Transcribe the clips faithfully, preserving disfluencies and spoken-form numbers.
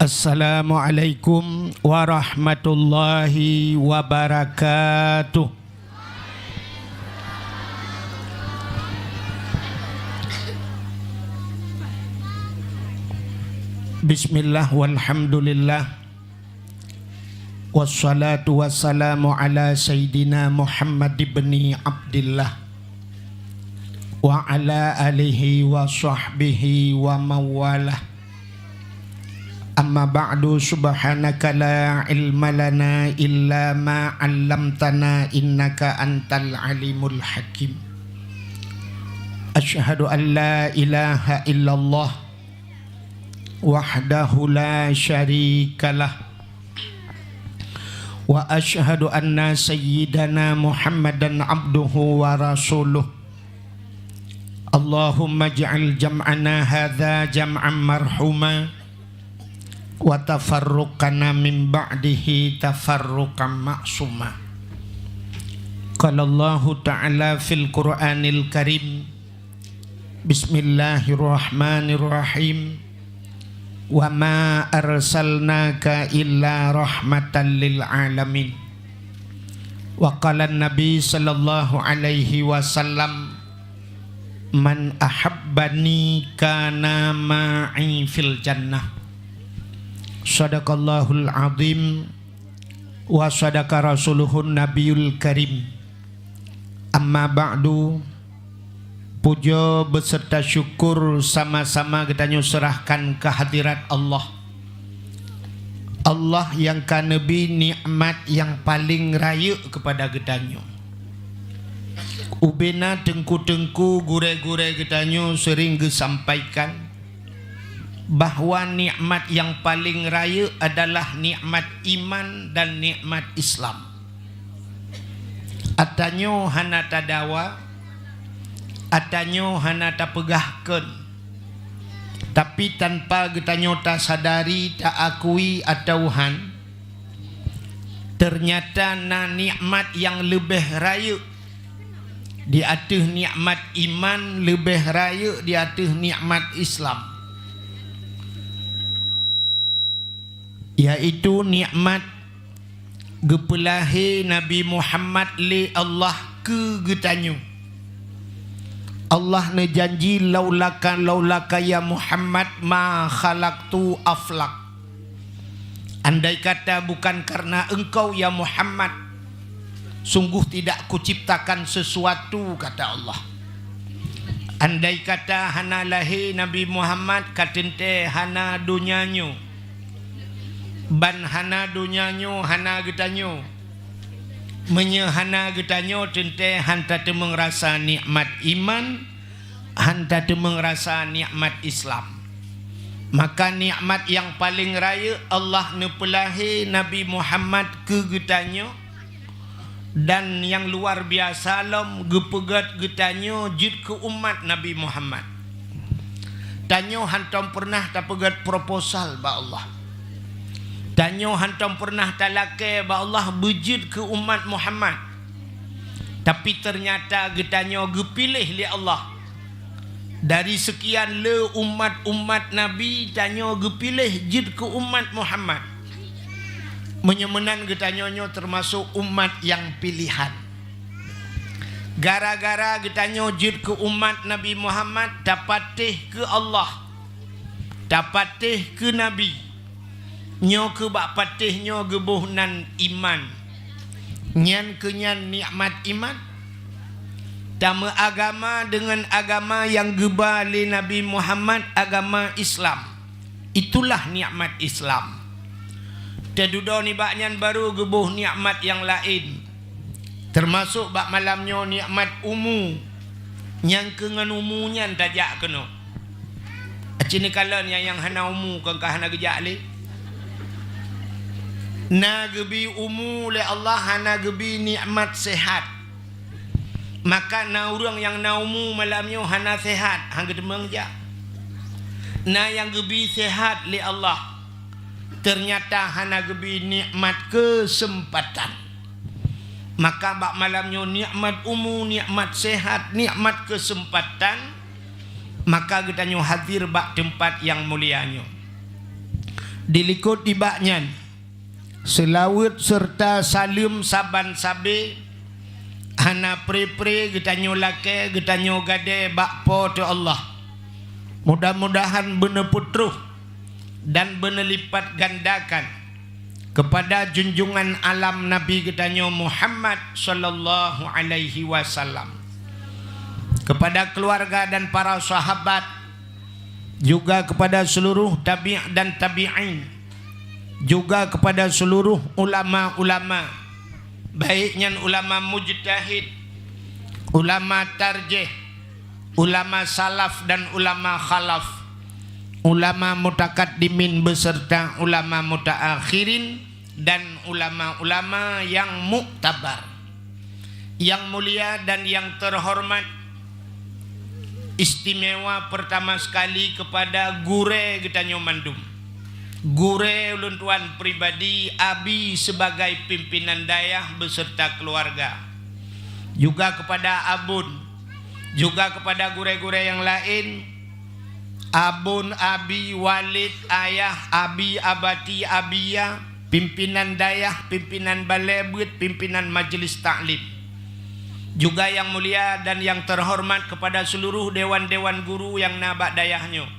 Assalamualaikum warahmatullahi wabarakatuh. Bismillah, walhamdulillah, wassalatu wassalamu ala sayyidina Muhammad ibni Abdillah wa ala alihi wa sahbihi wa mawalah. Amma ba'du, subhanaka la ilma lana illa ma 'allamtana innaka antal alimul hakim. Asyhadu an la ilaha illallah wahdahu la syarikalah, wa asyhadu anna sayyidana Muhammadan abduhu wa rasuluh. Allahumma ij'al jam'ana hadza jam'an marhuma, wa tafarruqana min ba'dihi tafarruqan ma'suma. Qala Allahu ta'ala fil Qur'anil Karim, bismillahirrahmanirrahim. Wa ma arsalnaka illa rahmatan lil alamin. Wa qala Nabi sallallahu alaihi wasallam, "Man ahabbani kana ma'i fil jannah." Sadaqallahul azim wa sadaqa rasuluhun nabiyul karim. Amma ba'du, pujoe beserta syukur sama-sama geutanyoe seurahkan keu hadirat Allah. Allah nyang ka neubri nikmat nyang paleng rayeuk keupada geutanyoe. Ubena teungku-teungku, gurée-gurée geutanyoe seuring geusampaikan bahwa nikmat nyang paleng rayeuk adalah nikmat iman dan nikmat Islam. Ata nyoe hana tadawa, ata nyoe hana tapeugah kheun. Tapi tanpa geutanyoe tasadari, taakui atawa han, teunyata na nikmat nyang leubeh rayeuk di ateueh nikmat iman, leubeh rayeuk di ateueh nikmat Islam, yaitu nikmat geupeulahé Nabi Muhammad lé Allah keu geutanyoe. Allah neujanji, "Laulaka, laulaka ya Muhammad ma khalaqtu aflak." Andai kata bukan karena engkau, ya Muhammad, sungguh tidak kuciptakan sesuatu, kata Allah. Andai kata hana lahé Nabi Muhammad, ka teuntée hana donya nyoe. Ban hana donya nyoe, hana geutanyoe. Meunyoe hana geutanyoe, teuntée han tateumeung rasa nikmat iman, han tateumeung rasa nikmat Islam. Maka nikmat nyang paleng rayeuk Allah neupeulahé Nabi Muhammad keu geutanyoe, dan nyang luar biasa lom geupeugét geutanyoe jeuet keu umat Nabi Muhammad. Tanyoe hántom peureunah tapeugét proposal bak Allah. Tanyoe hántom peureunah talakée bak Allah beujeuet keu umat Muhammad. Tapi teunyata geutanyoe geupiléh lé Allah. Dari seukian le umat-umat Nabi, tanyoe geupiléh jeuet keu umat Muhammad. Meunyoe meunan, geutanyoe nyoe teumasok umat nyang piléhan. Gara-gara geutanyoe jeuet keu umat Nabi Muhammad, tapatéh keu Allah, tapatéh keu Nabi. Nyoe keuh bak patéh nyoe geuboh nan iman. Nyan keuh nyan nikmat iman. Tameuagama deungon agama nyang geuba lé Nabi Muhammad, agama Islam. Itulah nikmat Islam. Teududoe nibak nyan barô geuboh nikmat nyang laén. Teumasok bak malam nyoe nikmat umu. Nyang keu ngon umu nyan tajak keunoe. Aci neukalon nyang, nyang hana umu kon ka hana geujak lé. Na geubi umu lé Allah, hana geubi nikmat sehat. Maka na ureuëng nyang na umu malam nyoe hana sehat, han geuteumeung jak. Na nyang geubi sehat lé Allah, teunyata hana geubi nikmat keuseumpatan. Maka bak malam nyoe nikmat umu, nikmat sehat, nikmat keuseumpatan, maka geutanyoe hadir bak teumpat nyang mulia nyoe. Dilikot nibak nyan, seulaweuet seureuta saleuem saban sabe hana pre-pre geutanyoe lakée geutanyoe gadée bak Po teu Allah. Mudah-mudahan beuneupeutroh dan beuneulipatgandakan keupada junjungan alam Nabi geutanyoe Muhammad sallallahu alaihi wasallam, keupada keuluwarga dan para sahabat, juga keupada seuluruh tabi' dan tabi'in, juga keupada seuluruh ulama-ulama, baik nyan ulama mujtahid, ulama tarjih, ulama salaf dan ulama khalaf, ulama mutakaddimin beserta ulama mutaakhirin, dan ulama-ulama nyang muktabar. Nyang mulia dan nyang teuhoreumat, istimewa peurtama seukali keupada gurée geutanyoe mandum. Gurée ulôn tuan pribadi, Abi sibagai pimpinan dayah beserta keuluwarga, juga keupada Abon, juga keupada gurée-gurée nyang laén, Abon, Abi, Walid, Ayah, Abi, Abati, Abiya, pimpinan dayah, pimpinan balée beuet, pimpinan majelis taklim. Juga nyang mulia dan nyang teuhoreumat keupada seuluruh dewan-dewan guru nyang na bak dayah nyoe.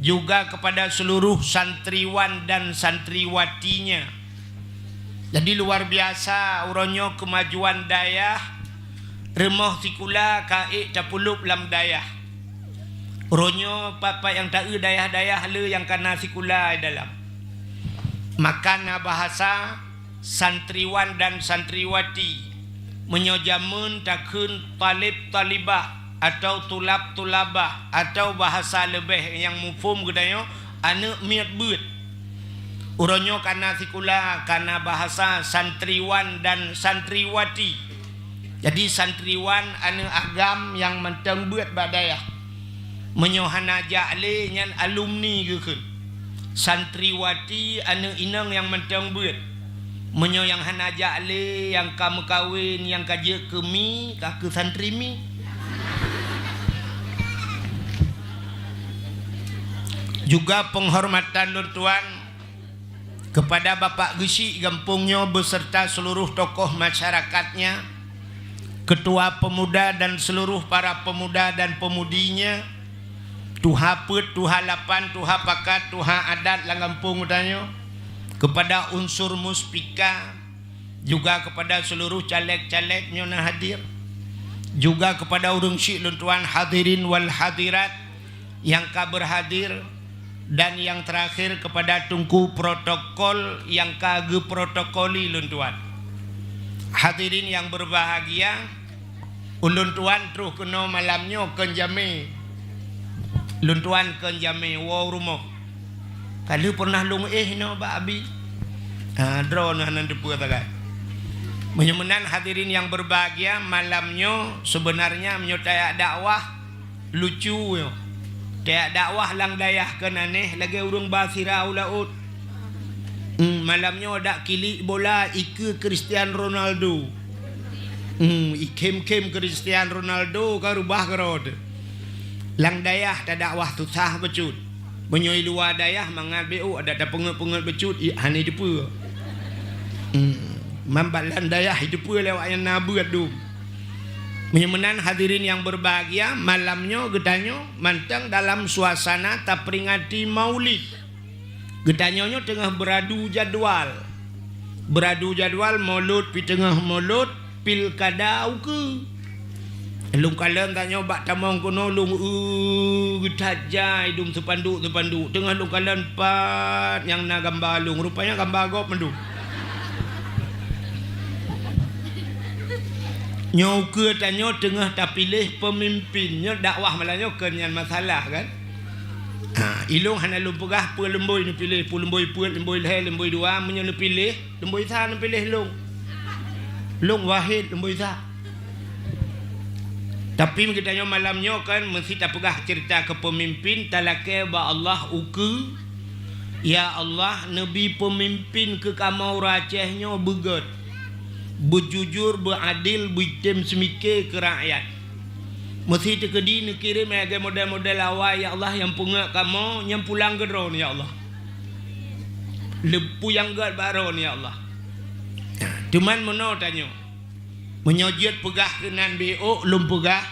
Juga keupada seuluruh santriwan dan santriwatinya. Jadi, luar biasa uroe nyoe keumajuan dayah, rumoh sikula ka ék tapulop lam dayah. Uroe nyoe pat-pat nyang taeu dayah-dayah le nyang ka na sikula di dalam. Maka na bahasa santriwan dan santriwati. Meunyoe jameun takheun talib talibah atau tulab tulabah atau bahasa leubeh nyang muphom geutanyoe, aneuëk miet beuet. Uroe nyoe ka na sikula, ka na bahasa santriwan dan santriwati. Jadi, santriwan aneuëk agam nyang mantong beuet bak dayah. Meunyoe hana jak lé, nyan alumni geukheun. Santriwati aneuëk inong nyang mantong beuet. Meunyoe nyang hana jak lé, nyang ka meukawen, nyang ka jeuet keu mi, ka keu santri mi. Juga peunghormatan lôn tuan keupada Bapak Geuchik gampông nyoe beserta seuluruh tokoh masyarakatnya, keutua peumuda dan seuluruh para peumuda dan peumundinya, tuha peuet, tuha lapan, tuha pakat, tuha adat lam gampông geutanyoe, keupada unsur muspika, juga keupada seuluruh caleg-caleg nyoe na hadir, juga keupada ureuëng syik lôn tuan hadirin wal hadirat, nyang ka beurhadir, dan nyang teurakhir keupada teungku protokol nyang ka geuprotokoli lôn tuan. Hadirin nyang beubahgia, ulôn tuan troh keunoe malam nyoe kon jamé. Lôn tuan kon jamé woe rumoh. Ka lheueh pernah lôn éh inoe bak Abi. Ha, droeneuh hana teupeue sagai. Meunyoe meunan hadirin nyang beubahgia, malam nyoe seubeunarnya meunyoe tajak dakwah, lucu nyoe. Tajak dakwah lam dayah kon aneh lagée ureuëng ba sira u laôt. Hmm, malam nyoe dak kilik bola ikeue Cristiano Ronaldo. Hmm, ikhém-khém Cristiano Ronaldo ka reubah keudroe teuh. Lam dayah tadakwah susah bacut. Meunyoe i luwa dayah mangat B O adak tapeungét-peungét bacut, i, hana jiteupeue. Hmm, man bak lam dayah jiteupeue lé awak nyang na beuet dum. Meunyoe meunan hadirin nyang beubahgia, malam nyoe geutanyoe mantong dalam suasana taperingati Maulid. Geutanyoe nyoe teungoh beuradu jadwal. Beuradu jadwal Maulud, pi teungoh Maulud, pilkada ukeue. Lôn kalon tanyoe bak tamong keunoe lôn eu geutajai dum seupanduk-seupanduk. Teungoh lôn kalon pat nyang na gamba lôn, rupanya gamba gob mandum. Nyoe ukeue tanyoe teungoh tapiléh peumimpin. Nyoe dakwah malam nyoe kon nyan masalah kan? Ha, ilôn hana lôn peugah peue leumbôi neupiléh, peue leumbôi peuet, leumbôi lhée, leumbôi dua, meunyoe neupiléh, leumbôi sa neupiléh lôn. Lôn Wahid leumbôi sa. Tapi geutanyoe malam nyoe kan meusti tapeugah ceurita keu peumimpin, talakée bak Allah ukeue, "Ya Allah, neubi peumimpin keu kamoe ureuëng Aceh nyoe beugét, beujujur, beuadil, beuitem seumike keu rakyat." Meusti teukeudi neukirém lagée model-model awai, ya Allah, nyang peungét kamoe, nyang pulang keu droeneuh, ya Allah. Leupuyang gét bak droe, ya Allah. Teuma meunoe tanyoe. Meunyoe jeuet peugah keunan beuôk, lôn peugah.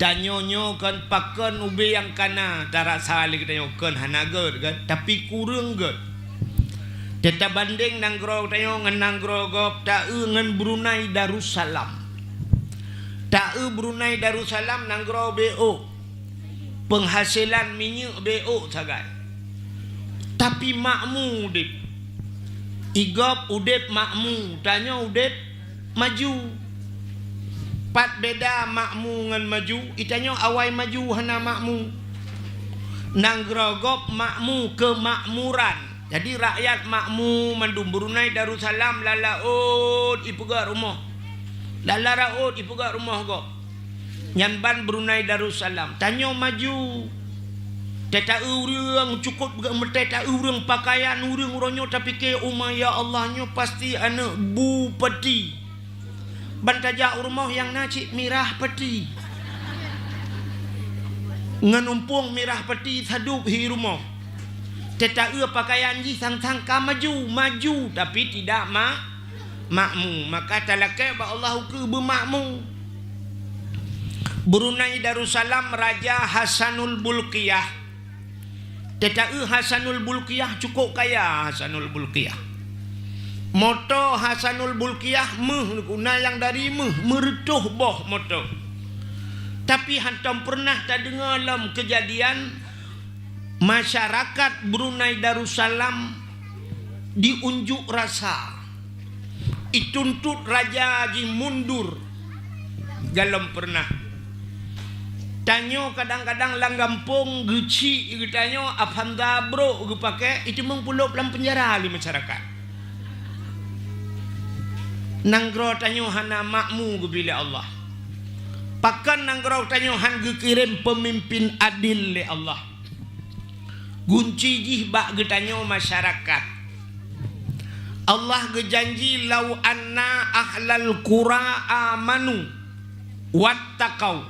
Tanyoe nyoe kon pakon ubé nyang kana tarasa lé geutanyoe, kon hana gét kan, tapi kureueng gét. Teutabandeng nanggroe tanyoe ngon nanggroe gob, ta-eu ngon Brunei Darussalam. Ta-eu Brunei Darussalam nanggroe beuôk. Peunghasilan minyeuk beuôk sagai. Tapi makmu udeb. Igob udeb makmu, tanyoe udeb maju. Pat beda makmu ngon maju, itanyoe awai maju hana makmu. Nanggroe gob makmu keumakmuran. Jadi rakyat makmu mandum. Brunei Darussalam lam laôt ipeugah rumoh. Lam laôt ipeugah rumoh gob. Nyan ban Brunei Darussalam. Tanyoe maju. Teuta-eu ureuëng cukôp geumeuteuta-eu ureuëng pakaian ureuëng uroe nyoe tapike uma, ya Allah, nyoe pasti aneuëk bupati. Ban tajak u rumoh nyang na cit mirah pati. Ngon umpung mirah pati sadub hi rumoh. Teuta-eu pakaian jih sang-sang ka maju, maju tapi tidak ma-, makmu. Maka talakée bak Allah ukeue beumakmu. Brunei Darussalam Raja Hasanul Bulkiah. Teuta-eu Hasanul Bulkiah cukôp kaya Hasanul Bulkiah. Moto Hasanul Bulkiah méuh, na nyang dari méuh, meureutoh boh moto. Tapi hántom peureunah tadeungoe lom keujadian masyarakat Brunei Darussalam diunjuk rasa. Ituntot raja jih mundur. Galom peureunah. Tanyoe kadang-kadang lam gampông geuchik geutanyoe Avanza brôk geupakée, iteumeung pulôb lam peunjara lé masyarakat. Nanggroe tanyoe hana makmu geubri lé Allah. Pakon nanggroe tanyoe hán geukirém peumimpén adil lé Allah? Gunci jih bak geutanyoe masyarakat. Allah geujanji, "Lau anna ahlal qura amanu wattaqau,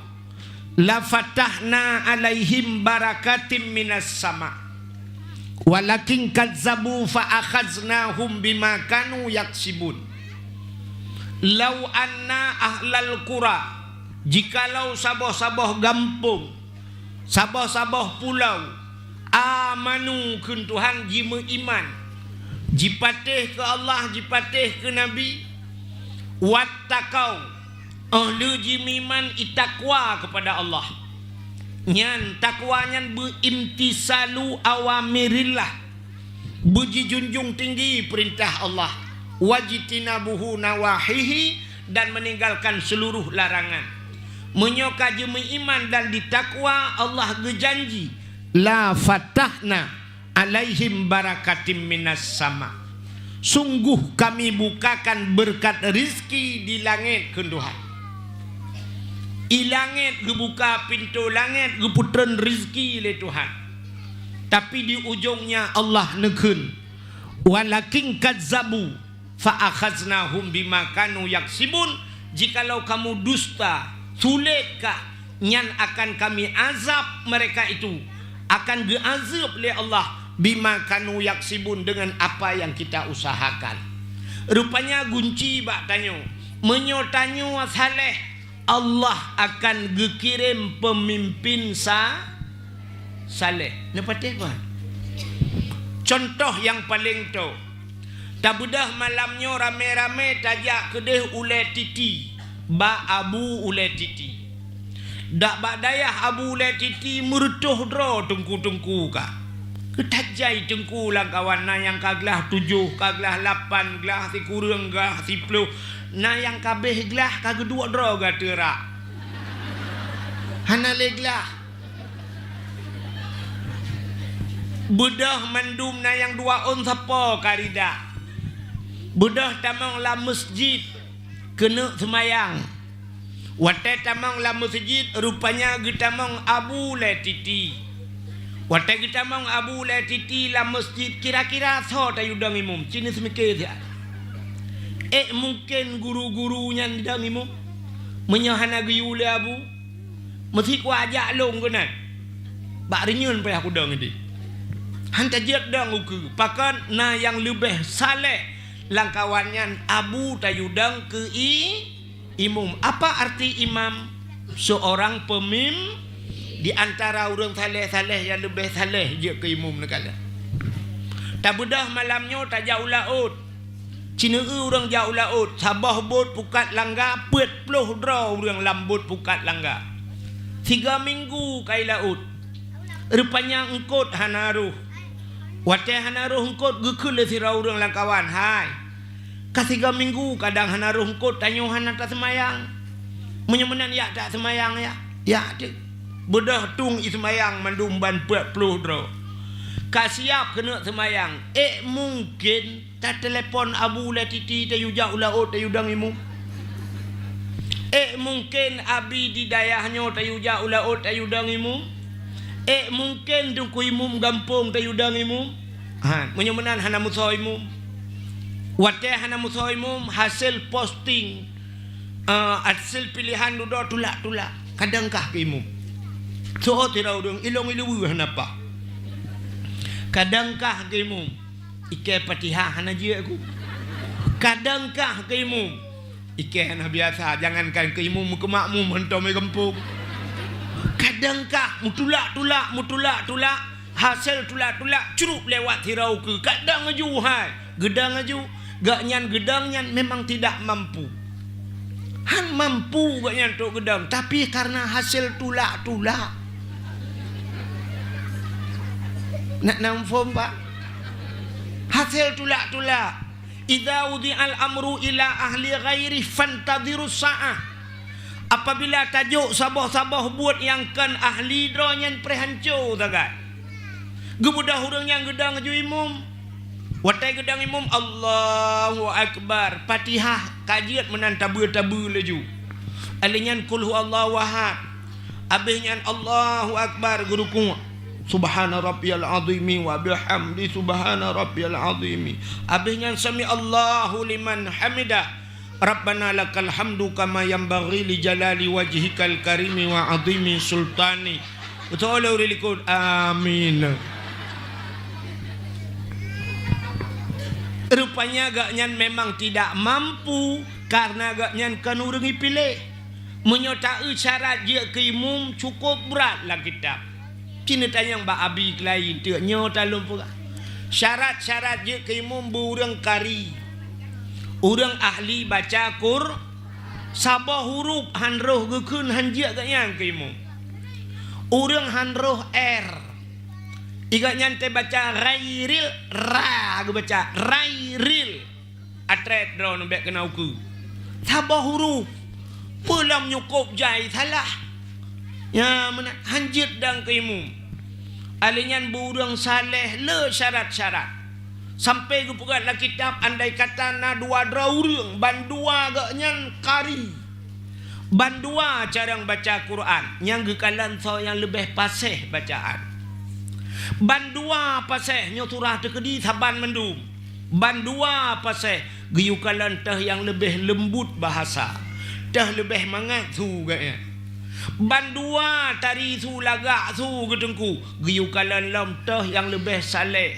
lafatahna alaihim barakatim minas sama. Walakin kazzabu fa akhaznahum bima kanu yaksibun." Lau anna ahlal qura, jikalau saboh-saboh gampông, saboh-saboh pulau, amanu kheun Tuhan, jimeuiman, jipatéh keu Allah, jipatéh keu Nabi, wattaqau, óh lheueh jimeuiman itakwa keupada Allah. Nyan takwa nyan beuimtisalu awamirillah, beujijunjung tinggi peurintah Allah, wajtinabuhu nawahihi, dan meuninggalkan seuluruh larangan. Meunyoe ka jimeuiman dan jitakwa, Allah geujanji, "La fatahna alaihim barakatim minas sama." Sungguh Kami bukakan beureukat rizki di langét kheun Tuhan. I langét geubuka pintoe langét, geupeutreun rizki lé Tuhan. Tapi di ujongnya Allah neukheun, "Walakin kazzabu fa akhaznahum bima kanu yaksibun." Jikalau kamu dusta, sulet kah, nyan akan Kami azab mereka itu, akan geuazeueb lé Allah, bima kanu yaksibun, dengan apa yang kita usahakan. Rupanya gunci bak tanyoe, meunyoe tanyoe saléh, Allah akan geukirém peumimpén sa-, saléh. Neupatéh kon? Cuntoh nyang paleng toe, tabeudôh malam nyoe ramé-ramé tajak keudeh Ulée Titi, bak Abu Ulée Titi. Dak bak dayah Abu Ulée Titi meureutoh droe teungku-teungku ka. Keutajai teungku lam kawan, na nyang ka glah tujoh, ka glah lapan, glah sikureueng, glah siploh, na nyang ka abéh glah ka geuduek droe gata rak. Hana lé glah. Beudôh mandum na nyang dua ôn sapo ka rida. Beudôh tamong lam meusjid keuneuk seumayang. Watée tamong lam meuseujid, rupanya geutamong Abu Lé Titi. Watée geutamong Abu Lé Titi lam meuseujid, kira-kira soe tayue dong imum? Ci neuseumiké siat. Ék mungken guru-guru nyan dong imum? Meunyoe hana geuyue lé Abu, meusi kuajak lôn keunan. Bak reunyeun payah kudong idéh. Han tajeuet dong ukeue, pakon na nyang leubeh saleh lam kawan nyan abu tayue dong keu i-, imum. Apa arti imam? Seorang pemim-, di antara ureuëng saleh-saleh nyang leubeh saleh jeuet keu imum neukalon. Tabeudôh malam nyoe tajak u laôt. Cineue ureuëng jak u laôt, saboh bot pukat langga, peuet ploh droe ureuëng lam bot pukat langga. Siga minggu kai laôt. Rupanya eungkot hana roh. Watée hana roh eungkot, geukheun lé sidroe ureuëng lam kawan, "Hai, ka siga minggu kadang hana roh eungkot, tanyoe hana taseumayang. Meunyoe meunan yak taseumayang, yak." "Yak teuk." Beudôh tueng iseumayang mandum ban peuet ploh droe. Ka siab keuneuk seumayang. Ék mungken tatelepon abu lé titi tayue jak u laôt tayue dong imum? Ék mungken abi di dayah nyoe tayue jak u laôt tayue dong imum? Ék mungken teungku imum gampông tayue dong imum? Ha, meunyoe meunan hana musoe imum. Watée hana musoe imum, hasé posting, eh, hasé pilihan dudoe tulak-tulak. Kadang kah keu imum. Soe tira ureuëng ilong iluweue hana paih. Kadang kah keu imum. Ikée Fatihah hana jeuet ku. Kadang kah keu imum. Ikée hana biasa, jangankan keu imum, keu makmum hantom i gampông. Kadang kah mutulak-tulak, mutulak-tulak, hasé tulak-tulak, crup lewat sidroe ukeue. Kadang laju hai, geudong laju. Gobnyan geudong nyan memang tidak mampu. Han mampu gobnyan trok geudong, tapi karena hasé tulak-tulak. Nak na muphom, Pak? Hasé tulak-tulak. "Idza wudi'al amru ila ahli ghairi fantadhirus sa'ah." Apabila tajok saboh-saboh buet nyang kon ahli droe nyan, preh hanco sagai. Geubeudôh ureuëng nyang geudong laju imum. Watée geudong imum, Allahu Akbar, Fatihah ka jeuet meunan tabeue-tabeue laju. Alheuh nyan qul huwallahu ahad. Abéh nyan Allahu Akbar, geurukuk. Subhana rabbiyal azimi wa bihamdi, subhana rabbiyal azimi. Abéh nyan sami Allahu liman hamidah. Rabbana lakal hamdu kama yanbaghi li jalali wajhikal karimi wa azimi sultani. Beutôi lé ureuëng likot. Amin. Rupanya gobnyan memang tidak mampu karena gobnyan kon ureuëng ipiléh. Meunyoe taeu syarat jeuet keu imum cukôp brat lam kitab. Ci neutanyong bak abi keulayi teuk nyoe talôn peugah. Syarat-syarat jeuet keu imum beu ureuëng kari. Ureuëng ahli baca Qur-, saboh huruf han roh geukheun han jeuet gobnyan keu imum. Ureuëng han roh R. I gobnyan teubaca rairil, ra geubaca rairil. Atrét droeneuh bék keunoe ukeue. Saboh huruf. Peue lom nyukôp jai salah. Nyan meunan han jeuet dong keu imum. Alheuh nyan beu ureuëng saleh le syarat-syarat. Sampai geupeugah lam kitab, andai kata na dua droe ureuëng, bandua gobnyan kari. Bandua carông baca Quran, nyang geukalon soe nyang leubeh paséh bacaan. Bandua paséh nyoe surah teukeudi saban mandum. Bandua paséh geuyue kalon toh nyang leubeh leumbut bahasa, toh leubeh mangat su gobnyan. Bandua tari su lagak su geuteungku geuyue kalon lom toh nyang leubeh saleh.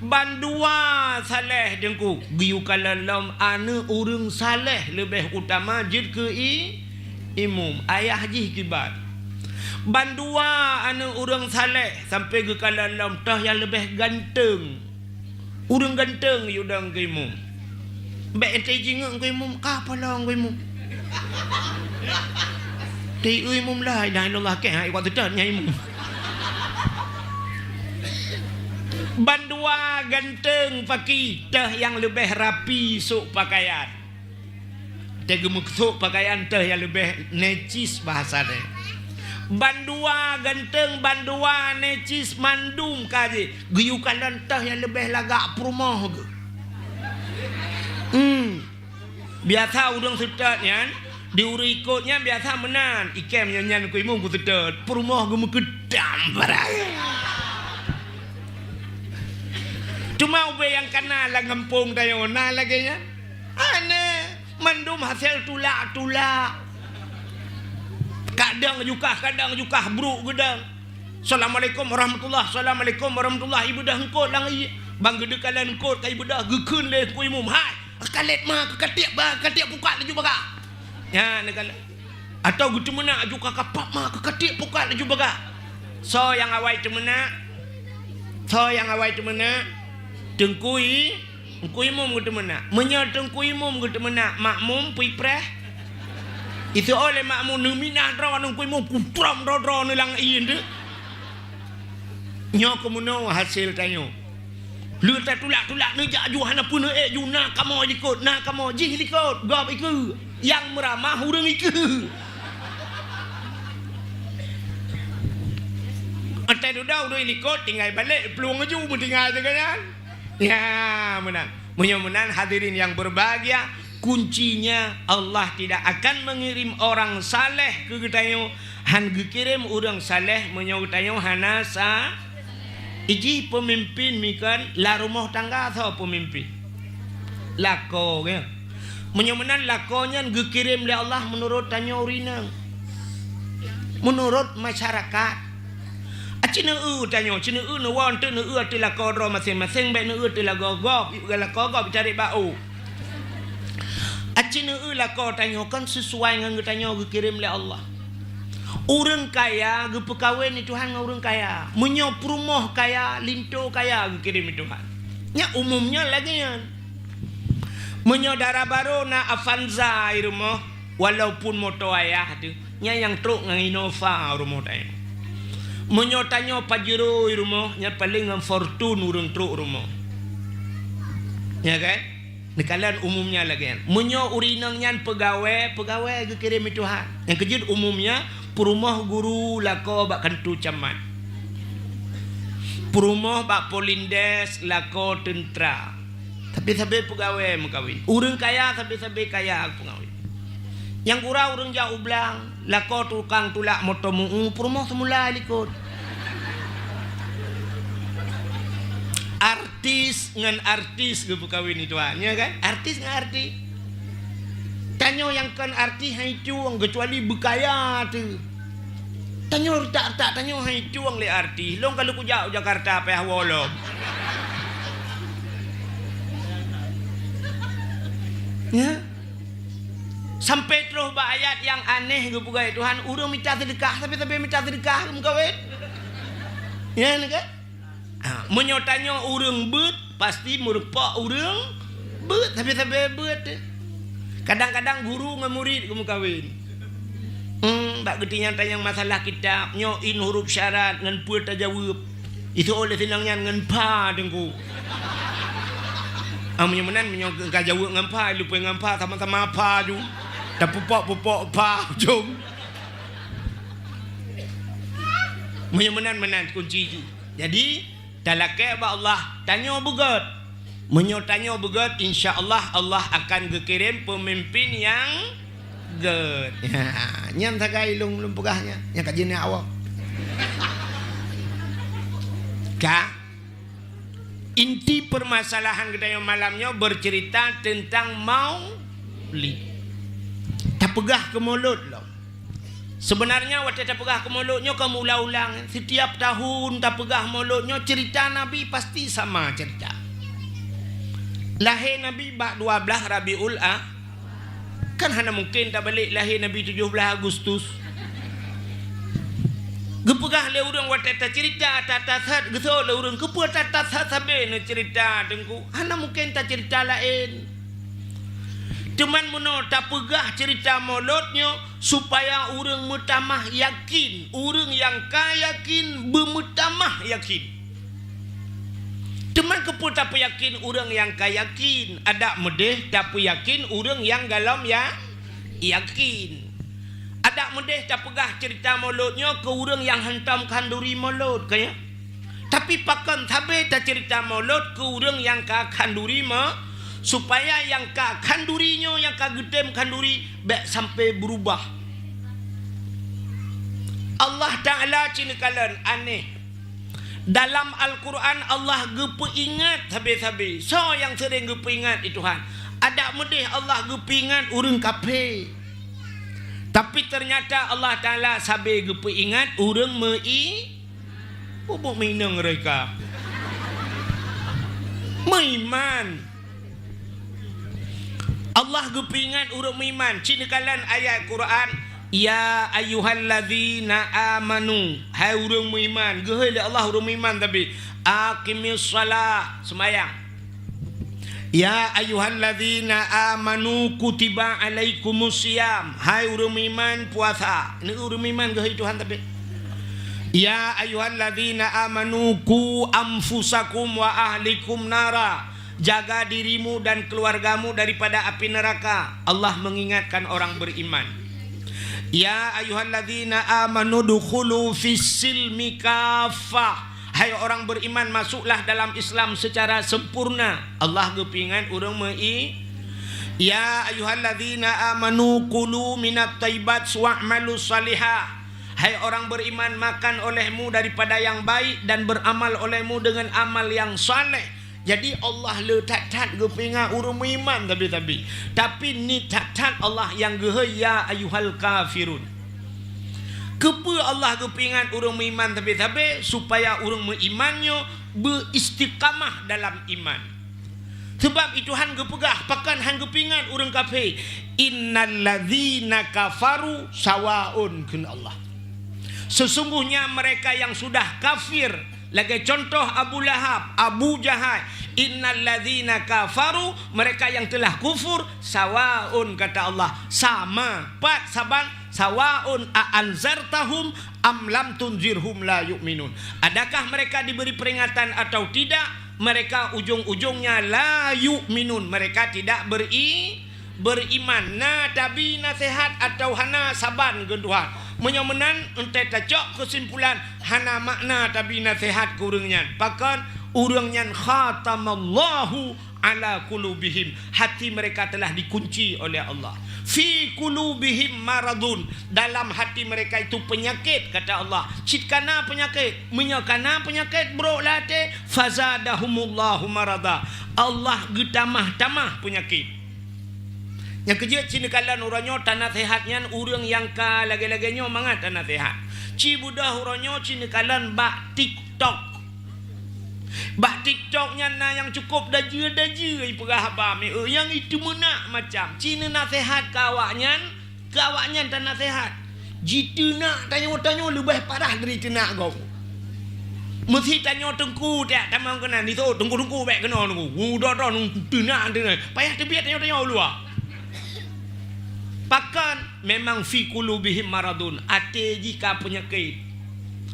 Bandua saleh teungku geuyue kalon lom aneuëk ureuëng saleh leubeh utama jeuet keu i-, imum, ayah jih kiban. Bandua aneuëk ureuëng saleh sampai geukalon lom toh nyang leubeh ganteueng. Ureuëng ganteueng geuyue dong keu imum. Bék ente jingeuk keu imum, ka polong keu imum. Ti imum la ilaha illallah keh, hai, wat teutan nyan imum. Bandua ganteueng paki, toh nyang leubeh rapi sôk pakaian. Teugeumeukeusôk pakaian toh nyang leubeh necis bahasa deh. Bandua ganteueng, bandua necis mandum ka jih. Geuyue kalon toh nyang leubeh lagak peurumoh geuh. Hmm. Biasa ureuëng seutôt nyan, di ureuëng ikot nyan biasa meunan. Ikém nyan, nyan keu imum keu seutôt. Peurumoh geumeukeudam barang. Cuma ubé nyang kana lam gampông tanyoe na lagée nyan. Hana, mandum hasil tulak-tulak. Kadang jukah, kadang jukah brok geudong. "Assalamualaikum warahmatullah, assalamualaikum warahmatullah," ibeudôh eungkôt lam ie. Ban geudeukalan eungkôt ka ibeudôh, geukheun lé Teungku Imum, "Hai, ka lét ma keu katiek ba, katiek pukak laju baga." Nyan neukalon. Atawa geuteumeunak aju ka kapap ma keu katiek pukak laju baga. Soe nyang awai teumeunak? Soe nyang awai teumeunak? Teungku I-, Teungku Imum geuteumeunak. Meunyoe Teungku Imum geuteumeunak, makmum peuipreh. Iseuôt lé makmum neuminah droe Teungku Imum, kutrom droe-droe neulang ie teuh. Nyoe keumeunoe hasé tanyoe. Lheueh tatulak-tulak neujak ju hana peue neuék ju, na kamoe likot, na kamoe jih likot, gob ikeue. Nyang meuramah ureuëng ikeue. Watée dudoe ureuëng likot tinggai balek plueng ju meutinggai teuka nyan. Ya, meunan. Meunyoe meunan hadirin yang berbahagia, kuncinya Allah tidak akan mengirim orang saleh keu geutanyoe, han geukirém ureuëng saleh meunyoe geutanyoe hana sa-, ijih peumimpin mikan lam rumoh tangga soe peumimpin? Lakoe, ya. Meunyoe meunan lakoe nyan geukirém lé Allah meunurot tanyoe ureuëng inong. Meunurot masyarakat. A, ci neueu tanyoe, ci neueu neuwoe eunteuk neueu ateueh lakoe droe maséng-maséng, bék neueu ateueh lagoe gob, lakoe gob itarek bak ôk. A, ci neueu lakoe tanyoe kon sisuai ngon geutanyoe geukirém lé Allah. Ureuëng kaya geupeukawén di Tuhan ngon ureuëng kaya. Meunyoe peurumoh kaya, linto kaya geukirém di Tuhan. Nyan umumnya lagée nyan. Meunyoe dara barô na Avanza i rumoh, walaupun moto ayah teuh, nyan nyang trok ngon Innova rumoh tanyoe. Meunyoe tanyoe Pajero i rumoh, nyan paleng ngon Fortuner ureuëng trok rumoh. Ya kan? Neukalon umumnya lagée nyan. Meunyoe ureuëng inong nyan peugawée, peugawée geukirém di Tuhan. Nyang keujeuet umumnya, peurumoh guru lakoe bak kantô camat. Peurumoh bak Polindes lakoe teuntra. Sabe-sabe peugawée meukawén. Ureuëng kaya sabe-sabe kaya peugawée. Nyang gura ureuëng jak u blang, lakoe tukang tulak moto meu-eu, peurumoh seumula likot. Artis ngon artis geupeukawén di Tuhan, ya kan? Artis ngon artis. Tanyoe nyang kon artis han itueng, keucuali beukaya teuh. Tanyoe retak-retak tanyoe han itueng lé artis. Lôn ka lheueh kujak u Jakarta payah woe lom. Ya. Sampai troh bak ayat nyang aneh geupeugah Tuhan, ureuëng mita seudeukah, sabe-sabe mita seudeukah geumeukawen. Ya, nyan kan? Ha, meunyoe tanyoe ureuëng beuet, pasti meurumpok ureuëng beuet, sabe-sabe beuet. Kadang-kadang guru ngon murit geumeukawen. Hmm, bak geutinyan tanyong masalah kitab, nyoe in huruf syarat ngon peue tajaweueb. Itu oleh sinang nyan ngon pha teungku. Ah, meunyoe meunan, meunyoe ka jaweueb ngon pha, lupée ngon pha, sama-sama pha ju. Tapupok-pupok pha jom. Meunyoe meunan, meunan kunci jih. Jadi, talakée bak Allah, tanyoe beugét. Meunyoe tanyoe beugét, insya Allah, Allah akan geukirém peumimpén nyang gét. Nyan sagai lôn, lôn peugah nyan. Nyang ka jeuet awak. Ka? Inti permasalahan geutanyoe malam nyoe bercerita tentang maulid. Tapeugah keu mulod lom. Sebenarnya watée tapeugah keu mulod nyoe ka meuulang-ulang. Setiap tahun tapeugah mulod nyoe cerita Nabi pasti sama cerita. Lahé Nabi bak dua blaih Rabiul A-, Kan hana mungken tabalek lahé Nabi tujoh blaih Agustus. Geupeugah lé ureuëng watée taceurita that-that that, geuseuôt lé ureuëng, "Keupeue that-that that sabe neuceurita, Teungku? Hana mungken taceurita laén." Teuma meunoe tapeugah ceurita mulod nyoe supaya ureuëng meutamah yakin, ureuëng nyang ka yakin beumeutamah yakin. Teuma keupeue tapeuyakin ureuëng nyang ka yakin? Adak meudeh tapeuyakin ureuëng nyang galom ya-, yakin. Adak meudeh tapeugah ceurita mulod nyoe keu ureuëng nyang hantom khanduri mulod, ka nyan? Tapi pakon sabe taceurita mulod keu ureuëng nyang ka khanduri mo-, supaya nyang ka khanduri nyoe, nyang ka geutem khanduri, bék sampai beurubah. Allah Taala cit neukalon aneh. Dalam Al-Quran Allah geupeuingat sabe-sabe. Soe nyang seuring geupeuingat di Tuhan? Adak meudeh Allah geupeuingat ureuëng kafé. Tapi teunyata Allah Taala sabe geupeuingat ureuëng meu-i-, Ubuk minong reka. Meuiman. Allah geupeuingat ureuëng meuiman. Cit neukalon ayat Quran, "Ya ayyuhallazina amanu." Hai ureuëng meuiman. Geuhôi lé Allah ureuëng meuiman tapi, "Aqimis shalah." Seumayang. "Ya ayyuhallazina amanu kutiba alaikumus siyam." Hai ureuëng meuiman, puasa. Ini ureuëng meuiman geuhôi Tuhan tapi. "Ya ayyuhallazina amanu qu anfusakum wa ahlikum nara." Jaga dirimu dan keluargamu daripada api neraka. Allah mengingatkan orang beriman. "Ya ayyuhallazina amanu dukhulu fis silmi kaffah." Hai orang beriman, masuklah dalam Islam secara sempurna. Allah geupeuingat ureuëng meu'i. "Ya ayyuhallazina amanu kulu minat thayyibat wa'malu salihah." Hai orang beriman, makan olehmu daripada yang baik dan beramal olehmu dengan amal yang saleh. Jadi Allah le that-that geupeuingat ureuëng meuiman tapi-tapi. Tapi ni that-that Allah nyang geuhôi, "Ya ayyuhal kafirun." Keupeue Allah geupeuingat ureuëng meuiman tapi-tapi? Supaya ureuëng meuiman nyoe beuistiqamah dalam iman. Sebab i Tuhan geupeugah, pakon han geupeuingat ureuëng kafé? "Innalladzina kafaru sawaun," kheun Allah. Sesungguhnya mereka yang sudah kafir, lagée contoh Abu Lahab, Abu Jahal, "Innalladzina kafaru," mereka yang telah kufur, "sawaun," kata Allah, sama, pat saban, "sawaun a anzartahum am lam tunzirhum la yu'minun." Adakah mereka diberi peringatan atau tidak, mereka ujung-ujungnya la yu'minun, mereka tidak beri-, beriman. Na tabi naseuhat atawa hana, saban kheun Tuhan. Meunyoe meunan, enteuk tacok keusimpulan, hana makna tabi naseuhat keu ureuëng nyan. Pakon? Ureuëng nyan khatamallahu ala qulubihim, hati mereka telah dikunci oleh Allah. Fi qulubihim maradun, dalam hati mereka itu penyakit, kata Allah. Cit kana penyakit, meunyoe kana penyakit brok lam até, fazadahumullahu marada, Allah geutamah-tamah penyakit. Nyang keujeuet cit neukalon uroe nyoe tanaseuhat nyan ureuëng nyang ka lagée-lagée nyoe mangat tanaseuhat. Ci beudôh uroe nyoe cit neukalon bak TikTok. Bak TikTok nyan na nyang cukôp dajeu-dajeu ipeugah haba mié, nyang iteumeunak macam. Ci neunaseuhat keu awaknyan, keu awaknyan tanaseuhat. Jiteunak tanyoe-tanyoe leubeh parah dari teunak gob. Meusi tanyoe teungku tiak tamong keunan, "Nito teungku-teungku bék keunoe teungku. Udah-udah teunak teunak." Payah teubiet tanyoe-tanyoe u luwa. Pakon? Memang fi qulubihim maradun, até jih ka peunyakét.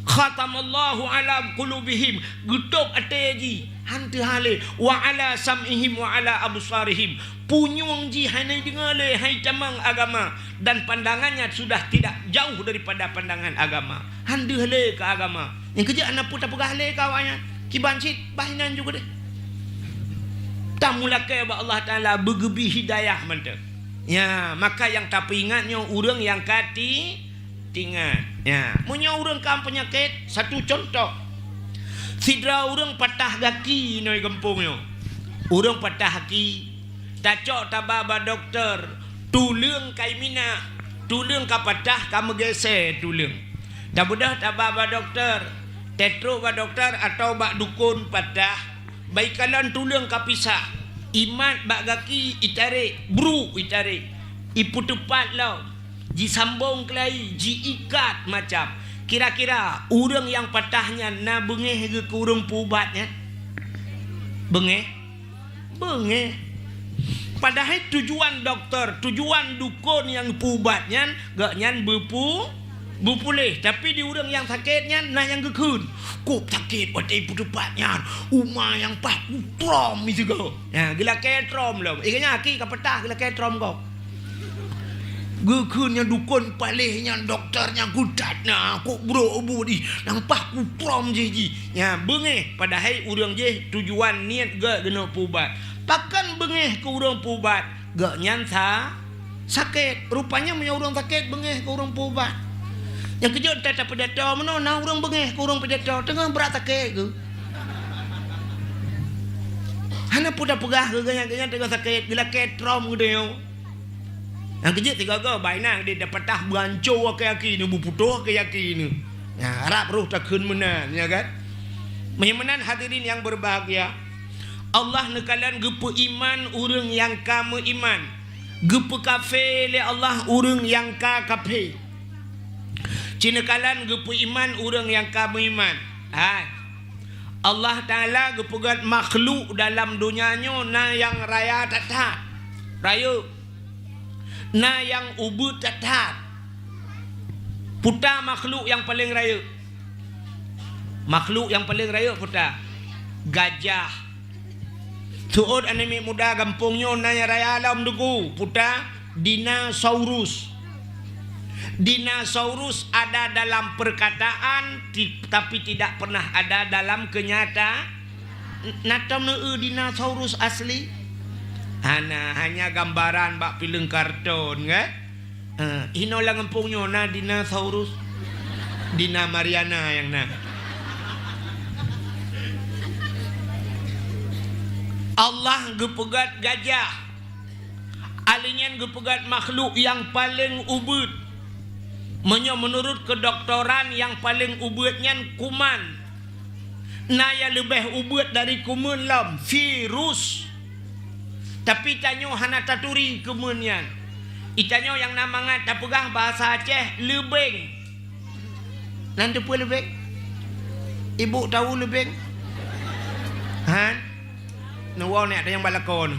Khatamallahu ala qulubihim, geutôb até jih, han teuhah lé, wa ala sam'ihim wa ala absarihim, punyueng jih hana deungoe lé hai tamong agama, dan pandangannya sudah tidak jauh daripada pandangan agama, han deuh lé keu agama. Nyang keujeuet hana peue tapeugah lé keu awaknyan, kiban cit bah inan ju keudeh. Tamulakée bak Allah Taala beugeubri hidayah mantong. Ya, maka nyang tapeuingat nyoe ureuëng nyang ka ti-, tingat. Ya, meunyoe ureuëng ka peunyakét, satu contoh. Sidroe ureuëng patah gaki inoe gampông nyoe. Ureuëng patah gaki, tacok taba bak dokto, tuleueng kai minah, tuleueng ka patah ka meugeusé tuleueng. Tabeudôh taba bak dokto, tatrok bak dokto atawa bak dukon patah, bak ikalon tuleueng ka pisah, imat bak gaki itarek, bruk itarek, ipeuteupat lom, jisambong keulai, jiikat macam. Kira-kira ureuëng nyang patah nyan na beungéh geuh keu ureuëng peuubat nyan? Beungéh? Beungéh. Padahai tujuan dokto, tujuan dukon nyang peuubat nyan, gobnyan beupu-, beupuléh. Tapi di ureuëng nyang sakét nyan na nyang geukheun. Kôb sakét watée ipeuteupat nyan, uma nyang paih kutrom sigoe. Nah, geulakée trom lom. Ié nyan aki ka patah geulakée trom gob. Geukheun nyang dukon paléh nyan dokto nyang geudat na kôb brok bu di, nyang paih kutrom jih jih. Nyan beungéh, padahai ureuëng jih tujuan niet geuh keuneuk peuubat. Pakon beungéh keu ureuëng peuubat? Gobnyan sa-, sakét. Rupanya meunyoe ureuëng sakét beungéh keu ureuëng peuubat. Nyang keujeuet that tapeujato meunoe na ureuëng beungéh keu ureuëng peujato, teungoh brat sakét geuh. Hana peue tapeugah keu gobnyan, gobnyan teungoh sakét, geulakée trom geutanyoe. Nyang keujeuet sigoe-goe bak inan di dapatah beuanco kaki-kaki nyoe, beuputôh kaki-kaki nyoe. Nyan, harab roh takheun meunan, ya kan? Meunyoe meunan, hadirin yang berbahagia, Allah neukalon geupeuiman ureuëng nyang ka meuiman, geupeukafé lé Allah ureuëng nyang ka kafé. Ci neukalon geupeuiman ureuëng nyang ka meuiman. Hai. Allah Taala geupeugét makhluk dalam donya nyoe na nyang raya that-that. Rayeuk. Na nyang ubeuet that-that. Peue ta makhluk nyang paleng rayeuk? Makhluk nyang paleng rayeuk peue ta? Gajah. Seuôt aneuk miet muda gampông nyoe na nyang raya lom, Teungku. Peue ta? Dinosaurus. Dinosaurus ada dalam perkataan, ti-, tapi tidak pernah ada dalam kenyata-, Na tom neueu dinosaurus asli? Hana, hanya gambaran bak filem karton, kan? Eh, inoe lam gampông nyoe na dinosaurus. Dina Mariana nyang na. Allah geupeugét gajah. Alinyan geupeugét makhluk nyang paleng ubeuet. Meunyoe meunurot keudoktoran, nyang paleng ubeuet nyan kuman. Na nyang leubeh ubeuet dari kuman lom, virus. Tapi tanyoe hana taturi kuman nyan. Itanyoe nyang na mangat tapeugah bahasa Aceh leubeng. Nan teupeue leubeng? Ibu tahu leubeng? Han? Neuwoe nyak tanyong bak lakoe.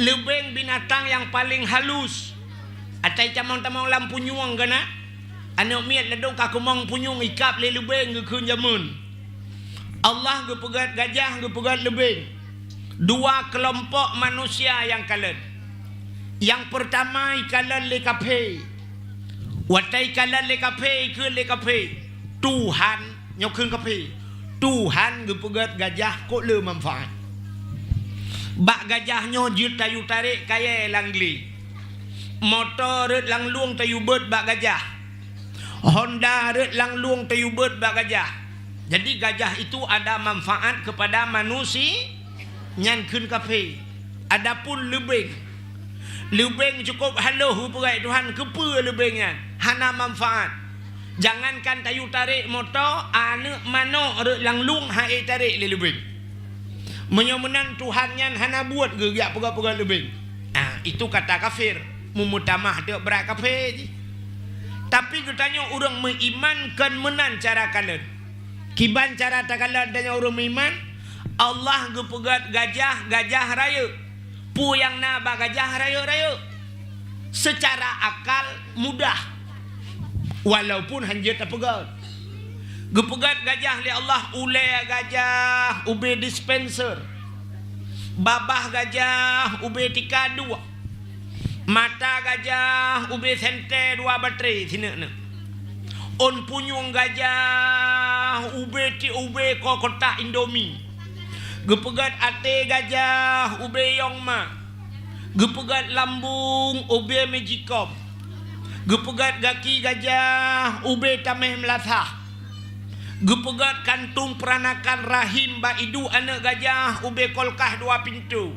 Leubeng binatang nyang paleng halus. Asai tamong-tamong lam punyueng ka na. Aneuk miet ladôm ka keumong punyueng ikab lé leubeng geukheun jameun. Allah geupeugét gajah, geupeugét leubeng. Dua keulompok manusia nyang kalon. Nyang peurtama ikalon lé kafé. Watée ikalon lé kafé, ikheun lé kafé, "Tuhan," nyoe kheun kafé, "Tuhan geupeugét gajah kok le manfaat. Bak gajah nyoe jeuet tayue tarek kayée lam glé. Moto rot lam lueng tayue beuet bak gajah." Honda rot lam lueng tayue beuet bak gajah. Jadi gajah itu ada manfaat kepada manusi-, nyan kheun kafé. Adapun leubeng, leubeng cukup halôh geupeugét Tuhan, keupeue leubeng nyan? Hana manfaat. Jangankan tayue tarek moto, aneuk manok rot lam lueng han ék tarek lé leubeng. Meunyoe meunan Tuhan nyan hana buet geujak peugah-peugah leubeng. Ah, itu kata kafir, meumeutamah teuk brat kafé jih. Tapi geutanyoe ureuëng meuiman kon meunan cara kalon. Kiban cara takalon tanyoe ureuëng meuiman, Allah geupeugét gajah, gajah rayeuk. Peue nyang na bak gajah rayeuk-rayeuk? Seucara akal mudah. Walaupun hanjeuet tapeugét. Geupeugét gajah lé Allah, ulée gajah ubé dispenser, babah gajah ubé tika dua, mata gajah ubé sentée dua batré sineuk-neuk, ôn punyueng gajah ubé ti-, ubé ko-, kotak Indomie. Geupeugét até gajah ubé yong ma. Geupeugét lambung ubé magicom. Geupeugét gaki gajah ubé tameh meulasah. Geupeugét kantong peuranakan rahim bak iduek aneuk gajah ubé kulkas dua pintoe.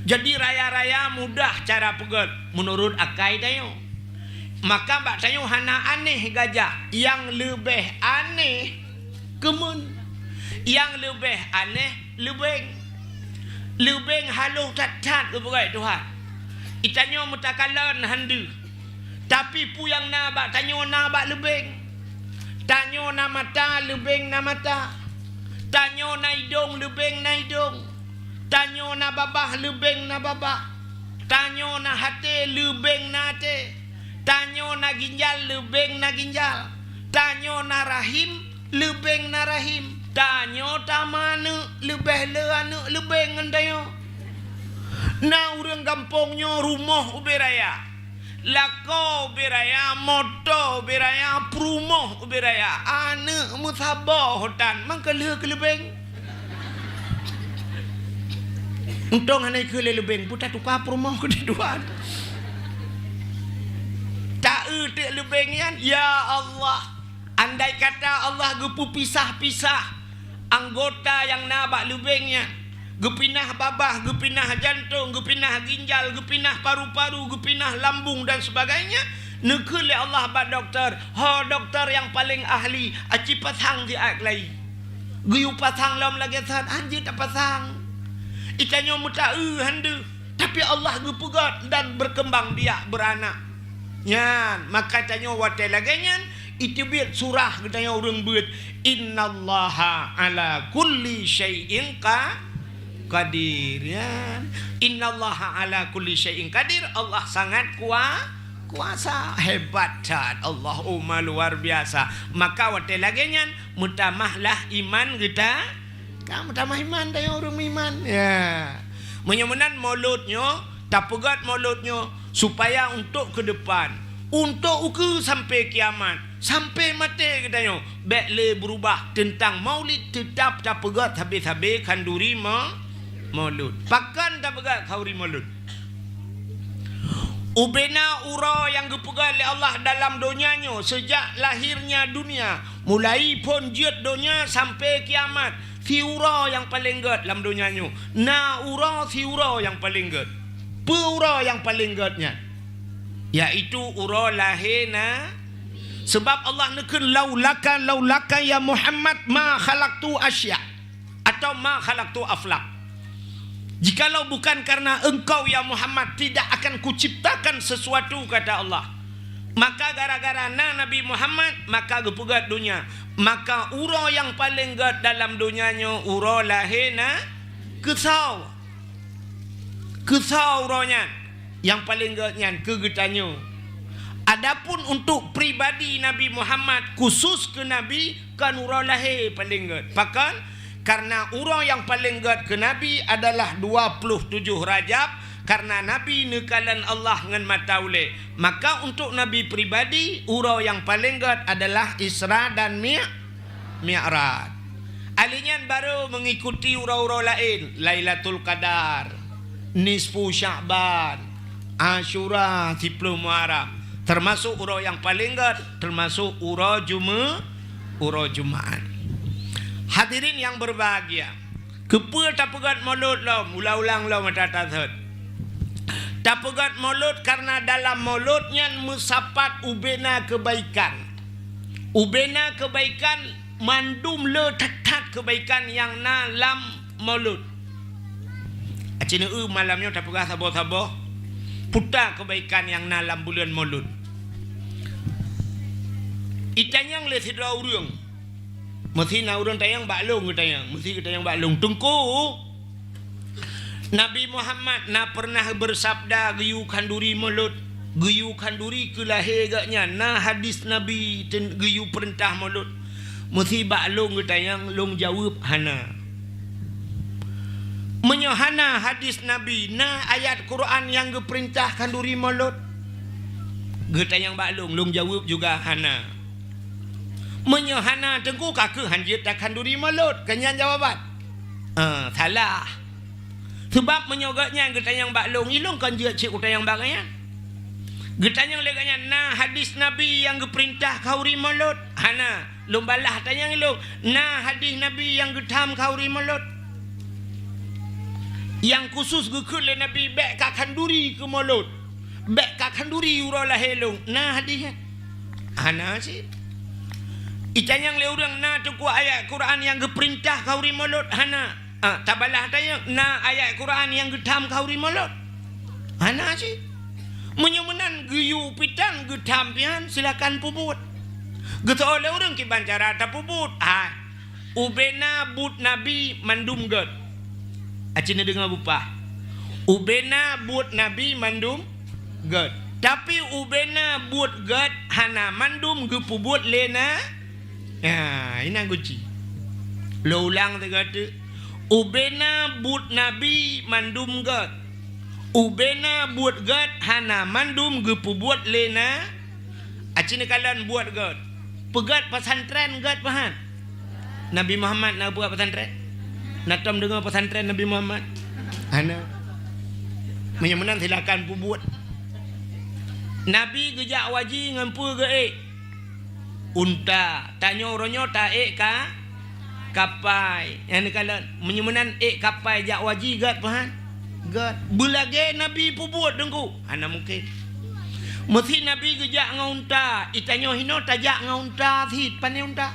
Jadi raya-raya mudah cara peugét meunurot akai tanyoe. Maka bak tanyoe hana aneh gajah, nyang leubeh aneh keumeun. Nyang leubeh aneh leubeng. Leubeng halôh that-that geupeugét Tuhan. Itanyoe meutakalon han deuh. Tapi peue nyang na bak tanyoe na bak leubeng. Tanyoe na mata, leubeng na mata. Tanyoe na idong, leubeng na idong. Tanyoe na babah, leubeng na babah. Tanyoe na haté, leubeng na haté. Tanyoe na ginjal, leubeng na ginjal. Tanyoe na rahim, leubeng na rahim. Tanyoe tameuaneuk, leubeh le aneuk leubeng ngon tanyoe. Na ureuëng gampông nyoe rumoh ubé raya, lakoe ubé raya, moto ubé raya, peurumoh ubé raya, aneuk meusaboh tan, mangka lheueh keu leubeng. Untông hana ikheun lé leubeng, peue tatuka peurumoh keu dua. Ta-eu teuk leubeng nyan, ya Allah. Andai kata Allah geupeupisah-pisah anggota nyang na bak leubeng nyan, geupinah babah, geupinah jantong, geupinah ginjal, geupinah paru-paru, geupinah lambung dan sebagainya, Neukheun lé Allah bak dokto, "Ho dokto nyang paleng ahli, aci pasang siat keulayi." Geuyue pasang lom lagée that, hanjeuet tapasang. Geutanyoe meuta-eu han deuh, tapi Allah geupeugét dan berkembang biak beuranak. Nyan, maka tanyoe watée lagée nyan, iteubiet surah geutanyoe ureuëng beuet, "Innallaha ala kulli syai'in qa-, qadir." Nyan, "Innallaha ala kulli syai'in qadir." Allah sangat kua-, kuasa, hebat that Allah, uma luar biasa. Maka watée lagée nyan, meutamahlah iman geuta, ka meutamah iman tanyoe ureuëng meuiman. Ya. Meunyoe meunan mulod nyoe, tapeugét mulod nyoe supaya untuk keudepan, untuk ukeue sampai kiamat, sampai maté geutanyoe, bék lé beurubah teuntang maulid, teutab tapeugét sabe-sabe khanduri mo-, mulod. Pakon tapeugét khanduri mulod? Ubena uroe nyang geupeugét lé Allah dalam donya nyoe, seujak lahirnya dunia, mulai phon jeuet donya sampai kiamat, siuroe nyang paleng gét lam donya nyoe. Na uroe siuroe nyang paleng gét. Peue uroe nyang paleng gét nyan? Yaitu uroe lahé na-, seubab Allah neukheun, "Laulaka, laulaka ya Muhammad ma khalaqtu asya." Atau ma khalaqtu aflak. "Jikalau bukan karena engkau, ya Muhammad, tidak akan kuciptakan sesuatu," kata Allah. Maka gara-gara na Nabi Muhammad, maka geupeugét donya. Maka uroe nyang paleng gét dalam donya nyoe uroe lahé na-, keusoe. Keusoe uroe nyan, nyang paleng gét nyan keu geutanyoe. Adapun untuk pribadi Nabi Muhammad, khusus keu Nabi, kon uroe lahé paleng gét. Pakon? Karena uroe nyang paleng gét keu Nabi adalah dua puluh tujoh Rajab, karena Nabi neukalon Allah ngon mata ulée. Maka untuk Nabi pribadi, uroe nyang paleng gét adalah Isra dan Mi-, Mi'raj. Ahli nyan baru mengikuti uroe-uroe laén, Lailatul Qadar, Nisfu Sya'ban, Asyura, siplôh Muharram. Termasuk uroe nyang paleng gét, termasuk uroe Jume-, uroe Jumaat. Hadirin yang berbahagia, keupeue tapeugét mulod lom, ulang-ulang lom ata tasot. Tapeugét mulod karena dalam mulod nyan meusapat ubena keubaikan. Ubena keubaikan mandum le that-that keubaikan nyang na lam mulod. Aci neu-eu malam nyoe tapeugah saboh-saboh puta keubaikan nyang na lam buleuen mulod. Itanyong lé sidroe ureuëng, meusi na ureuëng tanyong bak lôn geutanyong, meusi geutanyong bak lôn, "Teungku, Nabi Muhammad na pernah bersabda geuyue khanduri mulod, geuyue khanduri keu lahé geuhnyan, na hadis Nabi ten-, geuyue peurintah mulod?" Meusi bak lôn geutanyong, lôn jaweueb, "Hana." "Meunyoe hana hadis Nabi, na ayat Quran nyang geupeurintah khanduri mulod?" Geutanyong bak lôn, lôn jaweueb juga, "Hana." "Meunyoe hana, Teungku, ka kheueh han jeuet takhanduri mulod," keu nyan jawaban. Ah, salah. Seubab meunyoe geuhnyan geutanyong bak lôn, ilôn kon jeuet cit kutanyong bak geuhnyan. Geutanyong lé geuhnyan, "Na hadis Nabi nyang geupeurintah khanduri mulod?" "Hana." Lôn balaih tanyong ilôn, "Na hadis Nabi nyang geutham khanduri mulod? Nyang khusus geukheun lé Nabi bék ka khanduri keu mulod, bék ka khanduri uroe lahé lôn, na hadis nyan?" Hana cit. Itanyong lé ureuëng, "Na, Teungku, ayat Quran nyang geupeurintah khanduri mulod?" Hana. Ah, tabalaih tanyong, "Na ayat Quran nyang geutham khanduri mulod?" Hana cit. Meunyoe meunan geuyue pitan geutham pian, silakan peubuet. Geuseuôt lé ureuëng kiban cara tapeubuet. Hai, ubena buet Nabi mandum gét. Aci neudeungoe bupah. Ubena buet Nabi mandum gét. Tapi ubena buet gét hana mandum geupeubuet lé na-, ya, inan kunci. Lôn ulang sigoe teuk. Ubena buet Nabi mandum gét. Ubena buet gét hana mandum geupeubuet lé na-, Aci neukalon buet gét. Peugét pesantren gét pahan? Nabi Muhammad na buet pesantren? Na tom deungoe pesantren Nabi Muhammad? Hana. Meunyoe meunan silakan peubuet. Nabi geujak haji ngon peue geuék? Unta. Tanyoe uroe nyoe taék ka? Kapai. Nyang neukalon, meunyoe meunan ék kapai jak haji gét pahan? Gét. Beulagée Nabi peubuet Teungku? Hana mungken. Meusi Nabi geujak ngon unta, itanyoe hinoe tajak ngon unta sit, pane unta.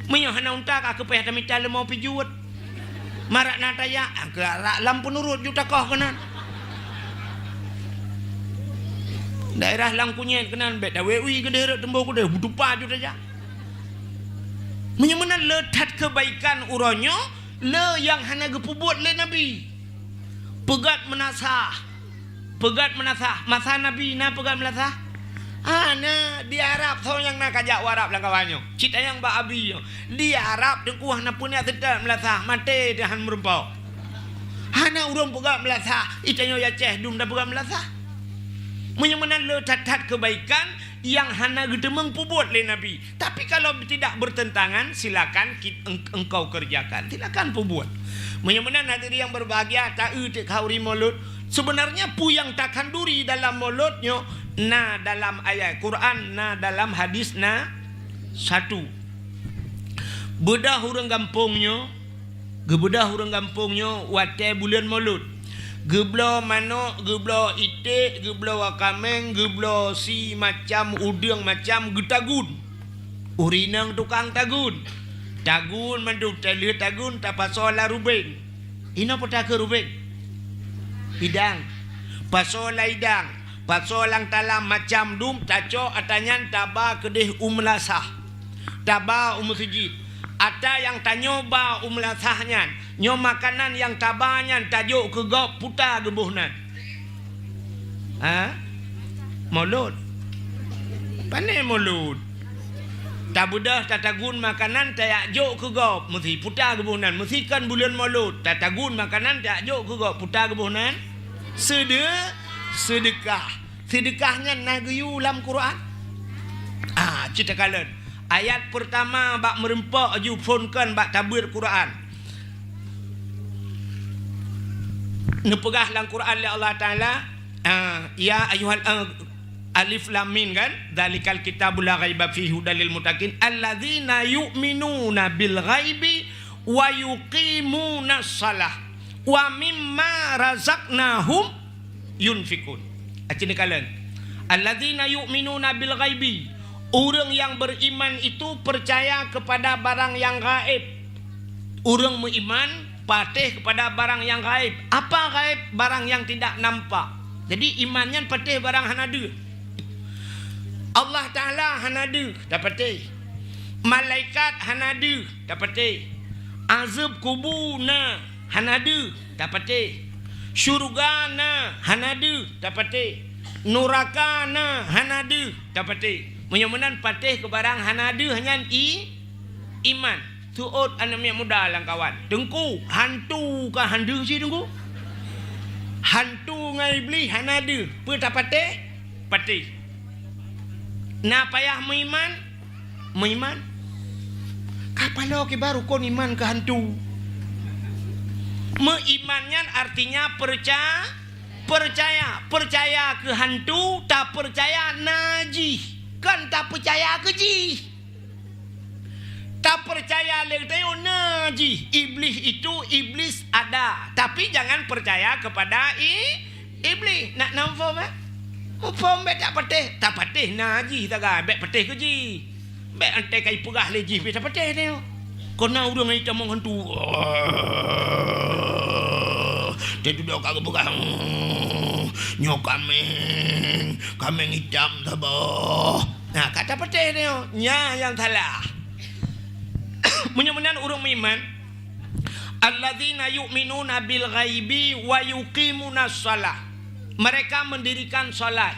Meunyoe hana unta ka keupéh tamita leumô pijuet. Marak na tajak, angkeu arak lam peunurot ju takoh keunan. Daerah Langkunyet keunan, bék tawé ui keudeh rot teumbô keudeh, beutupa ju tajak. Meunyoe meunan le that keubaikan uroe nyoe, le nyang hana geupeubuet lé Nabi. Peugét meunasah. Peugét meunasah. Masa Nabi na peugét meunasah? Hana, di Arab soe nyang na kajak u Arab lam kawan nyoe. Cit tanyong bak Abi nyoe. Di Arab teungku hana peue na seutôt meunasah, maté teuh han meurumpok. Hana ureuëng peugét meunasah, itanyoe Aceh dum tapeugét meunasah. Meunyoe meunan le that-that keubaikan nyang hana geuteumeung peubuet lé Nabi. Tapi kalau tidak bertentangan, silakan kit-, eng-, engkau kerjakan. Silakan peubuet. Meunyoe meunan hadirin yang berbahagia, ta-eu teuk khanduri Maulud. Sebenarnya peue nyang takhanduri dalam Maulud nyoe na dalam ayat Quran, na dalam hadis, na satu. Beudôh ureuëng gampông nyoe, geubeudôh ureuëng gampông nyoe watée buleuen Maulud. Geubloe manök, geubloe iték, geubloe kaméng, geubloe si macam udeueng macam geutagun. Ureuëng inong tukang tagun. Tagun mandum, talheueh tagun tapasoe lam rubeng. Inoe peue takheun rubeng? Idang. Pasoe lam idang, pasoe lam talam macam dum, tacok atra nyan taba keudeh u meulasah. Taba u meuseujid. Atra nyang tanyoe ba u meulasah nyan, nyoe makanan nyang taba nyan tajok keu gob, peue ta geuboh nan? Ha? Maulud. Pane Maulud? Tabeudôh tatagun makanan tajak jok keu gob, meusi peue ta geuboh nan? Meusi kon buleuen Maulud, tatagun makanan tajak jok keu gob, peue ta geuboh nan? Seude-, seudeukah. Seudeukah nyan na geuyue lam Quran? Ah, cit takalon. Ayat peurtama bak meurumpok ju phon kon bak tabeuet Quran. Neupeugah lam Quran lé Allah Taala, ah, ya ayyuhal, ah, alif lam mim kan? Dzalikal kitabu la raiba fihi hudal lil muttaqin, alladzina yu'minuna bil ghaibi wa yuqimunas shalah wa mimma razaqnahum yunfikun. Aci neukalon. Alladzina yu'minuna bil ghaibi. Ureuëng nyang beriman itu percaya kepada barang nyang gaib. Ureuëng meuiman patéh kepada barang nyang gaib. Apa gaib? Barang nyang tidak nampak. Jadi iman nyan patéh barang hana deuh. Allah Taala hana deuh, tapatéh. Malaikat hana deuh, tapatéh. Azeueb kubu na, hana deuh, tapatéh. Syeuruga na, hana deuh, tapatéh. Nuraka na, hana deuh, tapatéh. Meunyoe meunan patéh keu barang hana deuh nyan i-, iman. Seuôt aneuk miet muda lam kawan. Teungku, hantu ka han deuh cit Teungku? Hantu ngon Iblih hana deuh. Peue tapatéh? Patéh. Na payah meuiman? Meuiman. Ka paloe kiban rukon iman keu hantu. Meuiman nyan artinya perca-, percaya. Percaya keu hantu, tapercaya na jih. Kon tapercaya keu jih. Tapercaya lé geutanyoe na jih. Iblih itu, iblis ada. Tapi jangan percaya kepada i-, Iblih. Nak na muphom, eh? Muphom bék tapatéh. Tapatéh na jih sagai, bék patéh keu jih. Bék anté ka ipeugah lé jih pih tapatéh nyoe. Kon na ureuëng itamong hantu. Teududoe ka geupeugah, "Nyoe kaméng, kaméng itam saboh." Nah, ka tapatéh nyoe, nyan nyang salah. Meunyoe meunan ureuëng meuiman, alladzina yu'minuna bil ghaibi wa yuqimunas shalah. Mereka mendirikan salat.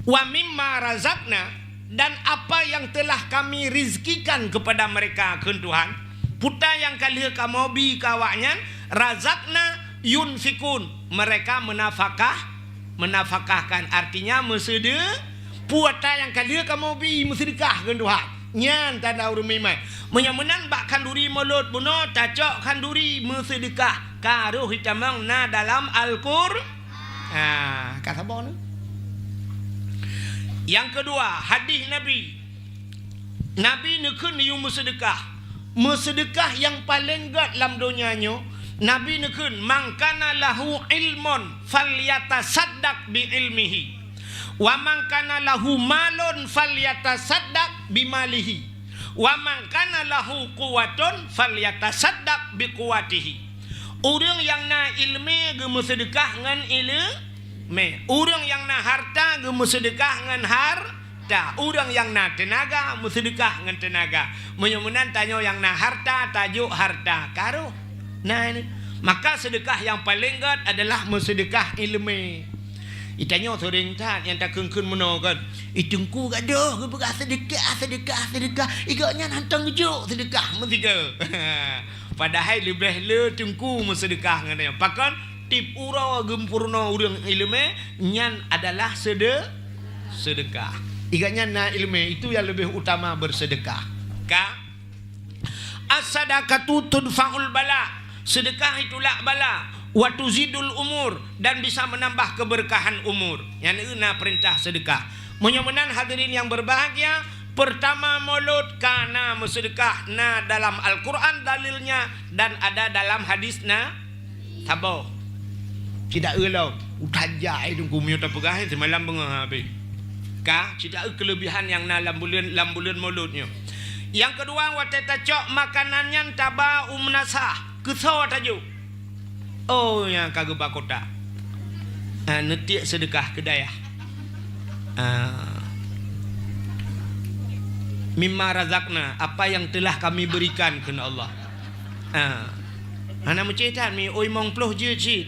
Wa mimma razaqna, dan apa yang telah Kami rizkikan kepada mereka, kheun Tuhan, peue ta nyang ka lheueh Kamoe bi keu awaknyan, razaqna yunfikun, mereka menafakah, menafakahkan, artinya meuseude-, peue ta nyang ka lheueh Kamoe bi meuseudeukah, kheun Tuhan. Nyan tanda ureuëng meuiman. Meunyoe meunan bak khanduri mulod bunoe tacok khanduri meuseudeukah, ka rhoh itamong na dalam Al-Qur-, ah, ka saboh nyoe. Nyang keudua, hadih Nabi. Nabi neukheun yue meuseudeukah. Meuseudeukah nyang paleng gét lam donya nyoe, Nabi neukheun, "Man kana lahu ilmun falyatasaddaq bi ilmihi, Wa man kana lahu malun falyatasaddaq bimalihi. Wa man kana lahu quwwatun falyatasaddaq biquwwatihi. Ureuëng nyang na iéleumé geumeuseudeukah ngon iéleumé. Ureuëng nyang na hareuta geumeuseudeukah ngon hareuta. Ureuëng nyang na teunaga meuseudeukah ngon teunaga. Meunyoe meunan tanyoe nyang na hareuta tajok hareuta karoh. Nah, ini. Maka seudeukah nyang paleng gét adalah meuseudeukah iéleumé. Itanyoe seuring that nyang takheun-kheun meunoe kan. "Ih, teungku gadoh geupeugah seudeukah, seudeukah, seudeukah. Igok nyan hantom geujok seudeukah meusigoe." Padahai leubeh le teungku meuseudeukah ngon nyan. Pakon? Tiep uroe geumpurno ureuëng iéleumé nyan adalah seude-, seudeukah. Igok nyan na iéleumé, itu nyang leubeh utama beuseudeukah. Ka? As-sadaqatu tudfa'ul bala, seudeukah itulak bala, wa tuzidul umur, dan bisa menambah keberkahan umur. Nyan eu na peurintah seudeukah. Meunyoe meunan hadirin yang berbahagia, pertama Maulud ka na meuseudeukah, na dalam Al-Quran dalilnya dan ada dalam hadis na saboh. Cit taeu lom, utajak ai teungku meunyoe tapeugah, eh, seumalam beungoh habéh. Ka, cit taeu keuleubihan nyang na lam buleuen, lam buleuen Maulud nyoe. Nyang keudua, watée tacok makanan nyan taba u meunasah, keusoe tajok. Oh, nyang ka geuba kota. Ah, neutiek seudeukah keu dayah. Ah. Mimma razaqna, apa yang telah kami berikan, kheun Allah. Ah. Hana meucéh that mi, oi mong ploh jeuet cit.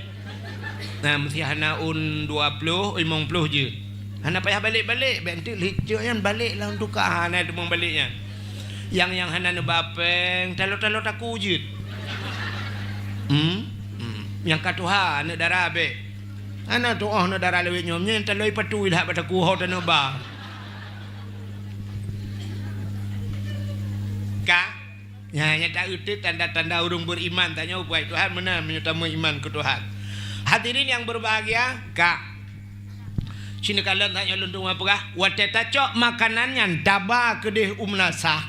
Nah, meusti hana ôn dua ploh, oi mong ploh jeuet. Hana payah balek-balek, bék enteuk lheueh cok nyan balek lam tuka, hana teumong balek nyan. Nyang, nyang hana neuba péng, talo-talo taku jeuet. Hmm? Hmm. Nyang ka tuha aneuk dara bék. Hana tuoh aneuk dara lawét nyoe, nyan taloi patui that bak taku ho taneuba. Ka? Nyan, nyan ta-, euteuk tanda-tanda ureuëng beriman. Tanyoe, "Wahai Tuhan, meunan meunyoe tameuiman keu Tuhan." Hadirin yang berbahagia, ka. Sinoe kalon tanyoe lôn tueng peugah, watée tacok makanan nyan taba keudeh u meunasah,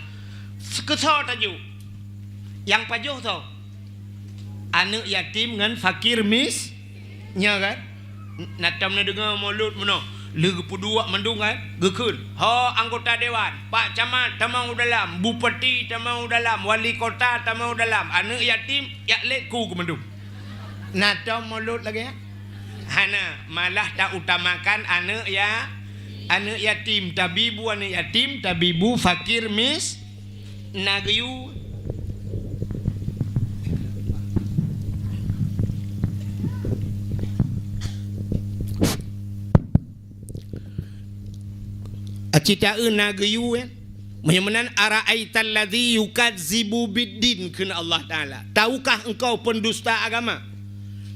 keusoe tajok. Nyang pajoh soe? Aneuk yatim ngon fakir mis-, Nyoe kan? Na tom neudeungoe Maulud meunoe, lheueh geupeuduek mandum kan? Geukheun, "Ho anggota dewan, pak camat tamong u dalam, bupati tamong u dalam, wali kota tamong u dalam, aneuk yatim jak lét ku keu mandum." Na tom Maulud lagée nyan? Hana, malah tautamakan aneuk ya-, aneuk yatim, tabibu aneuk yatim, tabibu fakir mis-, Na geuyue. Aci taeu na geuyue, eh? Meunyoe meunan, "Ara'aital ladzi yukazzibu biddin," kheun Allah Taala. "Tahukah engkau pendusta agama?"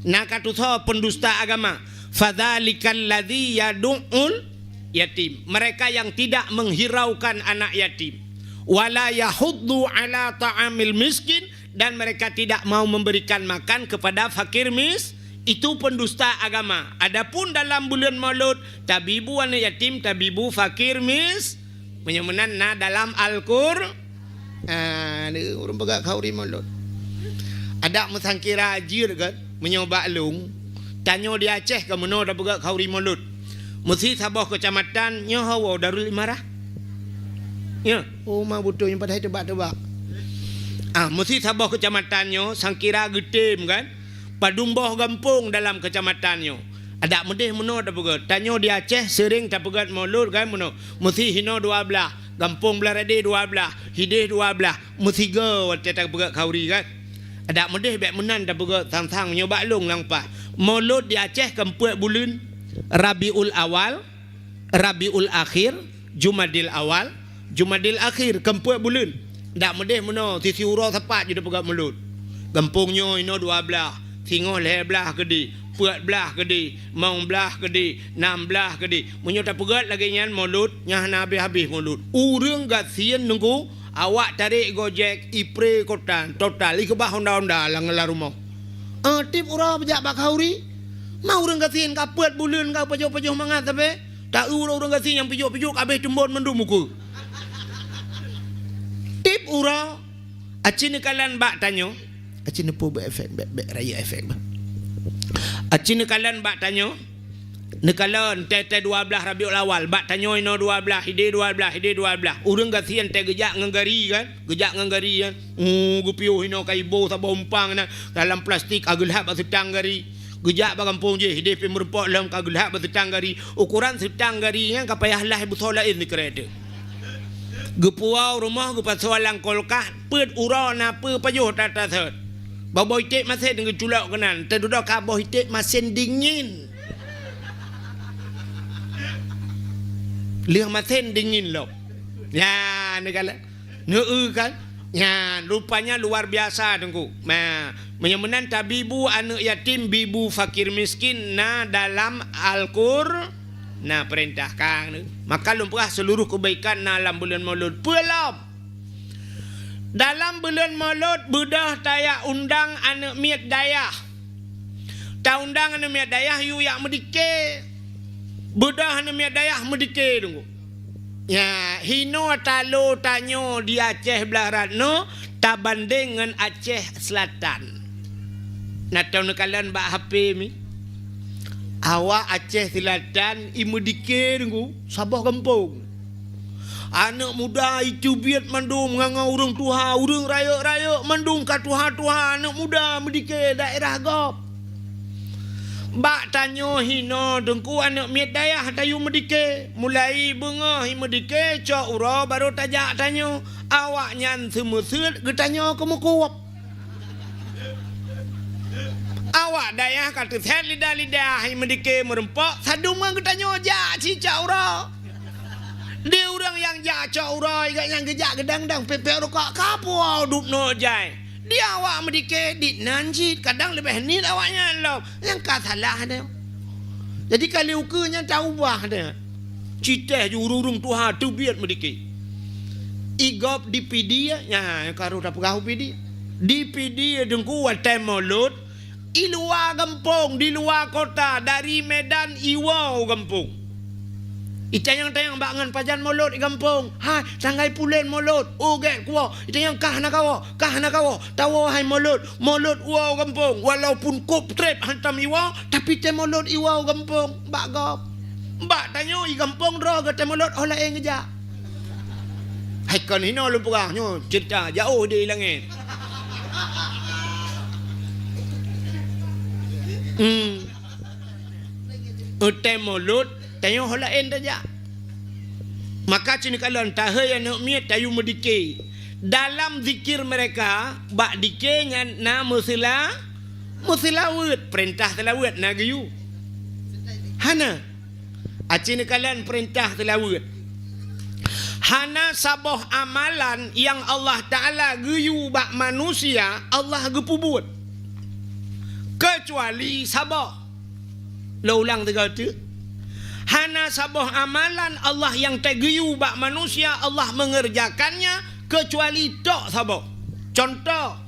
Na ka tusoe pendusta agama. "Fadzalikal ladzi yadu'ul yatim." Mereka yang tidak menghiraukan anak yatim. "Wala yahuddu ala ta'amil miskin," dan mereka tidak mau memberikan makan kepada fakir mis-, itu pendusta agama. Adapun dalam buleuen Maulud, tabibu aneuk yatim, tabibu fakir mis-, meunyoe meunan na dalam Al-Qur-, ah, ureuëng peugah khauri Maulud. Adak meusangkira jeuet kan, meunyoe bak lông, tanyoe di Aceh ka meunoe tapeugah khauri Maulud. Meusi saboh keucamatan nyoe hawa Darul Imarah. Ya, oh, ma beutôi nyang padahai teubak-teubak. Ah, meusi saboh keucamatan nyoe sangkira geutem kan, padum boh gampông dalam keucamatan nyoe. Adak meudeh meunoe tapeugah, tanyoe di Aceh seuring tapeugah Maulud kan meunoe. Meusi hinoe dua blaih, gampông Blaradeh dua blaih, hideh dua blaih, meusigoe watée tapeugah khauri kan. Adak meudeh bék meunan tapeugah sang-sang meunyoe bak lông lam paih. Maulud di Aceh keumpeuet buleuen, Rabiul Awal, Rabiul Akhir, Jumadil Awal, Jumadil Akhir, keumpeuet buleuen. Dak meudeh meunoe, sisi uroe sapat jeuet tapeugah Maulud. Gampông nyoe inoe dua blaih, singoh lhée blaih keudeh, peuet blaih keudeh, limong blaih keudeh, nam blaih keudeh. Meunyoe tapeugah lagée nyan Maulud, nyan hana habéh-habéh Maulud. Ureuëng gasien nunggu, awak tarek Gojek, Ipre Kotan, Total, ikeubah honda-honda lam, lam rumoh. Eh, tiep uroe beujak bak khauri. Ma ureuëng gasien ka peuet buleuen ka pajoh-pajoh mangat sabe. Taeu ureuëng gasien nyang pijok-pijok ka abéh teumbon mandum ukeue. Tiep uroe, aci neukalon bak tanyoe. Aci neupeu beu efek, bék, bék rayeuk efek bah. Aci neukalon bak tanyoe. Neukalon teuh-teuh dua blaih Rabiul Awal, bak tanyoe inoe dua blaih, idéh dua blaih, idéh dua blaih. Ureuëng gasien teuh geujak ngon gari kan? Geujak ngon gari kan? Uh, geupiôh inoe ka iboh saboh umpang na dalam plastik, ka geulhab bak seutang gari. Geujak bak gampông jih, idéh pih meurumpok lom, ka geulhab bak seutang gari. Ukoran seutang gari nyan ka payah lah beusoe laén sikrek teuh. Geupuwoe rumoh, geupasoe lam kulkas, peuet uroe na peue pajoh that-that sot. Bak boh iték masén geuculok keunan, teududoe ka boh iték masén dingin. Lheueh masén dingin lom. Ya, neukalon. Neu-eu kan? Nyan, rupanya luar biasa, Teungku. Nah, meunyoe meunan tabibu aneuëk yatim, bibu fakir miskin na dalam Al-Qur-, na peurintah kang. Maka lôn peugah seuluruh keubaikan na lam buleuen Maulud. Peue lom? Dalam buleuen Maulud beudôh tajak undang aneuëk miet dayah. Taundang aneuëk miet dayah yue jak meudike. Beudôh aneuëk miet dayah meudike, Teungku. Ya, hinoe talo tanyoe di Aceh Blarat nyoe tabandeng ngon Aceh Selatan. Na tau neukalon bak H P mi. Awak Aceh Selatan i meudike, Teungku, saboh gampông. Aneuëk muda iteubiet mandum ngon ureuëng tuha, ureuëng rayeuk-rayeuk mandum ka tuha-tuha, aneuëk muda meudike daerah gob. Bak tanyoe hinoe, Teungku, aneuëk miet dayah tayue meudike. Mulai beungoh i meudike, cok uroe barô tajak tanyoe. Awaknyan seumeuseuet geutanyoe keumeukueb. Awak dayah ka teusét lidah-lidah i meudike meurumpok, sadum ngon geutanyoe jak cicak uroe. Di ureuëng nyang jak cok uroe, gobnyan geujak geudang-dang peuet-peuet rukok, ka puwoe dubnoe jai. Di awak meudike dit nan cit, kadang leubeh niet awaknyan lom. Nyang ka salah nyoe. Jadi ka lheueh ukeue nyan taubah nyoe. Citeh ju ureuëng tuha teubiet meudike. I gob di Pidie, nyan ka rôh tapeugah u Pidie. Di Pidie, Teungku, watée Maulud, i luwa gampông, di luwa kota, dari Medan iwoe u gampông. Itanyong-tanyong bak ngon pajan Maulud i gampông. Hai, tanggai pulen Maulud, u gét kuwoe. Itanyong kah na kawoe, kah na kawoe. Tawoe hai Maulud, Maulud woe u gampông. Walaupun kôb treb hantom iwoe, tapi teuh Maulud iwoe u gampông bak gob. Bak tanyoe i gampông droe geutem mulot óh laén geujak. Hai kon hinoe lôn peugah nyoe ceurita jaoh di langét. Hmm. Utem mulot tanyoe óh laén tajak. Maka cit neukalon tahei aneuëk miet tayue meudike. Dalam zikir mereka bak dike nyan na meuseula-, meuseulaweuet, peurintah seulaweuet na geuyue. Hana. Aci neukalon peurintah seulaweuet. Hana saboh amalan nyang Allah Ta'ala geuyue bak manusia Allah geupeubuet. Keucuali saboh. Lôn ulang sigoe teuk. Hana saboh amalan Allah nyang teugeuyue bak manusia Allah mengerjakannya keucuali tok saboh. Contoh,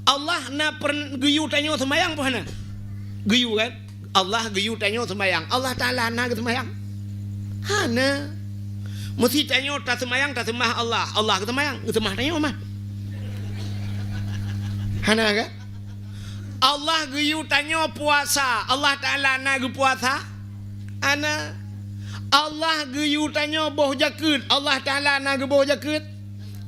Allah na pern-, geuyue tanyoe seumayang peue hana? Geuyue kan? Allah geuyue tanyoe seumayang. Allah Ta'ala na geuseumayang? Hana. Meusti tanyoe taseumayang, taseumah Allah. Allah geuseumayang, geuseumayang tanyoe mah. Hana kan? Allah geuyue tanyoe puasa. Allah Ta'ala na geupuasa? Hana. Allah geuyue tanyoe boh jakeuet. Allah Ta'ala na geuboh jakeuet?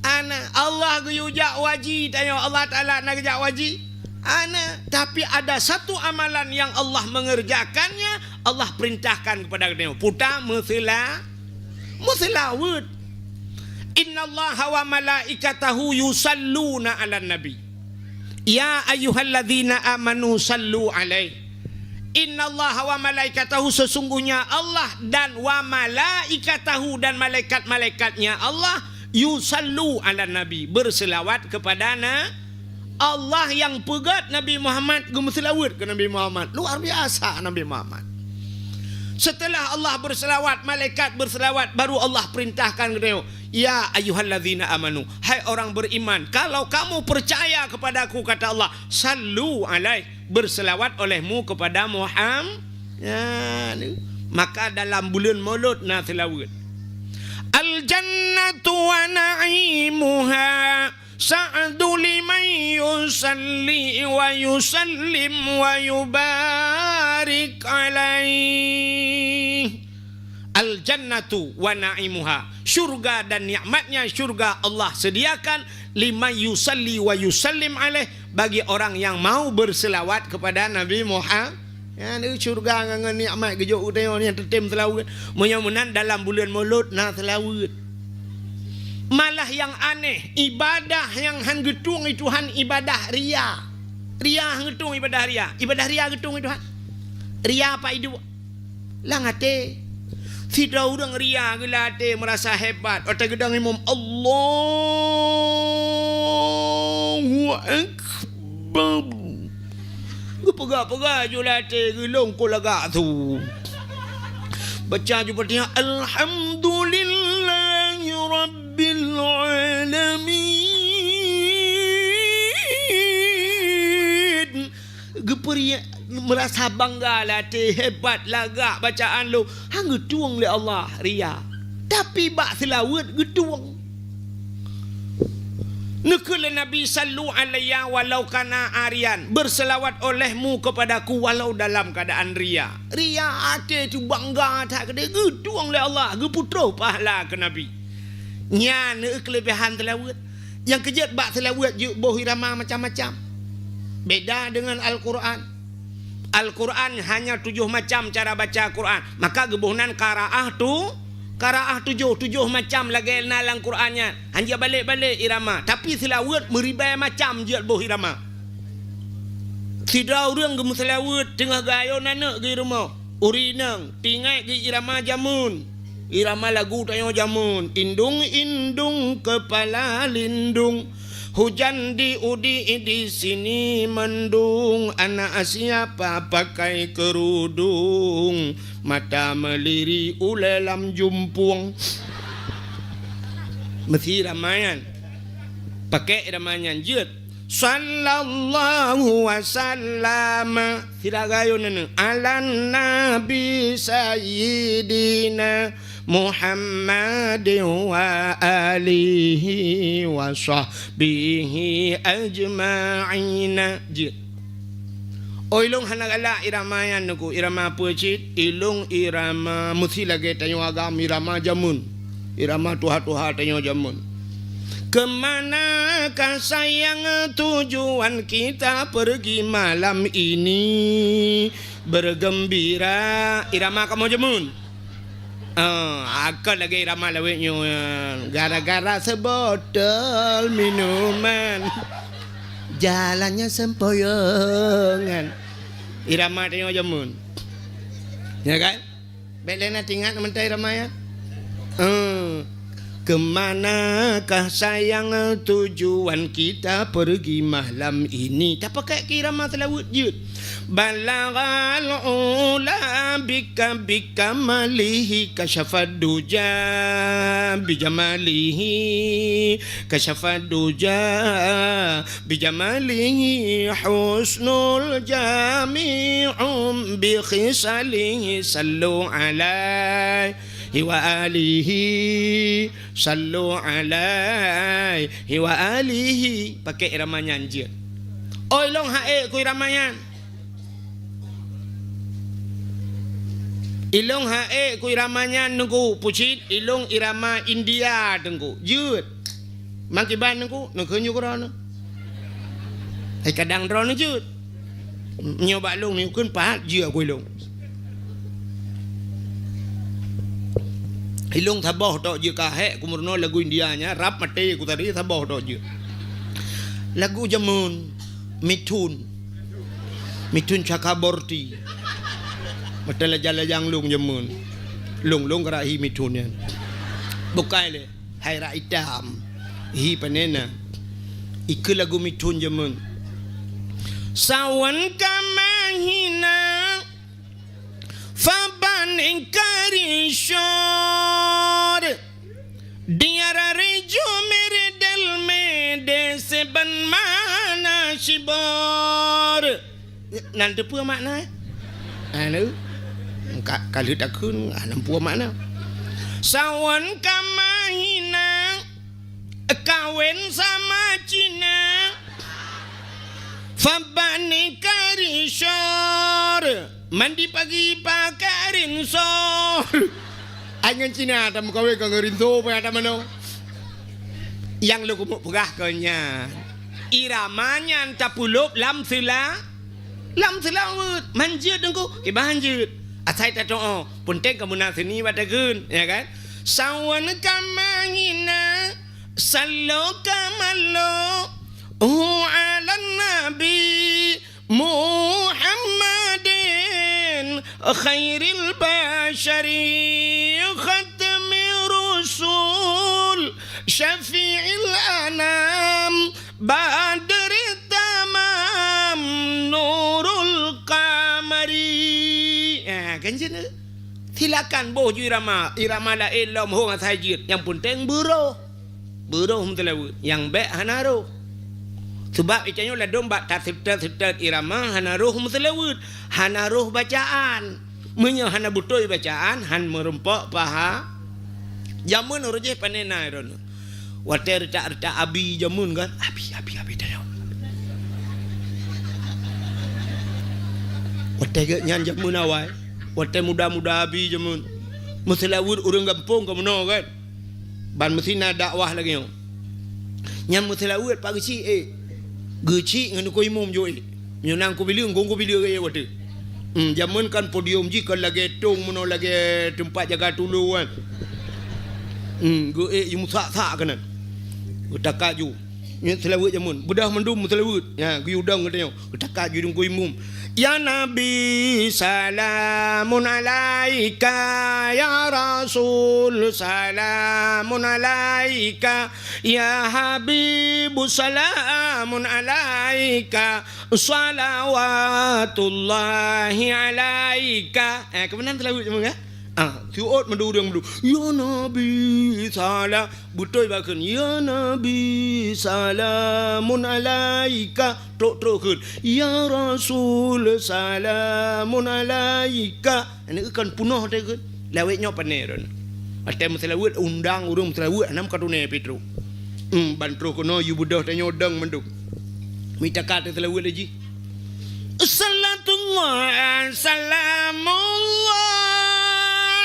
Hana. Allah geuyue jak haji tanyoe, Allah Ta'ala na geujak haji? Hana. Tapi ada satu amalan yang Allah mengerjakannya, Allah perintahkan kepada geutanyoe. Peue ta meuseula-, meuseulaweuet. Innallaha wa malaikatahu yusalluna 'alan nabi. Ya ayyuhalladzina amanu sallu 'alaihi. Innallaha wa malaikatahu, sesungguhnya Allah dan wa malaikatahu, dan malaikat-malaikatnya Allah, yusallu 'alan nabi, berselawat kepada na-, Allah nyang peugét Nabi Muhammad, geumeuseulaweuet keu Nabi Muhammad. Luar biasa Nabi Muhammad. Setelah Allah berselawat, malaikat berselawat, baru Allah perintahkan geutanyoe, "Ya ayyuhalladzina amanu, hai orang beriman, kalau kamu percaya kepada-Ku," kata Allah, "sallu 'alaihi, berselawat olehmu kepada Muhammad." Ya, ni. Maka dalam buleuen Maulud na seulaweuet. Al jannatu wa na'imuha sa'du liman Salli wa yusallim wa yubarik alaih. Al-jannatu wa na'imuha. Syurga dan nikmatnya syurga Allah sediakan liman yusalli wa yusallim alaih, bagi orang yang mau berselawat kepada Nabi Muhammad. Nyan, eh, syurga ngon, ngon nikmat geujok u tanyoe nyang teutem seulaweuet. Meunyoe meunan dalam buleuen Mulod na seulaweuet. Malah nyang aneh, ibadah nyang han geutueng lé Tuhan ibadah ria. Ria han geutueng ibadah ria. Ibadah ria geutueng lé Tuhan. Ria apa iduek? Lam até. Sidroe ureuëng ria geuh lam até meurasa hebat. Watée geudong imum, Allahu Akbar. Geupeugah-peugah ju lam até geulong kon lagak su. Baca ju Fatihah, Alhamdulillahi Rabbil Alamin. Geupeuriak, meurasa bangga lam até, hebat lagak bacaan lôn. Han geutueng lé Allah, ria. Tapi bak seulaweuet geutueng. Neukheun lé Nabi, "Sallu alayya walau kana ariyan," berselawat olehmu kepadaku walau dalam keadaan ria. Ria até teuh bangga that keudéh, geutueng lé Allah, geupeutroh pahala keu Nabi. Nyan keuleubaihan seulaweuet. Nyang keujeuet bak seulaweuet jeuet boh irama macam-macam. Beda deungon Al-Qur'an. Al-Qur'an hanya tujoh macam cara baca Qur'an. Maka geuboh nan qaraah tu, qaraah tujoh, tujoh macam lagée na lam Qur'an nyan. Hana balek-balek irama, tapi seulaweuet meuribée macam jeuet boh irama. Sidroe ureuëng geumeuseulaweuet teungoh geuayon aneuëk geuh rumoh. Ureuëng inong teuingat geuh irama jameun. Irama lagu tanyoe jameun. Indung-indung kepala lindung. Hujan di udi di sini mendung. Anak siapa pakai kerudung? Mata melirik ulée lam jumpueng. Meusi irama nyan. Pakai irama nyan jeuet. Sallallahu wasallam. Sira gayun neuneu. Alan Nabi Sayyidina Muhammad wa alihi wa sahbihi ajma'in. Jeuet. Oh, ilong hana galak irama nyan Teungku, irama peue cit? Ilong irama meusi lagée tanyoe agam, irama jameun. Irama tuha-tuha tanyoe jameun. Kemanakah sayang tujuan kita pergi malam ini? Bergembira. Irama kamoe jameun. Ah, akan lagée irama lawét nyoe, gara-gara seubotol minuman, jalannya sempoyongan. Irama tanyoe jameun. Ya kan? Bék lé na teuingat mantong irama nyan. Eh, kemanakah sayang tujuan kita pergi malam ini? Tapakai keu irama seulaweuet jeuet. Balaghal ula bika bikamalihi kasyafad duja bijamalihi kasyafad duja bijamalihi husnul jami'un bi khisalihi sallu alaihi wa alihi sallu alaihi wa alihi. Pakai irama nyan jeuet. Oi, long haék ku irama nyan. Ilong haék ku irama nyan Teungku, pucit ilong irama India Teungku. Jeuet. Makiban Teungku, neukheun ju keudroe. Hai kadang droe jeuet. Nyoe bak long ni kheun pahat jeuet ku ilong. Ilong saboh tok jeuet ka hék ku meurunoe lagu India nyan, rab maté ku tadi saboh tok jeuet. Lagu jameun. Mithun. Mithun Chakraborty. Mata lajang-lajang long jameun. Long-long gerak hi mithun nyan. Bukai lé, hai rak itam. Hi panena. Ike lagu mithun jameun. Sawan kamahina. Faban ingkari syur. Diara riju miridel mede seben mana shibor. Nan teupeue makna? Anu, ka, ka lheueh takheun, ah, nan peue makna? Sawan kamahina, kawen sama Cina. Fabani karisor, mandi pagi pakai rinso. Ai ngon Cina tameukawen ka ngon rinso payah tamanoe. Nyang lôn keumeung peugah keu nyan, irama nyan tapulop lam seula-, lam seulaweuet. Manjeuet teungku, kiban jeuet. Asai tatoe, peunteng ka meunan seuni bak takheun, ya kan? Sawan ka mangina, salo ka malo, hu alan nabi, Muhammadin khairil basyari khatmi rusul syafi'il anam badri tamam nurul qamari. Ha, kan jeuet. Silakan boh ju irama, irama laén lom hong asai jeuet. Nyang peunteng beuroh. Beuroh meuseulaweuet, nyang bék hana roh. Sabab itanyoe ladom bak taseutôt-seutôt irama hana roh meuseulaweuet, hana roh bacaan. Meunyoe hana beutôi bacaan, han meurumpok paha. Jameun uroe jéh pane na droeneuh. Watée reutak-reutak abi jameun kan, abi, abi, abi tanyoe. Watée gét nyan jameun awai, watée muda-muda abi jameun. Meuseulaweuet ureuëng gampông ka meunoe kan. Ban meusinan dakwah lagée nyoe. Nyang meuseulaweuet pak geuchik, eh. Geuchik ngon ukoe imum jok, eh. Meunyoe na ukoe bileue, ngon ukoe bileue, eh, watée. Hmm, jameun kan podium jih kan lagée tong meunoe lagée teumpat jaga tulông kan. Hmm, geu-, eh, meusak-sak keunan. Geutakat ju. Nyan seulaweuet jameun. Beudôh mandum meuseulaweuet. Ya, geuyue dong geutanyoe. Geutakat ju dong ukoe imum. Ya Nabi, salamun alaika. Ya Rasul, salamun alaika. Ya Habibu, salamun alaika. Salawatullahi alaika. Eh, keumanan seulaweuet jameun, ya? Ah, siuôt mandum ureuëng mandum. Ya Nabi, salam. Beutôi bak kheun, "Ya Nabi, salamun alaika." Trok-trok kheun, "Ya Rasul, salamun alaika." Aneuk kan peunoh teuh kheun. Lawét nyoe pane ron. Watée meuseulaweuet, undang ureuëng meuseulaweuet, hana meukaduné pih trok. Hmm, ban trok keunoe yue beudôh tanyoe dong mandum. Mita ka teuseulaweuet lé jih. Salatullah, salamullah,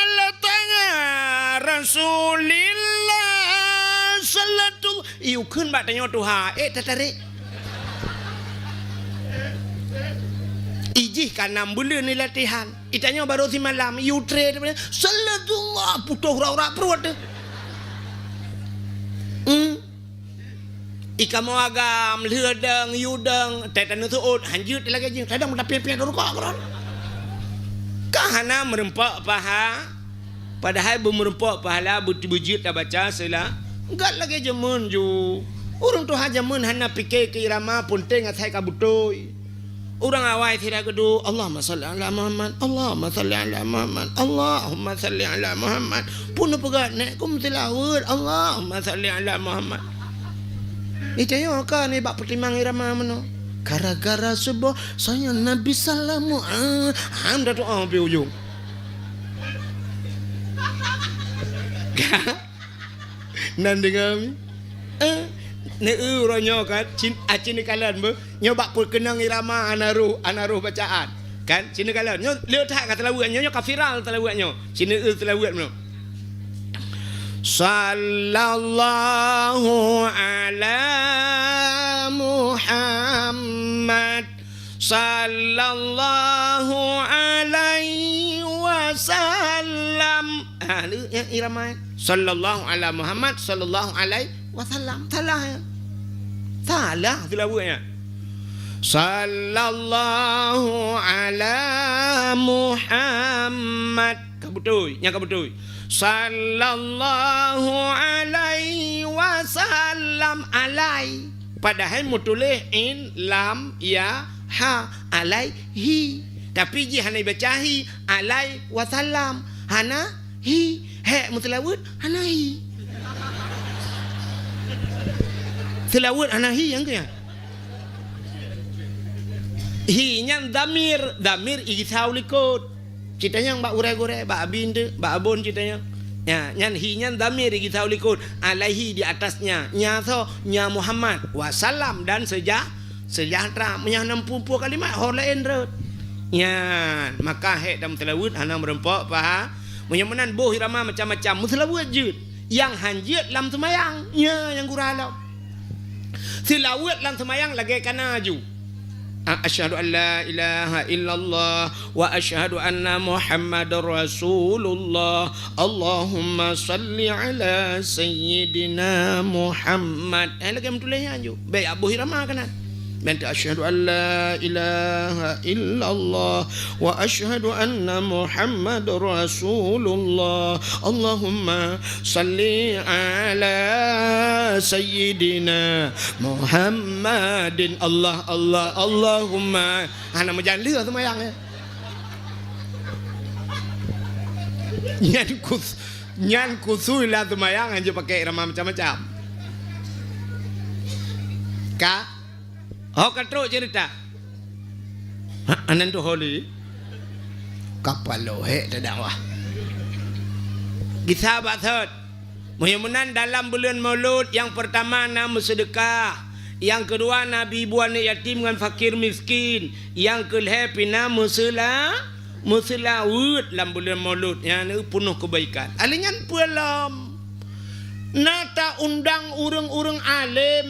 ala taha Rasulillah. Salatullah. Ih, ukheun bak tanyoe tuha, eh, tatarék. Ijih ka nam buleuen ilatihan. Itanyoe barô simalam, ih, utré, salatullah, putôh urak-urak pruet teuh. Hmm. Ih, kamoe agam, lheueh dong, yue dong, tée taneuseuôt, hanjeuet lagée jih, kadang meudapiet-piet rukok keudroe. Ka hana meurumpok paha, padahai beumeurumpok pahala, beu-, beujeuet tabaca seula. Gat lagée jameun ju. Ureuëng tuha jameun hana pike keu irama, peunteng asai ka beutôi. Ureuëng awai sira geuduek, "Allahumma shalli ala Muhammad, Allahumma shalli ala Muhammad, Allahumma shalli ala Muhammad." Pun neupeugah, "Nek kum seulaweuet, Allahumma shalli ala Muhammad." Itanyoe ka nibak peutimang irama meunoe. Gara-gara suboh, saya Nabi salamu, ah, ham dah tu, ah, pi ujong. Nan deungoe mi? Eh, neu-eu uroe nyoe kan, cin, ah, cin dikalon beuh. Nyoe bak peukeunong irama hana roh, hana roh bacaan. Kan, cin dikalon. Nyoe le that ka seulaweuet nyoe, nyoe ka viral seulaweuet nyoe. Cin neu-eu seulaweuet nyoe. Sallallahu ala Muhammad. Sallallahu alaihi wasallam. Ah, le, ya, irama. Sallallahu ala Muhammad, sallallahu alaihi wasallam. Salah, ya. Salah, seulaweuet, ya. Sallallahu ala Muhammad. Ka beutôi, nyang ka beutôi. Sallallahu alaihi wasallam, alai. Padahai meutuléh in, lam, ya, ha, alaihi. Tapi jih hana ibaca hi, alai wasallam. Hana hi. Hék meuseulaweuet, hana hi. Seulaweuet hana hi, nyang keu nyan. Hi nyan dhamir, dhamir igisa u likot. Cit tanyong bak gurée-gurée, bak abi eunteuk, bak abon cit tanyong. Ya, nyan hi nyan dhamir igisa u likot. Alaihi di atasnya. Nya soe? Nya Muhammad. Wasallam dan seja-, Sejahtera, meunyoe hana muphom kalimat, ho laén rhot. Nyan, maka hék tameuseulaweuet hana meurumpok paha. Meunyoe meunan boh irama macam-macam, meuseulaweuet jeuet. Nyang han jeuet lam seumayang, nya nyang gura lom. Seulaweuet lam seumayang lagèe kana aju. A-, asyhadu an la ilaha illallah wa asyhadu anna Muhammadar Rasulullah. Allahumma salli ala sayyidina Muhammad. Eh, lagèe meutuléh nyan ju. Bèk jak boh irama keunan. Bantu asyhadu an la ilaha illallah wa asyhadu anna Muhammadar Rasulullah. Allahumma salli ala sayyidina Muhammadin. Allah, Allah, Allahumma. Hana meujan lheueh seumayang, eh. Nyan kus-, nyan kusui lam seumayang hana jeuet pakai irama macam-macam. Ka? Ho ka trok ceurita. Ha, anan tu holi. Kapalo hék teudakwah. Gisa bak thot. Meunyoe meunan dalam buleuen Maulud, nyang peurtama na meuseudeukah, nyang keudua na bi bu aneuk yatim ngon fakir miskin, nyang keulhèe pih na meuseula-, meuseulaweuet lam buleuen Maulud, nyan peunoh keubaikan. Alèh nyan peue lom? Na ta-undang ureueng-ureueng além.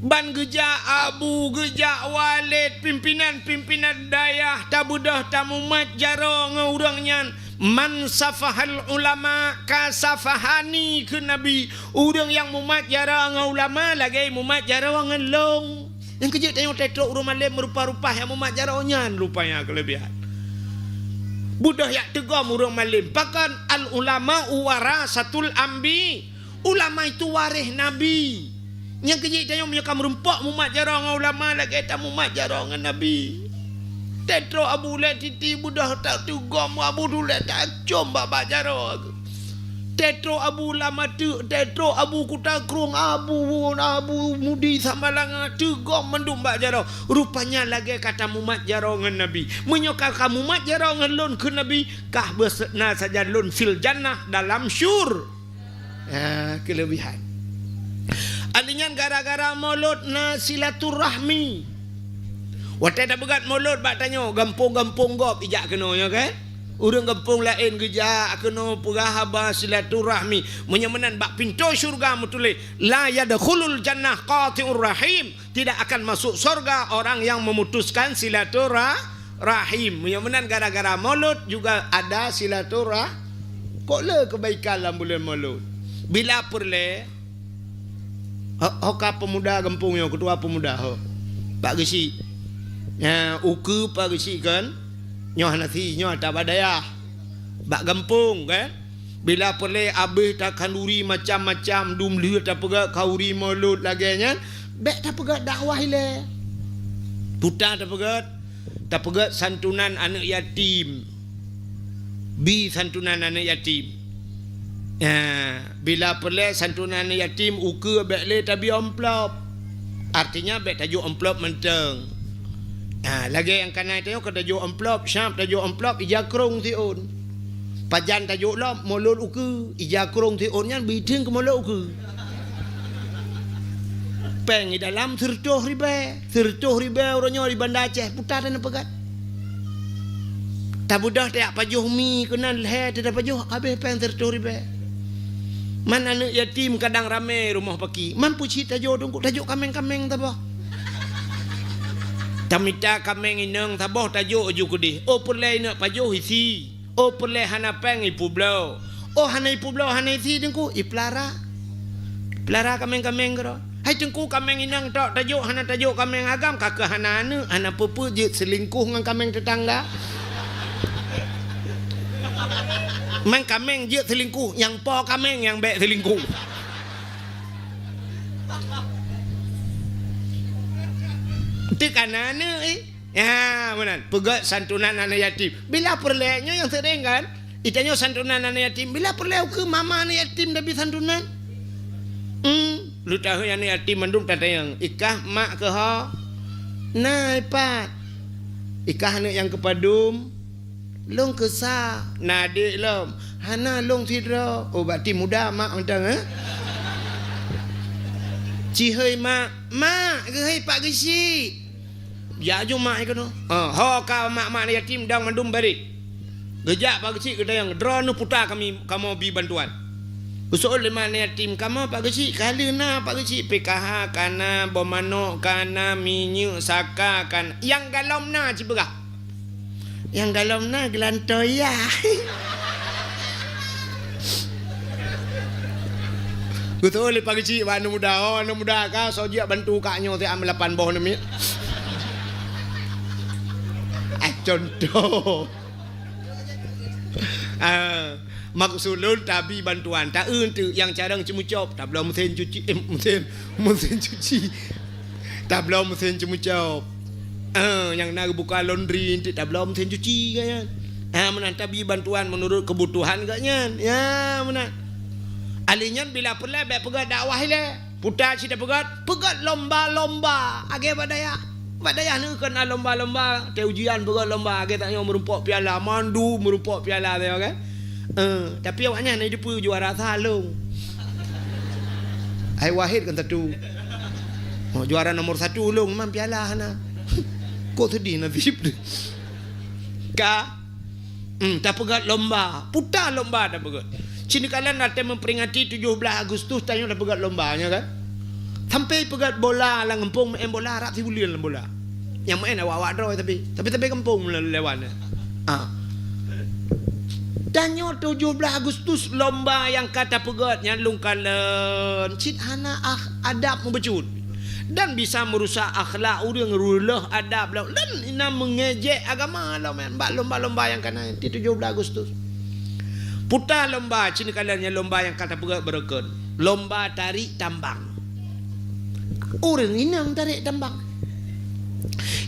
Ban geujak abu, geujak walét, pimpinan-pimpinan dayah, tabeudôh tamumat jaroe ngon ureueng nyan. Man safahal ulama kasafahani, kheun Nabi. Ureueng nyang mumat jaroe ngon ulama lagèe mumat jaroe ngon lôn. Nyang keujeuet tanyoe teutrok ureueng malém meurupa-rupa nyang mumat jaroe nyan rupanya keuleubihan. Beudôh jak teugom ureueng malém. Pakon al ulama warasatul anbi. Ulama itu waréh Nabi. Nyang keujeuet tanyoe meunyoe ka meurumpok mumat jaroe ngon ulama lagèe tamumat jaroe ngon Nabi. Teutrok abu lé titi beudôh tateugom abu tulèe tacom bak-bak jaroe. Teutrok abu lam ateuk, teutrok abu kuta krueng, abu, abu mudi samalanga, teugom mandum bak jaroe. Rupanya lagèe ka tamumat jaroe ngon Nabi. Meunyoe ka, ka mumat jaroe ngon lôn kheun Nabi, kah beuseutina sajan lôn fil jannah dalam syur. Ha, keuleubihan. Alèh nyan gara-gara Maulud na silaturahmi. Watèe tapeugèt Maulud bak tanyoe, gampông-gampông gob ijak keunoe, nyo kan? Ureueng gampông laén geujak keunoe peugah haba silaturahmi. Meunyoe meunan bak pintoe syeuruga meutuléh, "La yadkhulul jannah qati'ur rahim." Tidak akan masuk sorga orang yang memutuskan silaturah-, rahim. Meunyoe meunan gara-gara Maulud juga ada silaturah-, kok le keubaikan lam buleuen Maulud. Bila peureulèe, ho-, ho ka peumuda gampông nyoe, keutua peumuda ho. Pak Geuchik. Nyan, ukeue Pak Geuchik kan? Nyoe hana si, nyoe ata bak dayah. Bak gampông kan? Bila peureulèe abéh takhanduri macam-macam, dum lheueh tapeugèt khanduri Maulud lagèe nyan, bèk tapeugèt dakwah ilèe. Peue tapeugèt, tapeugèt santunan aneuk yatim. Bi santunan aneuk yatim. Nah, bila peureulèe santunan aneuk yatim, ukeue bèk lé tabi amplop. Artinya, bèk tajok amplop mantong. Ha, lagèe nyang kana tanyoe ka tajok amplop, siap tajok amplop, ija krông siôn. Pajan tajok lom, Maulud ukeue, ija krông siôn nyan beuitheun keu Maulud ukeue. Péng di dalam sireutôh ribèe, sireutôh ribèe uroe nyoe di Banda Aceh, peue tapeugèt. Tabeudôh tajak pajoh mi keunan lhèe teuh tapajoh, abéh péng sireutôh ribèe. Man aneuk yatim kadang ramé rumoh paki. Man peue cit tajok teungku, tajok kaméng-kaméng saboh. Tamita kaméng inong saboh tajok aju keudéh. Oh, peureulèe inong pajoh isi. Oh, peureulèe hana péng ipeubloe. Oh, hana ipeubloe, hana isi teungku, ipeulara. Peulara kaméng-kaméng keudroe. Hai teungku, kaméng inong tok tajok, hana tajok kaméng agam, ka keuh hana aneuk, hana peue-peue jeuet seulingkoh ngon kaméng teutangga. Man kaméng jeuet seulingkoh, nyang po kaméng nyang bèk seulingkoh. Teuh kana aneuk, eh. Ya, meunan. Peugèt santunan aneuk yatim. Bila peureulèe nyoe nyang seuréng kan? Itanyoe santunan aneuk yatim. Bila peureulèe ukeue mama aneuk yatim tabi santunan? Hmm, lheueh tahun aneuk yatim mandum tatanyong, "Ikah mak keuh ho?" "Na, i pat." "Ikah aneuk nyang keupadum?" "Lôn keusa." "Na adék lom?" "Hana, lôn sidroe." "Oh, berarti muda mak mantong, eh?" Cihôi mak, "Mak, geuhôi Pak Geuchik." Jak ju mak keunoe. Ha, ho ka mak-mak yatim dang mandum bareh. Geujak Pak Geuchik geutanyong, "Droeneuh puta kami, kamoe bi bantuan." Geuseuôt lé mak yatim, "Kamoe Pak Geuchik?" "Ka lheueh na Pak Geuchik, P K H ka na, boh manok ka na, minyeuk saka ka na." "Nyang galom na cit peugah." "Nyang galom na geulantoe ya." Geutôh lé Pak Geuchik bak aneuk muda, "Oh, aneuk muda, ka soe jeuet bantu kak nyoe siat meulapan boh aneuk miet." Ah, contoh. Ah, maksud lôn tabi bantuan, ta-eu teuk nyang carông ceumeucop, tabloe meusén cuci, eh, meusén, meusén cuci. Tabloe meusén ceumeucop. Eh, nyang na geubuka laundry, enteuk tabloe meusén cuci geuh nyan. Ha, meunan tabi bantuan meunurot keubutuhan geuh nyan. Ya, meunan. Ahli nyan bila peureulèe bèk peugah dakwah ilèe. Puta cit tapeugah, peugah lomba-lomba. Agèe bak dayah. Bak dayah nyoe kon na lomba-lomba. Teu ujian peugah lomba. Agèe tanyoe meurumpok piala. Mandum meurumpok piala tanyoe kan. Eh, tapi awak nyan na jipeue juara sa lôn. Hai Wahid kan satu. Oh, juara nomor satu lôn, memang piala hana. Kok sedih nasib deh. Ka, hmm, tapeugah lomba. Puta lomba tapeugah. Cit neukalon watèe memperingati tujuh belas Agustus, tanyoe tapeugah lomba, nya kan? Sampai peugah bola lam gampông, meu'en bola, rab sibuleuen lam bola. Nyang meu'en awak-awak droe tapi, tapi, tapi gampông le-, lewat. Ah. Tanyoe tujuh belas Agustus lomba nyang ka tapeugah nyan lôn kalon cit hana ah, adab meubeujeuet dan bisa meurusak akhlak ureueng, reuloh adab lom dan inan meungejek agama lom bak lomba-lomba nyang ka na di tujuh belas Agustus. Puta lomba cit neukalon nyan lomba nyang ka tapeugah beureukat, lomba tarék tambang. Ureueng inong tarék tambang.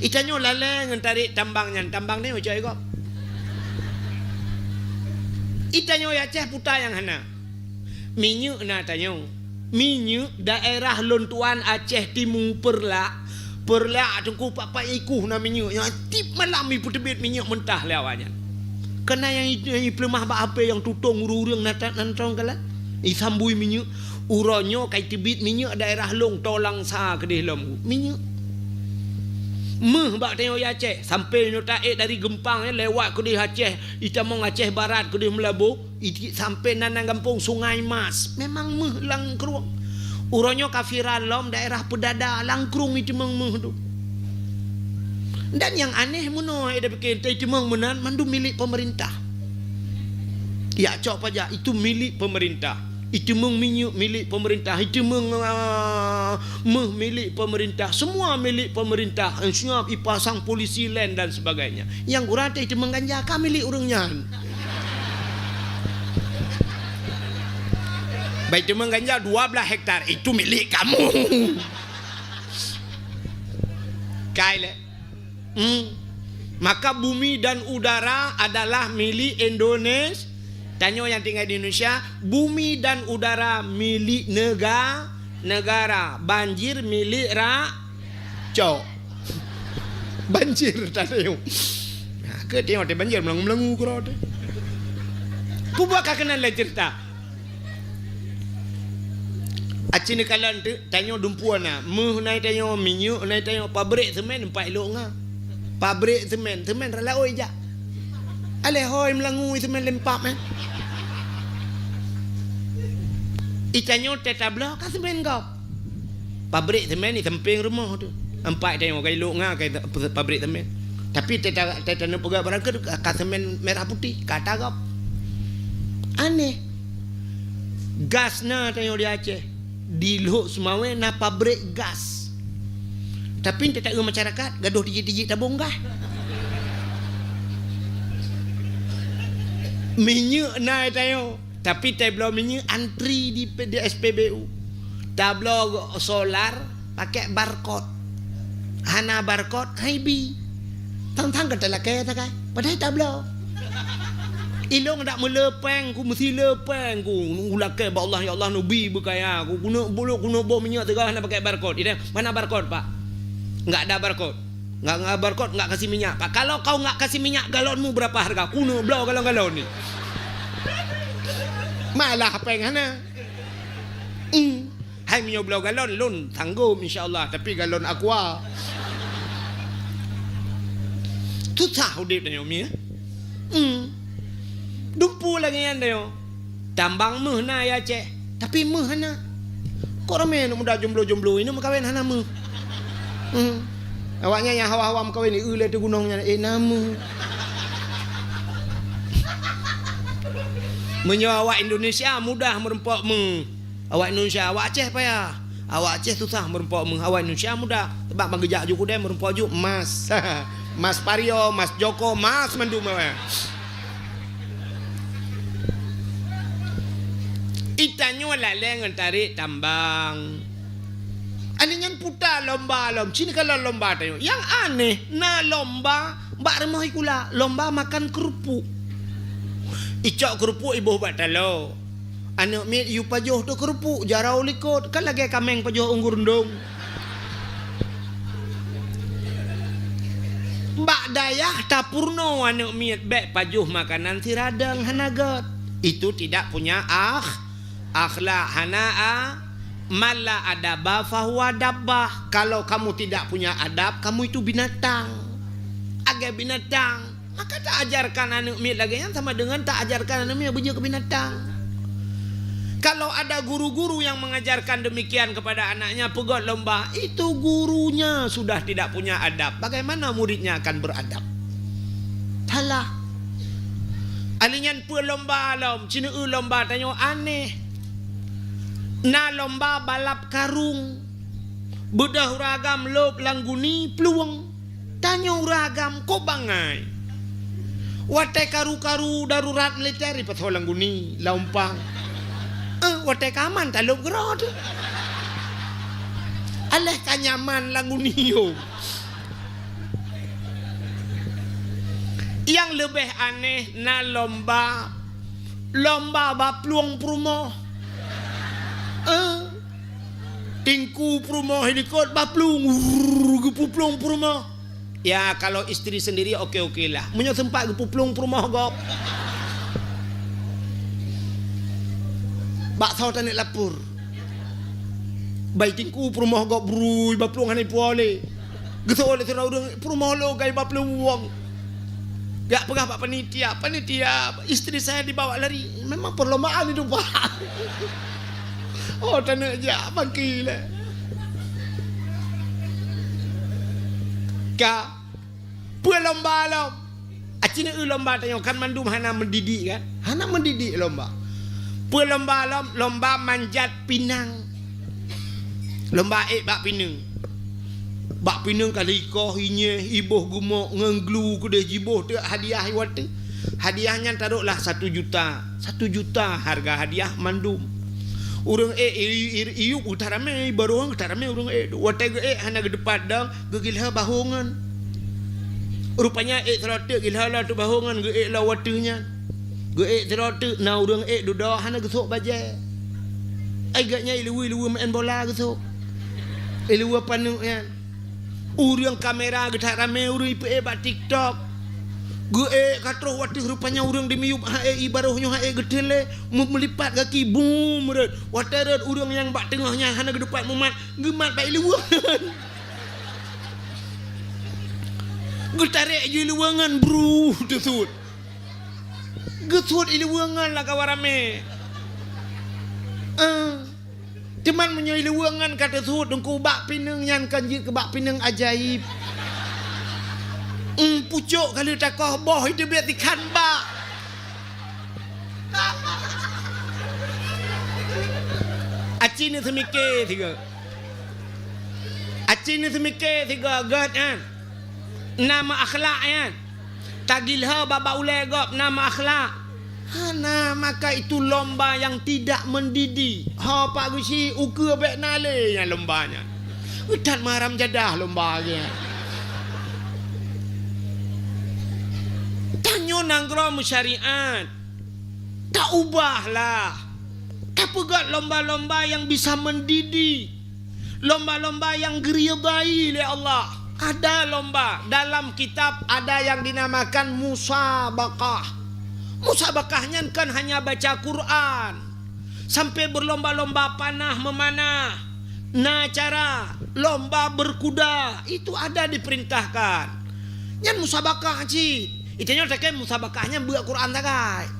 Itanyoe lalée ngon tarék tambang nyan, tambang nyoe cok gob. Itanyoe Aceh puta nyang hana. Minyeuk na tanyoe. Minyeuk daerah lôn tuan Aceh Timu Peureulak. Peureulak teungku pat-pat ikoh na minyeuk nyang tiep malam ipeuteubiet minyeuk mentah lé awak nyan. Keunan nyang i-, nyang ipeuleumah bak api nyang tutong ureueng-ureueng na ta-, nan trong galak. Isambui minyeuk. Uroe nyoe ka iteubiet minyeuk daerah lôn, Tolang sa keudeh lom. Minyeuk. Méuh bak tanyoe Aceh, sampoe nyoe taék dari Geumpang, ya, lewat keudeh Aceh, itamong Aceh Barat keudeh Meulaboh, iti sampoe nan, nan gampông Sungai Mas. Memang méuh lam krueng. Uroe nyoe ka viral lom daerah Peudada, lam krueng iteumeung méuh tu. Dan nyang aneh meunoe, eh, dah pikir, iteumeung meunan mandum milék pemerintah. Ya, cok pajak, itu milék pemerintah. Iteumeung minyeuk milék pemerintah, iteumeung, ah, méuh milék pemerintah, semua milék pemerintah. Siap ipasang polisi laén dan sebagainya. Nyang gura teuh iteumeung ganja ka milék ureueng nyan. Baik iteumeung ganja dua belas hektar, itu milék kamu. Kai lé. Hmm. Maka bumi dan udara adalah milik Indonesia. Tanyoe nyang tinggai di Indonesia, bumi dan udara milik nega-, negara. Banjir milik ra-, cok. Banjir tadi. Nah, keu tengok teh banjir melangu-melangu keudroe teh. Peubua ka keunan lé ceurita. Aci neukalon teuk, tanyoe dumpeue na, méuh na tanyoe, minyeuk na tanyoe, pabrék seumén empat ilok nga. Pabrék seumén, seumén rot laôt ijak. Aléh hôi meulangu seumén lempap, eh. Itanyoe teutabloe ka seumén gob. Pabrék seumén di sampéng rumoh tu. Empat tanyoe ka ilok nga ka pabrék seumén. Tapi teuta-, teutanyoe peugah barangka ka seumén merah putih, ka tagob. Aneh. Gas na tanyoe di Aceh. Di Lhok Seumawé na pabrék gas. Tapi teuta-eu masyarakat gadoh tijik-tijik tabong gas. Minyeuk na tanyoe. Tapi tabloe minyeuk antri di, di S P B U. Tabloe solar pakai barcode. Hana barcode, hai bi. Tang-tang ka talakée takai. Padahai tabloe. Ilong dak meulepeng ku, meusi lepeng ku. Ulakée bak Allah, ya Allah, neubi beukaya ku. Kuneuk bulok, kuneuk boh minyeuk teuga hana pakai barcode. Ida, mana barcode, Pak? Enggak ada barcode. Enggak, enggak barcode, enggak kasih minyak. Pak, kalau kau enggak kasih minyak galonmu berapa harga? Kuneuk bloe galon-galon ni. Malah péng hana. Hmm. Hai meunyoe bloe galon, lôn sanggob insya Allah, tapi galon aqua. Susah udeb tanyoe, Mi. Hmm. Dumpeue lagèe nyan tanyoe. Tambang méuh na ya Aceh, tapi méuh hana. Kok ramé aneuk muda jomblo-jomblo, ineuk meukawen hana méuh. Hmm. Awaknyan nyang hawa-hawa meukawen, ieu lé teuh gunong nyan, eh, na méuh. Meunyoe awak Indonesia mudah meurumpok méuh. Awak Indonesia, awak Aceh payah. Awak Aceh susah meurumpok méuh, awak Indonesia mudah. Sebab ban geujak ju keudè meurumpok ju emas. Emas Pario, emas Joko, emas mandum awak. Itanyoe lalé ngon tarek tambang. Aneh nyan puta lomba lom, cit neukalon lomba tanyoe. Nyang aneh, na lomba bak rumoh sikula, lomba makan keurupuk. Icok keurupuk iboh bak taloe. Aneuk miet yue pajoh teuh keurupuk, jaroe likot, kan lagèe kaméng pajoh unggur undong. Bak dayah tapeurunoe aneuk miet bèk pajoh makanan siradong hana gèt. Itu tidak punya akh-, akhlak, hana a-, man la adaba fahuwa dabbah. Kalau kamu tidak punya adab, kamu itu binatang. Agak binatang. Maka ta ajarkan aneuk miet lagèe nyan sama dengan ta ajarkan aneuk miet beujeuet keu binatang. Kalau ada guru-guru yang mengajarkan demikian kepada anaknya, peugöt lomba, itu gurunya sudah tidak punya adab. Bagaimana muridnya akan beradab? Salah. Alinyan peue lomba lom, cit neueu lomba tanyoe aneh. Na lomba balap karung. Beudôh ureueng agam lôb lam guni plueng. Tanyoe ureueng agam kok bangai. Watèe karu-karu darurat militer ipasoe lam guni, lam umpang. Eh, watèe ka aman talôb keudroe teuh. Aléh ka nyaman lam guni yom. Nyang leubeh aneh na lomba, lomba baplueng peurumoh. Eh, Teungku peurumoh likot baplueng, wurr, geupeuplueng peurumoh. Ya, kalau istri sendiri oke-oke lah. Meunyoe sempat geupeuplueng peurumoh gob. Bak soe taneuk lapor. Bai teungku peurumoh gob brui baplueng hana ipuwoe lé. Geuseuôt lé sidroe ureueng peurumoh lôn ka ibaplueng. Jak peugah bak panitia, "Panitia, istri saya dibawa lari." Memang perlombaan itu, Pak. Oh, taneuk jak pangki lé. Ka, peue lomba lom? Aci neueu lomba tanyoe kan mandum hana mendidik kan? Hana mendidik lomba. Peue lomba lom? Lomba manjat pinang. Lomba ék bak pineung. Bak pineung ka lheuh ikoh, inyeh, iboh geumo ngon glu keudeh jiboh teuk hadiah iwat teuh. Hadiah nyan taroklah satu juta. Satu juta harga hadiah mandum. Ureueng ék i-, i-, iyup geutak ramé, ibaroe geutak ramé ureueng ék. Watèe geuék hana geuteupat dong, geugilhô bahô ngon. Rupanya ék sidroe teuk gilhô lom teuk bahô ngon geuék lom watèe nyan. Geuék sidroe teuk na ureueng ék dudoe hana geusôk bajèe. Ai gobnyan iluweue-luweue meu'en bola geusôk. Iluweue paneuk nyan. Ureueng kamera geutak ramé ureueng ipeuék bak TikTok. Geuék ka troh watèe rupanya ureueng dimiyup ha ék ibaroe nyoe ha ék geuteun lé meu-, meulipat gaki bum rot. Watèe rot ureueng nyang bak teungoh nyan hana geuteupat mumat, geumat bak iluweue. Geutarek ju iluweue ngon bru teusut. Geusut iluweue ngon lam kawan ramé. Eh. Teuma meunyoe iluweue ngon ka teusut teungku bak pineung nyan kan jeuet keu bak pineung ajaib. Em, pucôk ka lheuh takoh boh iteubiet ikan bak. Aci ni seumike sigoe. Aci ni seumike sigoe gèt nyan. Na meuakhlak nyan. Tagilhô bak-bak ulèe gob na meuakhlak. Hana, maka itu lomba yang tidak mendidik. Ho Pak Geuchik ukeue bèk na lé nyan lomba nyan. That meuharam jadah lomba nyan. Tanyoe nanggroe meusyariat. Taubahlah. Tapeugöt lomba-lomba yang bisa mendidik. Lomba-lomba yang geuridai lé Allah. Ada lomba, dalam kitab ada yang dinamakan musabaqah. Musabaqah nyan kan hanya baca Quran. Sampai berlomba-lomba panah memanah. Na cara lomba berkuda, itu ada diperintahkan. Nyan musabakah cit. Itanyoe takheun musabakah nyan beuet Quran sagai.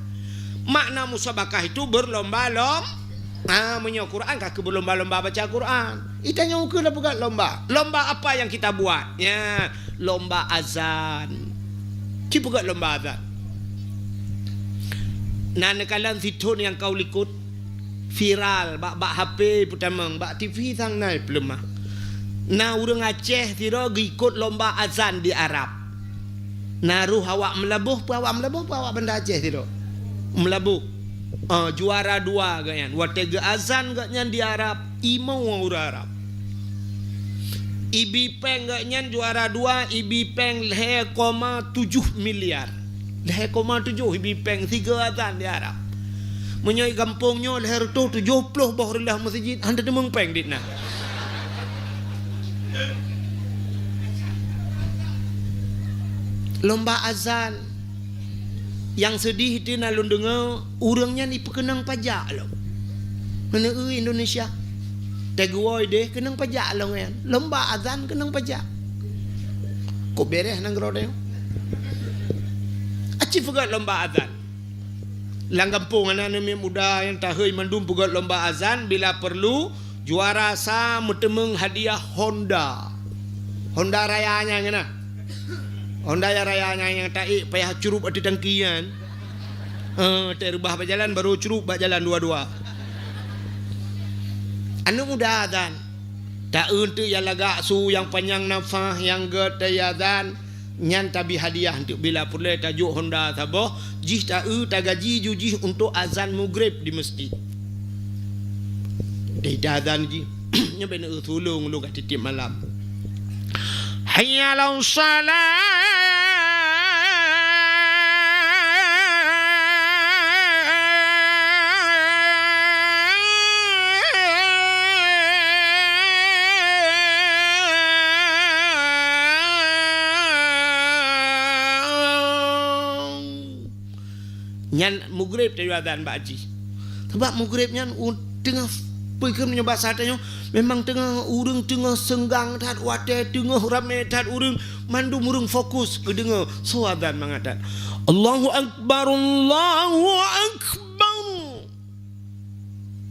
Makna musabakah itu berlomba-lom-, ah, meunyoe Quran ka keu berlomba-lomba baca Quran. Itanyoe keu na peugah lomba. Lomba apa yang kita buat? Ya, lomba azan. Ci peugah lomba azan. Na neukalon sithon nyang ka likot viral bak, bak H P peutamong, bak T V sang na peuleumah. Na ureuëng Aceh sidroe geuikot lomba azan di Arab. Na roh awak Meulaboh, peue awak Meulaboh, peue awak Banda Aceh sidroe. Meulaboh. Ah, juara dua geuhnyan. Watée geuazan geuhnyan di Arab, imoe ureuëng Arab. Ibi péng geuhnyan juara dua, ibi péng lhée koma tujoh miliar. Lhée koma tujoh ibi péng sigoe azan di Arab. Meunyoe gampông nyoe lhée reutôh tujoh ploh boh reulah meuseujid, hana teumeung péng dit na. Lomba azan. Nyang seudeh itu na lôn deungoe, ureuëng nyan ipeukeunong pajak lom. Ngon eu Indonesia. Teuguoi deh keunong pajak lom nyan. Lomba azan keunong pajak. Kok bereh nanggroe tanyoe? Aci peugah lomba azan. Lam gampông aneuk-aneuk muda nyang tahei mandum peugah lomba azan, bila perlu juara sa meuteumeung hadiah Honda. Honda Raya nyan keuh na. Honda nyang raya nyan nyang taék payah curup ateueh tangki nyan. Eh, taék reubah bak jalan, barô curup bak jalan dua-dua. Aneuk muda azan. Taeu teuk nyang lagak su, nyang panyang nafah, nyang gét teuh azan, nyan tabi hadiah teuk bila peureulée tajok Honda saboh, jih taeu tagaji ju jih untuk azan Maghrib di masjid. Dai ta azan jih, nyoe bèk neueu tulông lôn ka tiep-tiep malam. Hayya 'alas shalah. Nyan Maghrib tayue azan bak jih. Sabab Maghrib nyan u-, teungoh, peue kheun meunyoe basa tanyoe, memang teungoh ureuëng teungoh seunggang that watée, teungoh ramé that ureuëng, mandum ureuëng fokus geudeungoe soe azan mangat that. Allahu Akbar, Allahu Akbar.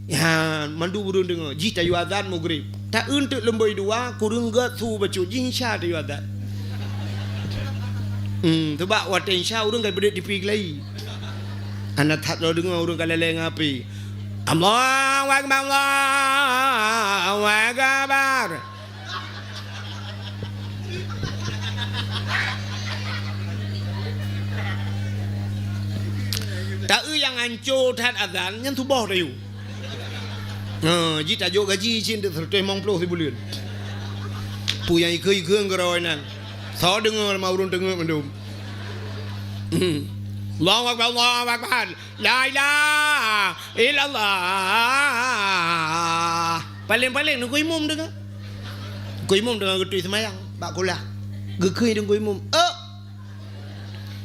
Nyan, mandum ureuëng deungoe, jih tayue azan Maghrib. Taeu teuk leumbôi dua, kureueng gét su bacut, jih Isya tayue azan. Hmm, sabab watée Isya ureuëng ka beudeuek tipi keulayi. Hana that lôn deungoe ureuëng ka lé-lé ngon api. Allahu Akbar, Allahu Akbar. Taeu nyang anco that azan, nyan suboh tayue. Ha, jih tajok gaji cit seureutoh limong ploh sibuleuen. Peue nyang ikeu-ikeu keudroe nyan. Soe deungoe lam ureuëng teungeut mandum. Hmm. Allahu Akbar, Allahu Akbar. La ilaha illallah. Paléng-paléng Teungku Imum deungoe. Teungku Imum deungoe geutui seumayang bak kulah. Geukheun Teungku Imum, "Eh!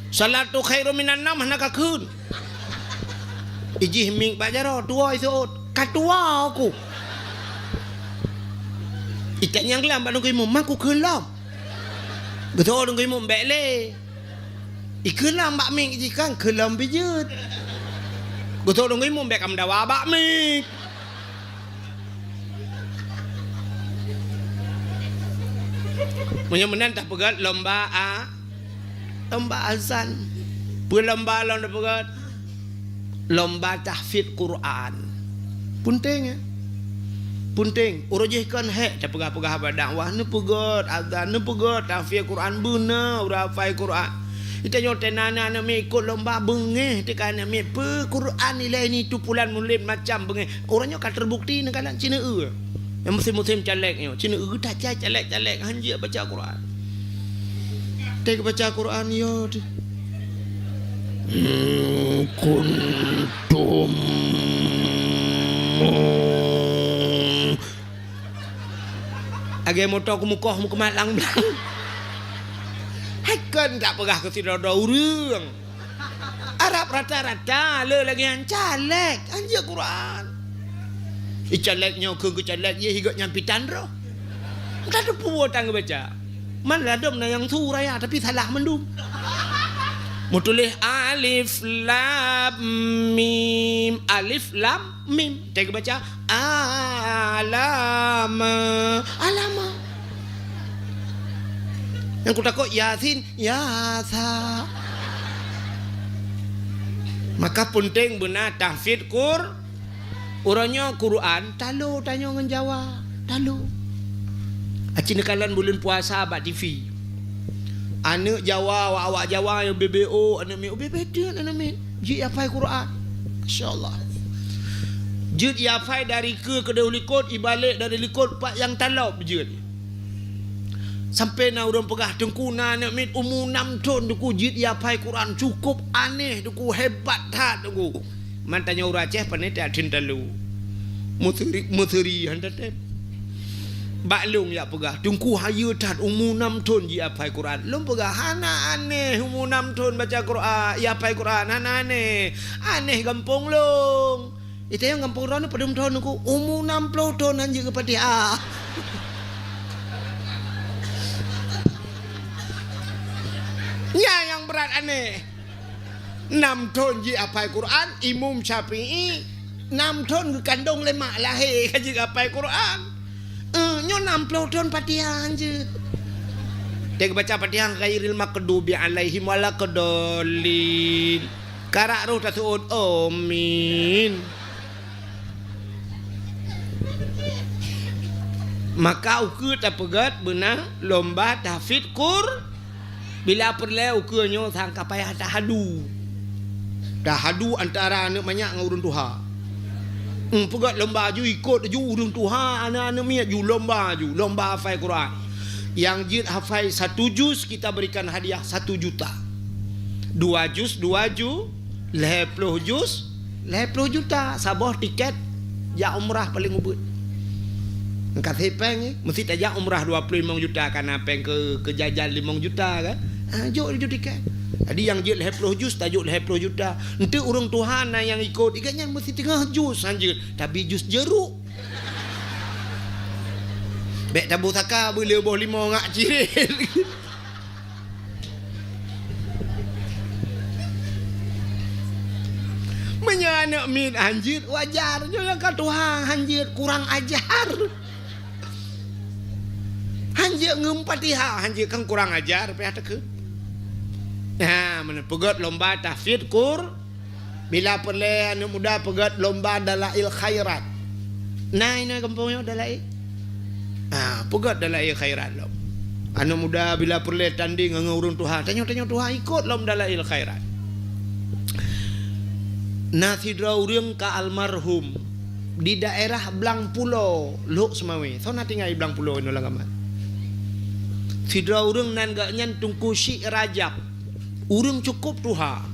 Salatu khairum minan naum," hana ka kheun. Ijih mieng bak jaroe, tuwoe iseuôt. "Ka tuwoe ku." Itanyong lom bak Teungku Imum, "Ma kukheun lom?" Geuteuôt Teungku Imum, "Bék lé." Ikheun lom bak mieng jih kan, kheun lom pih jeuet. Geuteuôt Teungku Imum, "Bék kameudawa bak mieng." Meunyoe meunan tapeugét lomba a-, lomba azan. Peue lomba lom tapeugét? Lomba tahfidz Quran. Peunteng, ya? Peunteng. Uroe jih kon hék tapeugah-peugah bak dakwah, neupeugét azan, neupeugét tahfidz Quran, beuna ureuëng hafai Quran. Itanyoe teuh na aneuk miet ikot lomba, beungéh teuka aneuk miet, peue Quran ilée nyan itu pulan mulod macam beungéh. Uroe nyoe ka teubukti neukalon ci neueu. Nyang musém-musém caleg nyoe, ci neueu that cai caleg-caleg hanjeuet baca Quran. Teuka baca Quran, ya, teuh. Hmm, kuntum. Lagée moto keumukoh meukeumat lang-lang. Hai kon tapeugah keu sidroe-droe ureuëng. Arab rata-rata le lagée nyan caleg, hanjeuet Quran. Icaleg nyoe keu geucaleg, ye higot nyang pitan roh. Entah teupeu tan geubaca. Man ladom na nyang su raya, tapi salah mandum. Meutuléh alif lam mim, alif lam mim. Teuka baca alama, alama. Nyang kutakot Yasin, yasa. Maka penting beuna tahfidz Qur-, uroe nyoe Quran, talo tanyoe ngon Jawa, talo. Aci neukalon buleuen puasa bak T V. Aneuk Jawa, awak-awak Jawa nyang B B O, aneuk miet, B B teuk aneuk miet. Jeuet hafai Quran. Masya Allah. Jeuet hafai dari keue keudeh likot, ibalek dari likot pat nyang talop jeuet. Sampai na ureuëng peugah, "Teungku, na aneuk miet umu nam thon, Teungku, jeuet hafai Quran, cukup aneh, Teungku, hebat that, Teungku." Man tanyoe ureuëng Aceh pane that thon talo. Meuseri, meuseri han tatem. Bak lôn jak peugah, "Teungku, hayeue that, umu nam thon jeuet hafai Quran." Lôn peugah, "Hana aneh umu nam thon baca Quran, hafai Quran, hana aneh. Aneh gampông lôn." Itanyong gampông droeneuh padum thon, Teungku? "Umu nam ploh thon han jeuet keu Fatihah." Nyan nyang brat aneh. Nam thon jeuet hafai Quran, Imam Syafi'i nam thon geukandong lé mak lahé ka jeuet hafai Quran. Eh, nyoe nam ploh thon Fatihah han jeuet. Teuka baca Fatihah, ghairil maghdubi alaihim waladdallin. Karak roh taseuôt, "Amin." Maka ukeue tapeugét beuna lomba tahfidz Qur-, bila peureulée ukeue nyoe sang ka payah tahadu. Tahadu antara aneuk manyak ngon ureuëng tuha. Hmm, peugét lomba ju, ikot ju ureuëng tuha, aneuk-aneuk miet ju, lomba ju, lomba hafai Quran. Nyang jeuet hafai satu juz, kita berikan hadiah satu juta. Dua juz, dua ju, lhée ploh juz, lhée ploh juta. Saboh tiket jak umrah paléng ubit. Meukaséh péng, eh, meusti tajak umrah dua ploh limong juta, kana péng keu, keu jajan limong juta kan. Ah, jok ju tiket. Jadi nyang jeuet lhée ploh juz, tajok lhée ploh juta. Enteuk ureuëng tuha na nyang ikot, ikat nyan meusti teungoh juz han jeuet, tapi juz jeuruk. Bék tabu saka beuleuboh limo ngak cirét. Meunyoe aneuk miet han jeuet, wajar. Nyoe nyang ka tuha han jeuet, kurang ajar. Han jeuet ngon Fatihah, han jeuet kan kurang ajar, payah takheun. Nah, meunan peugét lomba tahfidz Qur-, Bila peureulée aneuk muda peugét lomba dalail khairat. Na inoe gampông nyoe dalail? Ah, peugét dalail khairat lom. Aneuk muda bila peureulée tanding ngon ureuëng tuha, tanyoe-tanyoe tuha ikot lom dalail khairat. Na sidroe ureuëng ka almarhum di daerah Blang Pulo, Lhok Seumawé. Soe na tinggai Blang Pulo inoe lam gaman? Sidroe ureuëng nan geuh nyan Teungku Syik Rajab. Ureuëng cukôp tuha.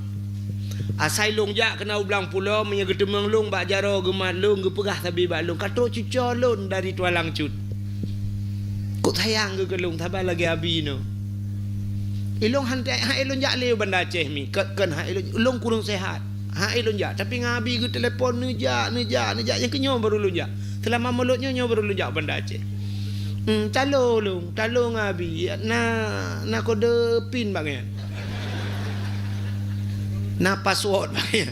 Asai lôn jak keunoe u Blang Pulo, meunyoe geuteumeung lôn bak jaroe geumat lôn, geupeugah sabe bak lôn, "Ka trok cucoe lôn dari Tualang Cut." Kok sayang geuh keu lôn, saban lagée abi nyoe. Ilôn han, han ilôn jak lé u Banda Aceh mi, kon, kon han ilôn, lôn kureueng sehat. Han ilôn jak, tapi ngon abi geutelepon, neujak, neujak, neujak, nyang keu nyoe baru lôn jak. Seulama mulod nyoe, nyoe baru lôn jak Banda Aceh. Hmm, talo lôn, talo ngon abi. Na, na kode pin bak nyan. Na password bak nyan.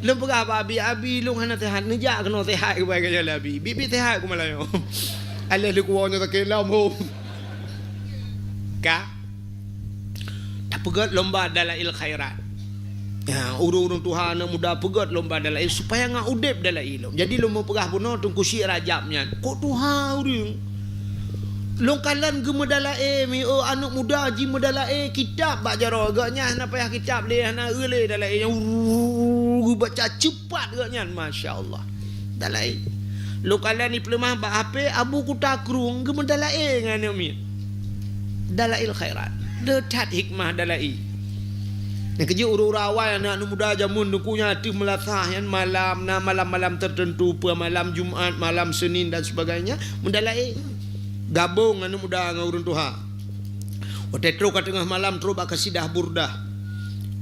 Lôn peugah bak abi, "Abi, lôn hana sehat, neujak keunoe sehat keubai keu abi. Biet-biet sehat keu malam nyoe." Alah leukuwoe nyoe sakét lom, hom. Ka? Tapeugét lomba dalail khairat. Ya, ureuëng-ureuëng tuha aneuk muda peugét lomba dalail supaya ngat udeb dalail lom. Jadi lôn meupeugah bunoe Teungku Syik Rajab nyan. Kok tuha ureuëng? Lôn kalon geumeudalail mi, oh, aneuk muda jimeudalail kitab bak jaroe. Geuh nyan hana payah kitab lé, hana eu lé dalail nyan. Urrrr, geubaca ceupat geuh nyan, masya Allah. Dalail. Lôn kalon di peuleumah bak H P Abu Kuta Krueng geumeudalail ngon aneuk miet. Dalail khairat. Le that hikmah dalail. Nyang keujeuet ureuëng-ureuëng awai aneuk-aneuk muda jameun Teungku nyan ateueh meulasah nyan malam, na malam-malam tertentu, peue malam Jumat, malam Senin dan sebagainya, meudalail. Gabong aneuk muda ngon ureuëng tuha. Watée trok ka teungoh malam, trok bak kasidah Burdah.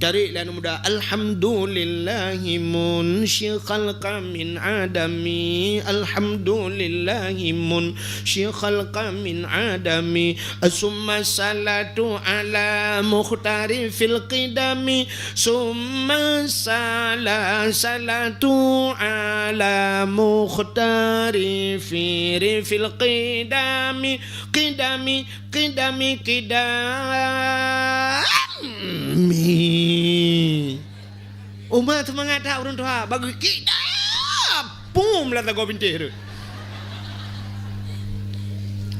Cari lé aneuk muda. Alhamdulillahi munsyi khalqa min adami. Alhamdulillahi munsyi khalqa min adami. Summa salatu ala mukhtari fil qidami. Summa sala-, salatu ala mukhtari fi-, fil qidami. Qidami, qidami, qidami. Uma seumangat that ureuëng tuha, bagi qidam. Pum, lam sagoe bintéh tu.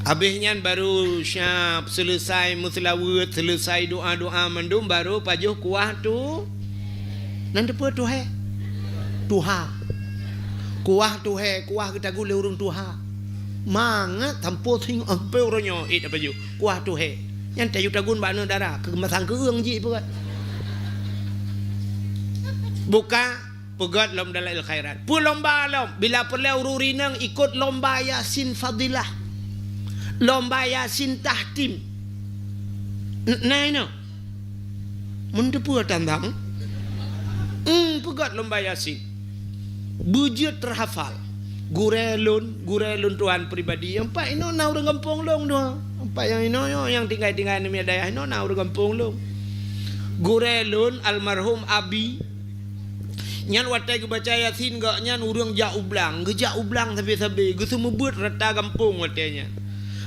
Habéh nyan baru siap, seuleusai meuseulaweuet, seuleusai doa-doa mandum, baru pajoh kuah tu. Nan teupeue tuhé? Tuha. Kuah tuhé, kuah geutagun lé ureuëng tuha. Mangat sampoe singoh peuet uroe nyoe, eh, tapajoh. Kuah tuhé. Nyan tayue tagun bak aneuk dara, keu meumasang keueung jih peugah. Buka, peugét lom Dalail Khairat. Peue lomba lom? Bila peureulée ureuëng inong ikot lomba Yasin Fadilah. Lomba Yasin Tahtim. N-, na inoe. Mun teupeue tantang? Hmm, peugét lomba Yasin. Beujeuet teuhafal. Gurée lôn, gurée lôn tuan pribadi. Nyang pat inoe na ureuëng gampông lôn tu. Nyang pat nyang inoe, nyang tinggai-tinggai nibak dayah inoe na ureuëng gampông lôn. Gurée lôn almarhum Abi. Nyan watée geubaca Yasin gobnyan ureuëng jak u blang, geujak u blang sabe-sabe, geuseumeubeuet rata gampông watée nyan.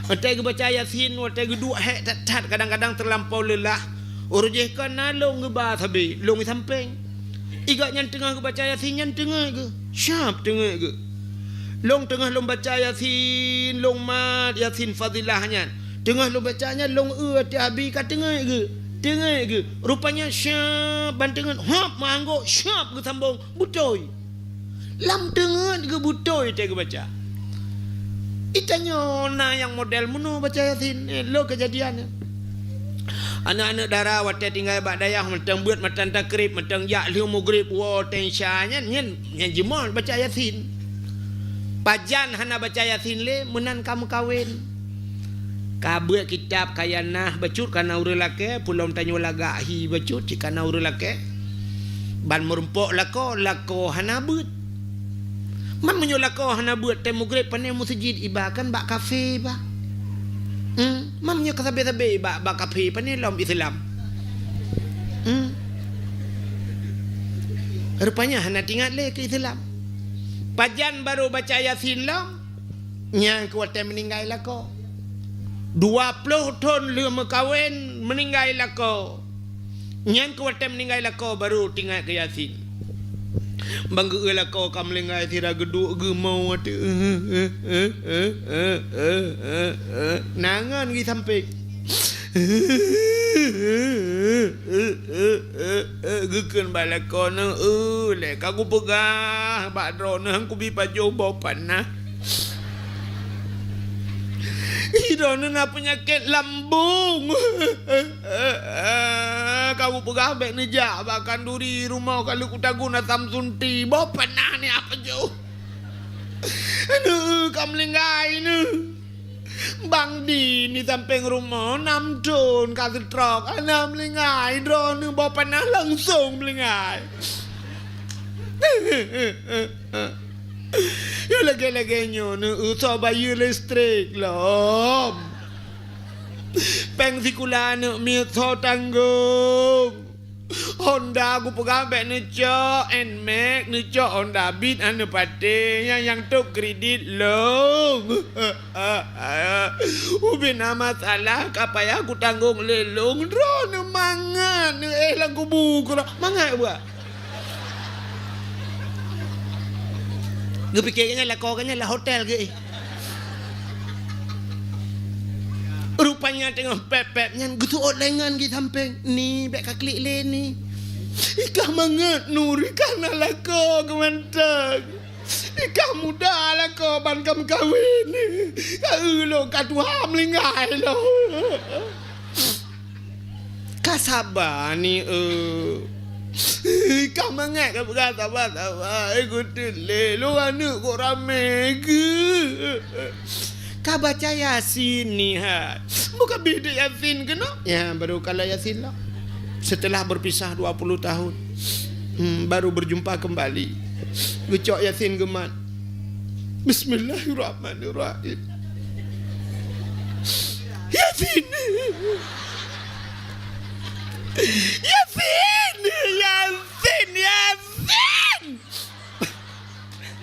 Watée geubaca Yasin, watée geuduek hék that-that, kadang-kadang teulampau leulah, uroe jih kon na lôn geuba sabe, lôn di sampéng. Di gobnyan teungoh geubaca Yasin nyan teungeut geuh, siap teungeut geuh. Lôn teungoh lôn baca Yasin, lôn mat Yasin Fadilah nyan. Teungoh lôn baca nyan, lôn eu ateueh Abi ka teungeut geuh, teungeut geuh. Rupanya siap ban teungeut, hop meuanggôk, siap geusambông, beutôi. Lam teungeut geuh beutôi teuh geubaca. Di tanyoe na nyang model meunoe baca Yasin, eh, lôn keujadian nyan. Aneuk-aneuk dara watée tinggai bak dayah mantong beuet matan takrib, mantong jak lheueh mugrib, woe teuh Isya nyan, nyan, nyan jimeuet baca Yasin. Pajan hana baca Yasin lé, meunan ka meukawen. Ka beuet kitab, ka nyang na bacut, ka na ureuëng lakée, peue lom tanyoe lagak hi bacut, cit ka na ureuëng lakée. Ban meurumpok lakoe, lakoe hana beuet. Man meunyoe lakoe hana beuet, teuh mugrib pané meuseujid, iba kan bak kafé, bah. Hmm, man meunyoe ka sabe-sabe bak, bak kafé, pané lom Islam. Hmm. Rupanya hana teuingat lé keu Islam. Pajan baru baca Yasin lom, nyan keu watée meuninggai lakoe. Dua ploh thon lheueh meukawen meuninggai lakoe. Nyan keu watée meuninggai lakoe baru teuingat keu Yasin. Ban geu-eu lakoe ka meuninggai sira geuduek geumoe watée. Na ngon di sampéng. Geukheun bak lakoe neuh, "Eu, lé ka kupeugah bak droeneuh han kubi pajoh boh panah. Droeneuh na peunyakét lambông. Ka kupeugah bék neujak bak khanduri, rumoh ka lheueh kutagun asam sunti, boh panah neuh pajoh. Neuh ka meuninggai neuh." Bang di, di sampéng rumoh, nam thon ka seutrok, hana meuninggai, droeneuh boh panah langsong meuninggai. Nyoe lagée-lagée nyoe neuh, eu, soe bayeue listrik lom. Péng sikula aneuk miet soe tanggong. Honda kupeugah bék neucok, Nmax neucok, Honda Beat hana neupatéh, nyang, nyang top kredit lôn. Ubé na masalah ka payah kutanggong lé lôn, droeneuh mangat neuh, eh, lam kubu keudroe mangat buet. Geupike geuh nyan lakoe geuh nyan lam hotel geuh, eh. Rupanya teungoh pép-pép nyan geuseuôt lé ngon di sampéng. "Ni, bék ka klik lé ni. Ikah mangat Nur, ikah na lakoe keu mantong. Ikah muda lakoe ban ka meukawen. Ka eu lôn ka tuha meuninggai lôn." Ka saba ni, eu. Ka mangat ka peugah saba-saba, eh, geuteuk lé. Lôn aneuk kok ramé geuh. Ka baca Yasin ni hai. Buka bidek Yasin keunoe. Ya, baru kalau Yasin lah. Setelah berpisah dua puluh tahun, hmm, baru berjumpa kembali. Geucok Yasin geumat. Bismillahirrahmanirrahim. Yasin. Yasin, Yasin, Yasin.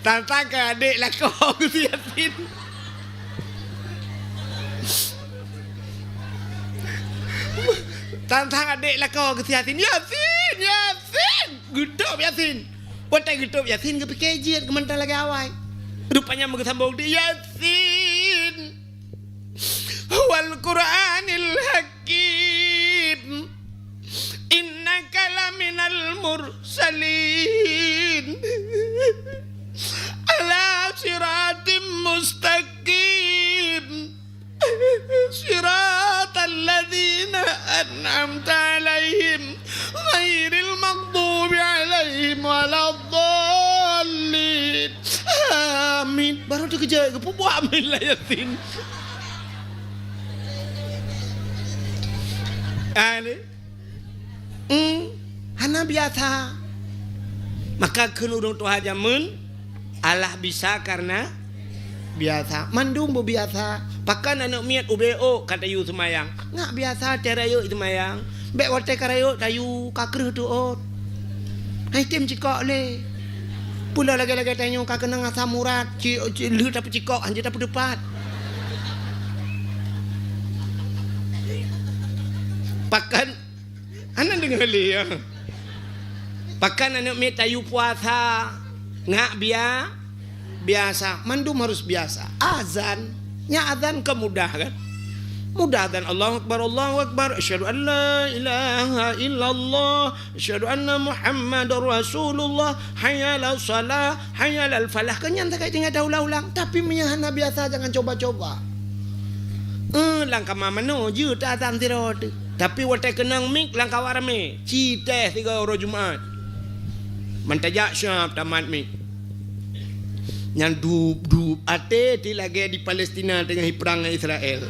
Tang-tang ka adék lakoe keu si Yasin. Tang-tang adék lakoe keu si Yasin. Yasin! Yasin! Geutôb Yasin. Watée geutôb Yasin, geupike jeuet, geumantong lagée awai. Rupanya meugeusambông di Yasin. Wal Qur'anil Hakim. Innaka laminal mursalin. Ala siratim mustaqim. Siratal ladzina an'amta 'alaihim, ghairil maghdubi 'alaihim waladdallin. Amin. Baru teukeujot, geupeubuet amin lah Yasin. Ah, ni. Hmm, hana biasa. Maka kheun ureuëng tuha jamén, Allah bisa karena biasa. Mandum beubiasa. Pakon aneuëk miet ubé ôk ka tayue seumayang. Ngak biasa teuh rayeuk seumayang. Bék watée ka rayeuk tayue ka kreueh teuôt. Hai tem cikok lé. Pula lagée-lagée tanyoe ka keunong asam urat, ci, ci, lheueh tapeucikok, hanjeuet tapeuteupat. Pakon Hana deungoe lé, ya. Pakon aneuëk miet tayue puasa, ngak bia-, biasa. Mandum harus biasa. Azan, nya azan ka mudah, kan? Mudah azan, Allahu Akbar, Allahu Akbar, asyhadu an la ilaha illallah, asyhadu anna Muhammadar Rasulullah, hayya 'alas shalah, hayya 'alal falah. Kan nyan sagai tinggai taulang-ulang. Tapi meunyo hana biasa, jangan coba-coba. Eh, lam kama manoe jeuet azan sidroe teuh. Tapi watée keunong mik lam kawan ramé, ci teh sigoe uroe Jumat. Meutajak siab tamat mik. Nyan dup-dup até ti lagée di Palestina teungoh jiprang ngon Israel.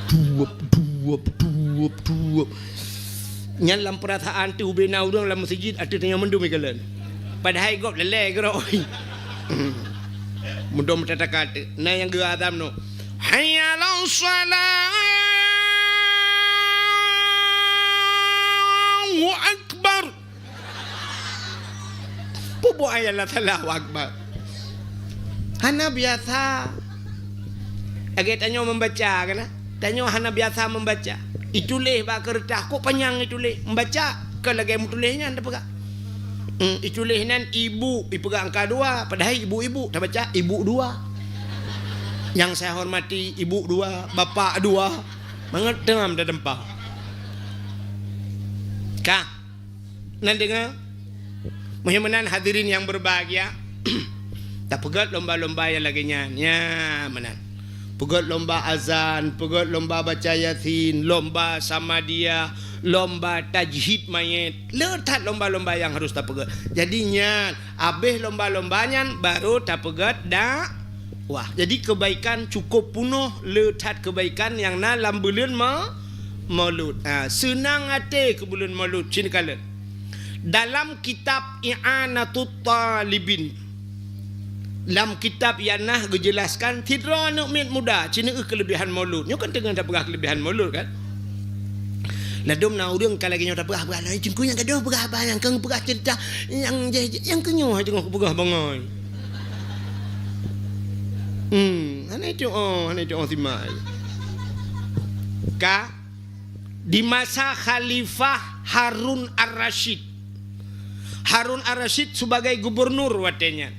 Dup, dup, dup, dup. Nyan lam peurasaan teuh ubé na ureuëng lam meuseujid ateueh tanyoe mandum ikalon. Padahai gob lelée keudroe. Mudom tataka teuh. Na nyang geuazan nyoe. Hayya 'alas shalah. Allahu Akbar. Peue buet ayat la Allahu Akbar. Hana biasa. Lagée tanyoe membaca kan? Tanyoe hana biasa membaca. Ituléh bak keureutah, kok panyang ituléh. Membaca, kon lagée meutuléh nyan tapeugah. Hmm, ituléh nan ibu, ipeugah angka dua, padahai ibu-ibu, tabaca ibu dua. Yang saya hormati, ibu dua, bapak dua. Mangat teungoh tatempa. Ka. Nan deungoe? Meunyoe meunan hadirin yang berbahagia, tapeugét lomba-lomba nyang lagée nyan. Nya, meunan. Peugét lomba azan, peugét lomba baca Yasin, lomba Samadiyah, lomba tajhid mayét. Le that lomba-lomba nyang harus tapeugét. Jadi nyan, abéh lomba-lomba nyan baru tapeugét dak Wah, jadi kebaikan cukup punoh le that kebaikan nyang na lam buleuen ma-, Maulud. Ha, seunang até keu buleuen Maulud, cit kalon. Dalam kitab I'anatut Talibin, lam kitab nyang na geujeulaskan sidroe aneuk miet muda, cit neu keulebihan Maulud. Nyoe kan teungoh tapeugah keulebihan Maulud kan? Ladôm na ureuëng ka lagée nyoe tapeugah-peugah, "Lai teungku nyang gadôh peugah haba nyang keu peugah ceurita nyang jai, nyang keu nyoe hai teungoh kupeugah bangai." Hmm, hana itu oh, hana itu oh simak. Ka di masa Khalifah Harun Ar-Rasyid. Harun Ar-Rasyid sebagai gubernur watée nyan.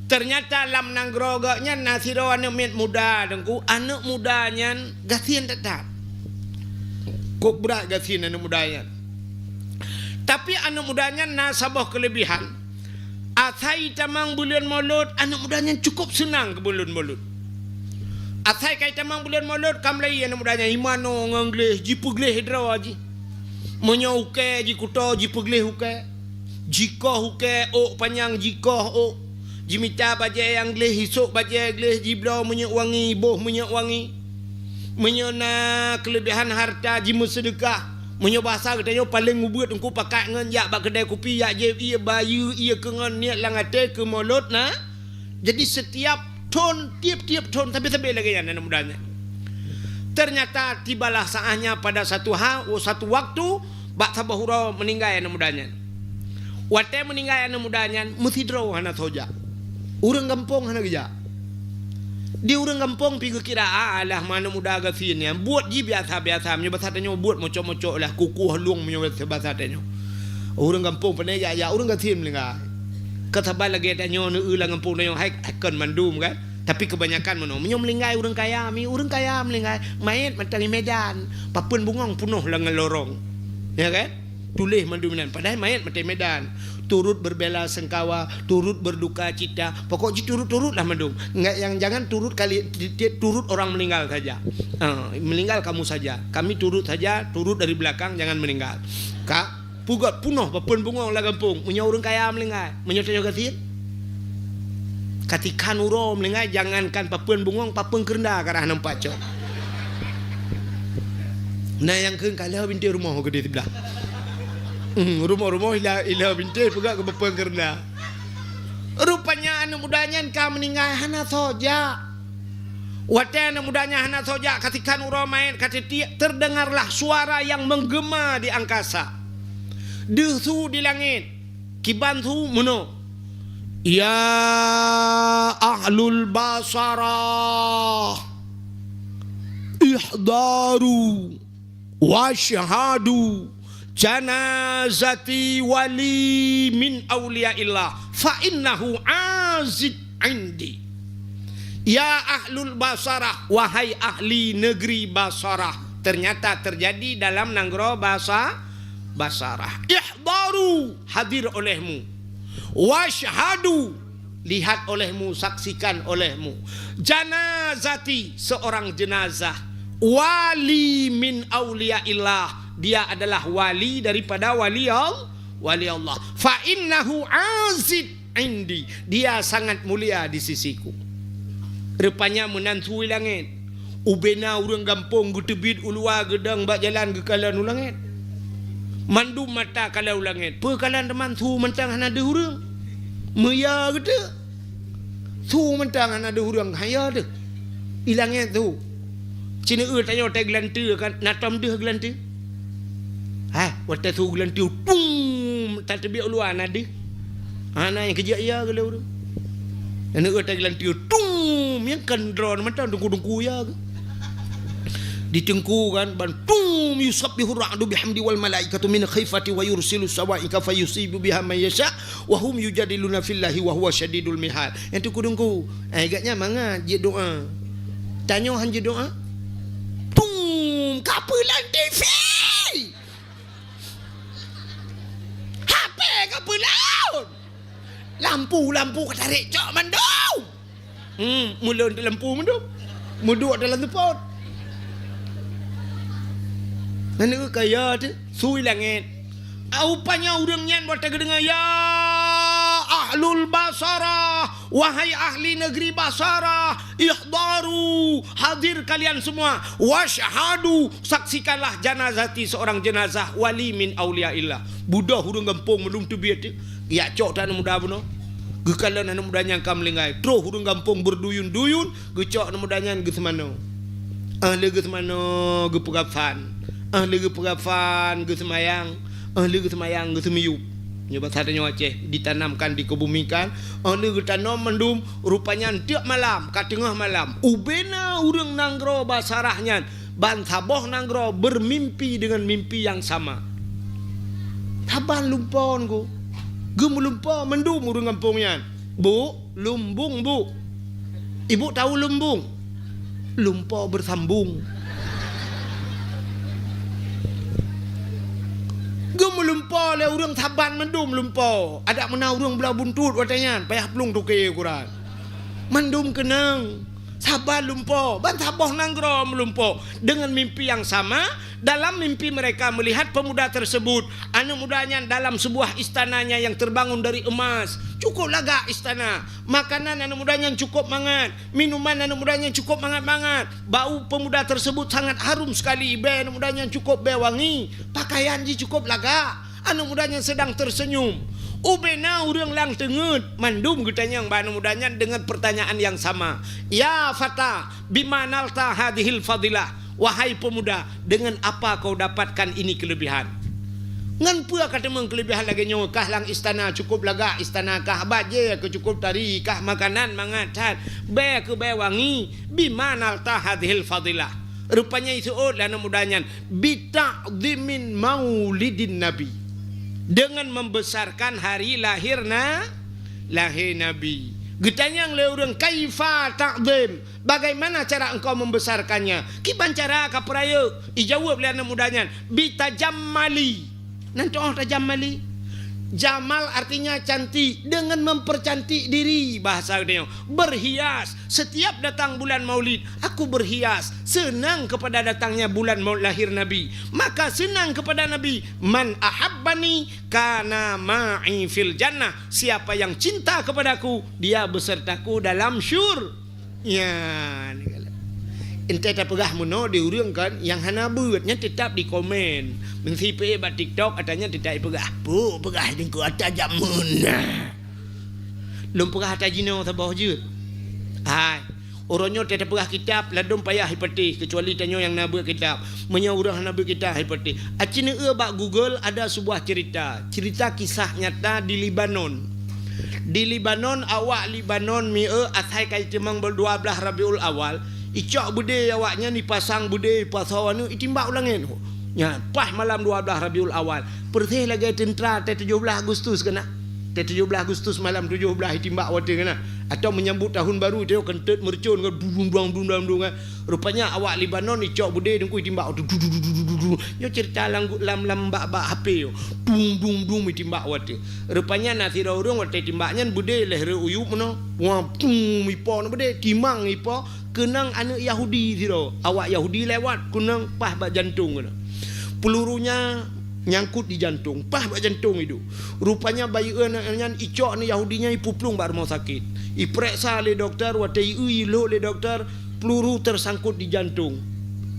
Ternyata lam nanggroe gobnyan na sidroe aneuk miet muda, Teungku. Aneuk muda nyan gasien that-that. Kok brat gasien aneuk muda nyan. Tapi aneuk muda nyan na saboh keulebihan. Asai tamong buleuen Maulud, aneuk muda nyan cukup seunang keu buleuen Maulud. Asai ka jitamong buleuen Maulud, ka mulai aneuk muda nyan jimanoe ngon gleh, jipeugleh droe jih. Meunyoe ukée jikuto, jipeugleh ukée. Jikoh ukée, ôk panyang jikoh ôk. Jimita bajée nyang gleh, jisôk bajée gleh, jibloe minyeuk wangi, jiboh minyeuk wangi. Meunyoe na keulebihan hareuta, jimeuseudeukah. Meunyoe bahasa geutanyoe paleng ubeuet, Teungku, pakat ngon jak bak keudè kupi, jak jieb ié bayeue, ié keu ngon niet lam até keu mulod na. Jadi setiap thon, tiep-tiep thon, sabe-sabe lagèe nyan aneuk muda nyan. Ternyata tibalah saatnya pada satu ha-, satu waktu, bak saboh uroe meuninggai aneuk muda nyan. Watèe meuninggai aneuk muda nyan, meusidroe hana soe jak. Ureueng gampông hana geujak. Di ureueng gampông pi geukira, "Ah, alah, aneuk muda gasien nyan, buet jih biasa-biasa, meunyoe basa tanyoe buet mocok-mocok lah, kukuh lueng meunyoe basa tanyoe." Ureueng gampông pane jak-jak, ureueng gasien meuninggai. Ka saban lagèe tanyoe neueu lam gampông tanyoe, hai, hai kon mandum kan. Tapi kebanyakan meunoe, meunyoe meuninggai ureueng kaya, mi ureueng kaya meuninggai, manyét mantong i Medan, papeuen bungöng peunoh lam lorong. Ya kan? Tuléh mandum inan, padahai manyét mantong i Medan. Turut berbela sengkawa, turut berduka cita, pokok jih turut-turut lah mandum. Enggak, yang jangan turut kali, ti-, ti-, turut orang meninggal saja. Ah, meninggal kamu saja. Kami turut saja, turut dari belakang, jangan meninggal. Ka, peugöt peunoh papeuen bungöng lam gampông, meunyoe ureueng kaya meuninggai, meunyoe tanyoe gasien. Katikhan uroe meuninggai, jangankan papeuen bungöng, papeuen keurenda ka rhah nampak cok. Na nyang kheun ka lheueh bintéh rumoh keudéh siblah. Hmm, rumoh-rumoh ila, ila bintéh peugah keu papeuen keurenda. Rupanya aneuk muda nyan ka meuninggai hana soe jak. Watèe aneuk muda nyan hana soe jak, katikhan uroe manyét ka titiek, terdengarlah suara yang menggema di angkasa. Deuh su di langét, kiban su meunoe, "Ya ahlul Basarah, ihdaru wasyhadu janazati wali min auliyaillah, fa innahu azid indi." Ya ahlul Basarah, wahai ahli negeri Basarah. Ternyata terjadi dalam nanggroe Basa-, Basarah. Ihdaru, hadir olehmu. Wasyhadu, lihat olehmu, saksikan olehmu. Janazati, seorang jenazah. Wali min auliyaillah, dia adalah wali daripada wali Al-, wali Allah. Fa innahu azid indi, dia sangat mulia di sisiku. Rupanya meunan su i langét. Ubena ureueng gampông geuteubiet u luwa geudong bak jalan geukalon u langét. Mandum mata kalon u langét. Peue kalon teuma su mantong hana deuh ureueng. Meuya geuteuk. Su mantong hana deuh ureueng, hana deuh. I langét su. Ci neueu tanyoe watèe geulanteue kan, na tom deuh geulanteue. Hai, watèe su geulanteue, tum, tateubiet u luwa na deuh. Hana nyang keujak ya geuh lé ureueng. Aneuk geuh tageulanteue, tum, nyang kan droe mantong teungku-teungku ya geuh. Di teungku kan, ban tum, yusabbihu ra'du bihamdi wal malaikatu min khifati wa yursilu sawa'iqa fayusibu biha man yasha wa hum yujadiluna fillahi wa huwa syadidul mihal. Nyang teungku-teungku, eh, gak nyan mangat jeuet doa. Tanyoe han jeuet doa. Tum, ka peulon T V. H P ka peulon. Lampu-lampu ka tarek cok mandum. Hmm, mulon di lampu mandum. Muduk dalam teupot. Aneuk kaya tu, su i langét. Rupanya ureueng nyan watèe geudeungoe, "Ya ahlul Basarah, wahai ahli negeri Basarah, ihdaru, hadir kalian semua, wasyhadu, saksikanlah janazati, seorang jenazah wali min auliyaillah." Beudôh ureueng gampông mandum teubiet tu. Geujak cok that aneuk muda bunoe. Geukalon aneuk muda nyan ka meuninggai. Troh ureueng gampông beurduyun-duyun, geucok aneuk muda nyan geuseumanoe. Ah lheueh geuseumanoe, geupeukafan. Ah lheueh geupeukafan, geuseumayang. Ah lheueh geuseumayang, geuseumiyueb. Nyoe basa tanyoe Aceh, ditanamkan, dikebumikan. Ah lheueh geutanom mandum, rupanya tiep malam, ka teungoh malam, ubena ureueng nanggroe Basarah nyan ban saboh nanggroe bermimpi dengan mimpi yang sama. Saban lumpo ngon geuh. Geumeulumpo mandum ureueng gampông nyan. "Bu, lumbung, Bu." Ibu tahu lumbung? Lumpo bersambung. Geumeulumpo lé ureueng saban mandum lumpo. Adak meunan ureueng blah buntut watèe nyan, payah plueng toke ukuran. Mandum keunong. Saba lumpoe, ban saboh nanggroe meulumpoe. Dengan mimpi yang sama, dalam mimpi mereka melihat pemuda tersebut, aneuk muda nyan dalam sebuah istananya yang terbangun dari emas. Cukup lagak istana. Makanan aneuk muda nyan cukup mangat. Minuman aneuk muda nyan cukup mangat-mangat. Bau pemuda tersebut sangat harum sekali. Bèe aneuk muda nyan cukup bèe wangi. Pakaian jih cukup lagak. Aneuk muda nyan sedang tersenyum. Ubena ureueng lam teungeut, mandum geutanyong bak aneuk muda nyan dengan pertanyaan yang sama. "Ya fata, bima nalta hadhil fadilah?" Wahai pemuda, dengan apa kau dapatkan ini kelebihan? Ngon peue ka teumeung kelebihan lagèe nyoe? Kah lam istana cukup lagak, istana kah bajèe keu cukup tari, kah makanan mangat that, bèe keu bèe wangi. "Bima nalta hadhil fadilah?" Rupanya iseuôt lé aneuk muda nyan, "Bita'dhimin maulidin Nabi." Dengan membesarkan hari lahir na-, lahé Nabi. Geutanyong lé ureueng, "Kaifa ta'dhim? Bagaimana cara engkau membesarkannya? Kiban cara ka peurayeuk?" Ijaweueb lé aneuk muda nyan, "Bitajammali." Nan toh tajammali. Jamal artinya cantik, dengan mempercantik diri, bahasa geutanyoe. Berhias. Setiap datang bulan Maulid, aku berhias, senang kepada datangnya bulan mau-, lahir Nabi. Maka senang kepada Nabi, "Man ahabbani kana ma'i fil jannah." Siapa yang cinta kepadaku, dia besertaku dalam syur-, Ya, ni galak. Entah tapeugah meunoe di ureueng kan, nyang hana beuet, nyan tetap dikomen. Meunyoe peuék bak TikTok, ata nyan tetap ipeugah, "Peue peugah teungku ata jameun na." Lôn peugah ata jinoe saboh jeuet. Hai, uroe nyoe teupeugah kitab, ladôm payah ipatéh, keucuali tanyoe nyang na beuet kitab. Meunyoe ureueng hana beuet kitab, hai patéh. Aci neueu bak Google ada sebuah cerita. Cerita kisah nyata di Lebanon. Di Lebanon, awak Lebanon mieu asai ka itimang dua blaih Rabiul Awal, icok beudé awak nyan, ipasang beudé, ipasoe aneuk, itimbak u langét. Nyan, paih malam dua blaih Rabiul Awal. Peureséh lagèe teuntra teuh tujoh blaih Agustus keunan. Teuh tujoh blaih Agustus malam tujoh blaih itimbak watèe keunan. Atau menyambut tahun baru, itu keuneut meureucon kan, dung, dung, dung, dung, dung, kan. Rupanya awak Lebanon icok beudé teungku itimbak watèe, du, du, du. Nyoe cerita lam, lam, lam bak, bak H P yo. Dung, dung, dung itimbak watèe. Rupanya na sidroe ureueng watèe timbak nyan beudé lheuh rhot u yup meunoe. Wah, dung, ipo na beudé, timang ipo, keunong aneuk Yahudi sidroe. Awak Yahudi lewat, keunong paih bak jantong keunan. Pelurunya nyangkut di jantong, paih bak jantong iduek. Rupanya bayeue aneuk nyan icok aneuk Yahudi nyan ipeuplueng bak rumoh sakét. Ipeuriksa lé dokto, watèe ieu ilhok lé dokto, peluru tersangkut di jantung.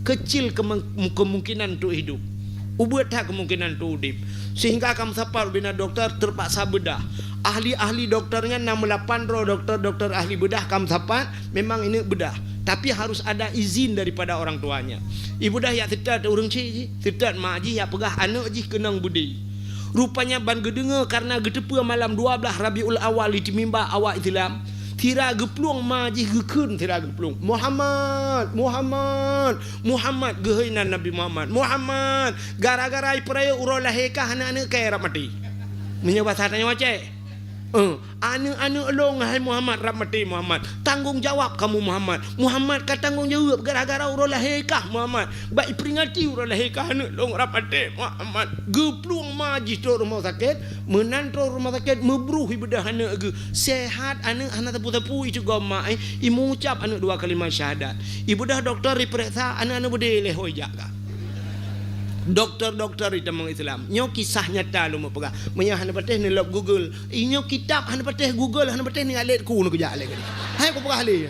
Kecil kemeng-, kemungkinan untuk hidup. Ubit that kemungkinan untuk udép. Sehingga ka meusapat ubena dokto terpaksa beudah. Ahli-ahli dokto nyan na meulapan droe dokto-dokto ahli beudah ka meusapat, memang ini beudah. Tapi harus ada izin daripada orang tuanya. Ibeudah jak seutôt ureueng chik jih, seutôt mak jih jak peugah aneuk jih keunong beudé. Rupanya ban geudeungoe karena geuteupeue malam dua blaih Rabiul Awal itimimba awak Islam, sira geuplueng ma jih geukheun sira geuplueng, "Muhammad, Muhammad, Muhammad," geuhôi nan Nabi Muhammad, "Muhammad, gara-gara ipeurayeuk uroe lahé kah aneuk-aneuk kèe rab maté." Meunyoe basa tanyoe Aceh, eh, "Aneuk-aneuk lôn, hai Muhammad, rab maté Muhammad. Tanggong jawab kamu Muhammad. Muhammad ka tanggong jawab gara-gara uroe lahé kah Muhammad. Bak iperingati uroe lahé kah aneuk lôn rab maté Muhammad." Geuplueng ma jih trok rumoh sakét, meunan trok rumoh sakét meubruh ibeudah aneuk geuh. Sehat aneuk hana sapeue-sapeue, icok gob ma, eh, imeucab aneuk dua kalimat syahadat. Ibeudah dokto ipeuriksa aneuk-aneuk beudé lheuh ijak ka. Dokto-dokto itamong Islam. Nyoe kisah nyata lôn meupeugah. Meunyoe hana patéh neulop Google. Inyoe kitab hana patéh Google, hana patéh ni alet ku neukeujak lé. Hai kupeugah lé.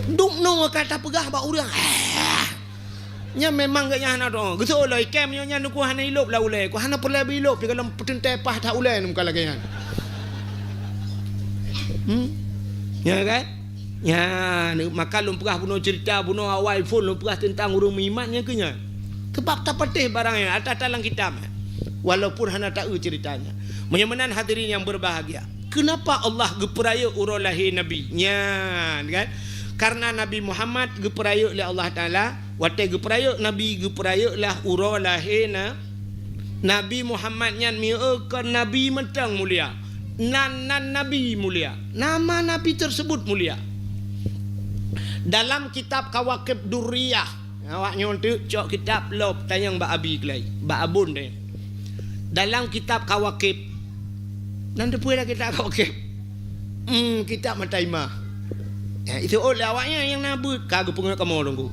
Dum nyoe ka tapeugah bak ureueng. Nyan memang geuh nyan hana doa. Geuseuôt lom ikem nyoe nyan nuku hana ilop lam ulèe. Ku hana peureulèe beu ilop, pi gohlom peuteuntèe paih that ulèe nyoe ka lagèe nyan. Hmm? Ya kan? Ya, maka lôn peugah bunoe cerita, bunoe awai phôn lôn peugah teuntang ureueng meuiman nyang keu nyan. Sebab tapatéh barang nyan, ata-ata lam kitab. Walaupun hana taeu ceritanya. Meunyoe meunan hadirin yang berbahagia. Kenapa Allah geupeurayeuk uroe lahé Nabi? Nyan, kan? Karena Nabi Muhammad geupeurayeuk lé Allah Taala, watèe geupeurayeuk Nabi, geupeurayeuk lah uroe lahé na-, Nabi Muhammad nyan mieu kon nabi mantong mulia. Nan, nan nabi mulia. Nama nabi tersebut mulia. Dalam kitab Kawakib Durriyah, awak nyoe teuk cok kitab lop tanyong bak Abi keulai, bak Abon tanyong. Dalam kitab Kawakib, nan teupeue lah kitab Kawakib. Hmm, kitab Mata Imah. Ya, itu oh lé awaknyan nyang na beuet ka geupeungeut kamoe Teungku.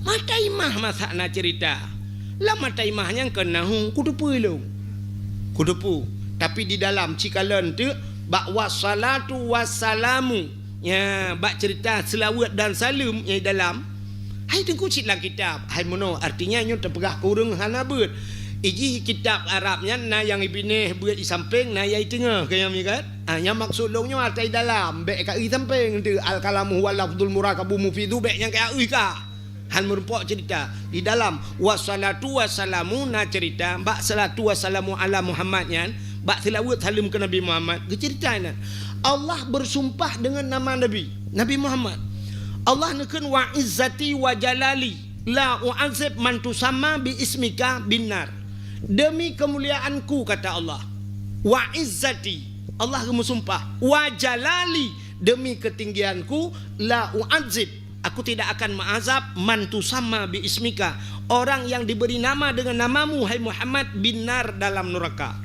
Mata Imah masak na cerita. Lam Mata Imah nyang keunahu kuteupeu lôn. Kuteupeu. Tapi di dalam cikalon teuk bak wassalatu wassalamu. Ya, bak cerita seulaweuet dan saleuem nyang di dalam. Hai Teungku cit lam kitab. Hai meunoe, artinya nyoe teupeugah keu ureuëng hana beuet. Ijih kitab Arab nyan na nyang ibinéh beuet i sampéng, na nyang i teungoh, keu nyang mikat. Ah, nyang maksud lôn nyoe atai dalam, bék ka i sampéng teuh. Al-kalamu huwa lafzul murakabu mufidu, bék nyang ka i ka. Han meurumpok cerita. Di dalam, wassalatu wassalamu na cerita, bak salatu wassalamu ala Muhammad nyan, bak seulaweuet saleuem keu Nabi Muhammad, geucerita nyan. Allah bersumpah dengan nama Nabi, Nabi Muhammad. Allah neukheun, "Wa izzati wa jalali, la u'adzib man tusamma bi ismika binnar." Demi kemuliaanku, kata Allah. Wa izzati, Allah geumeusumpah. Wa jalali, demi ketinggianku, la u'adzib, aku tidak akan mengazab man tusamma bi ismika, orang yang diberi nama dengan namamu, hai Muhammad, binnar, dalam neraka.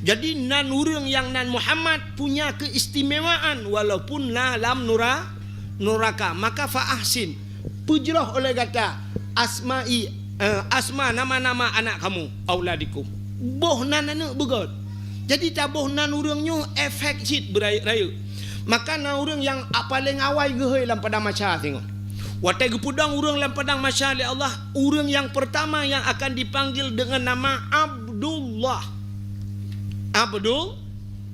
Jadi, nan ureuëng nyang nan Muhammad punya keistimewaan walaupun na lam nura-, neraka. Maka fa ahsin, peujroh oleh gata asma'i, eh, asma, nama-nama anak kamu, auladikum. Boh nan aneuëk beugét. Jadi taboh nan ureuëng nyoe efek cit beurayeuk-rayeuk. Maka na ureuëng nyang a-, paléng awai geuhôi lam padang mahsyar singoh. Watée geupeudong ureuëng lam padang mahsyar lé Allah, ureuëng nyang pertama yang akan dipanggil dengan nama Abdullah. Abdul,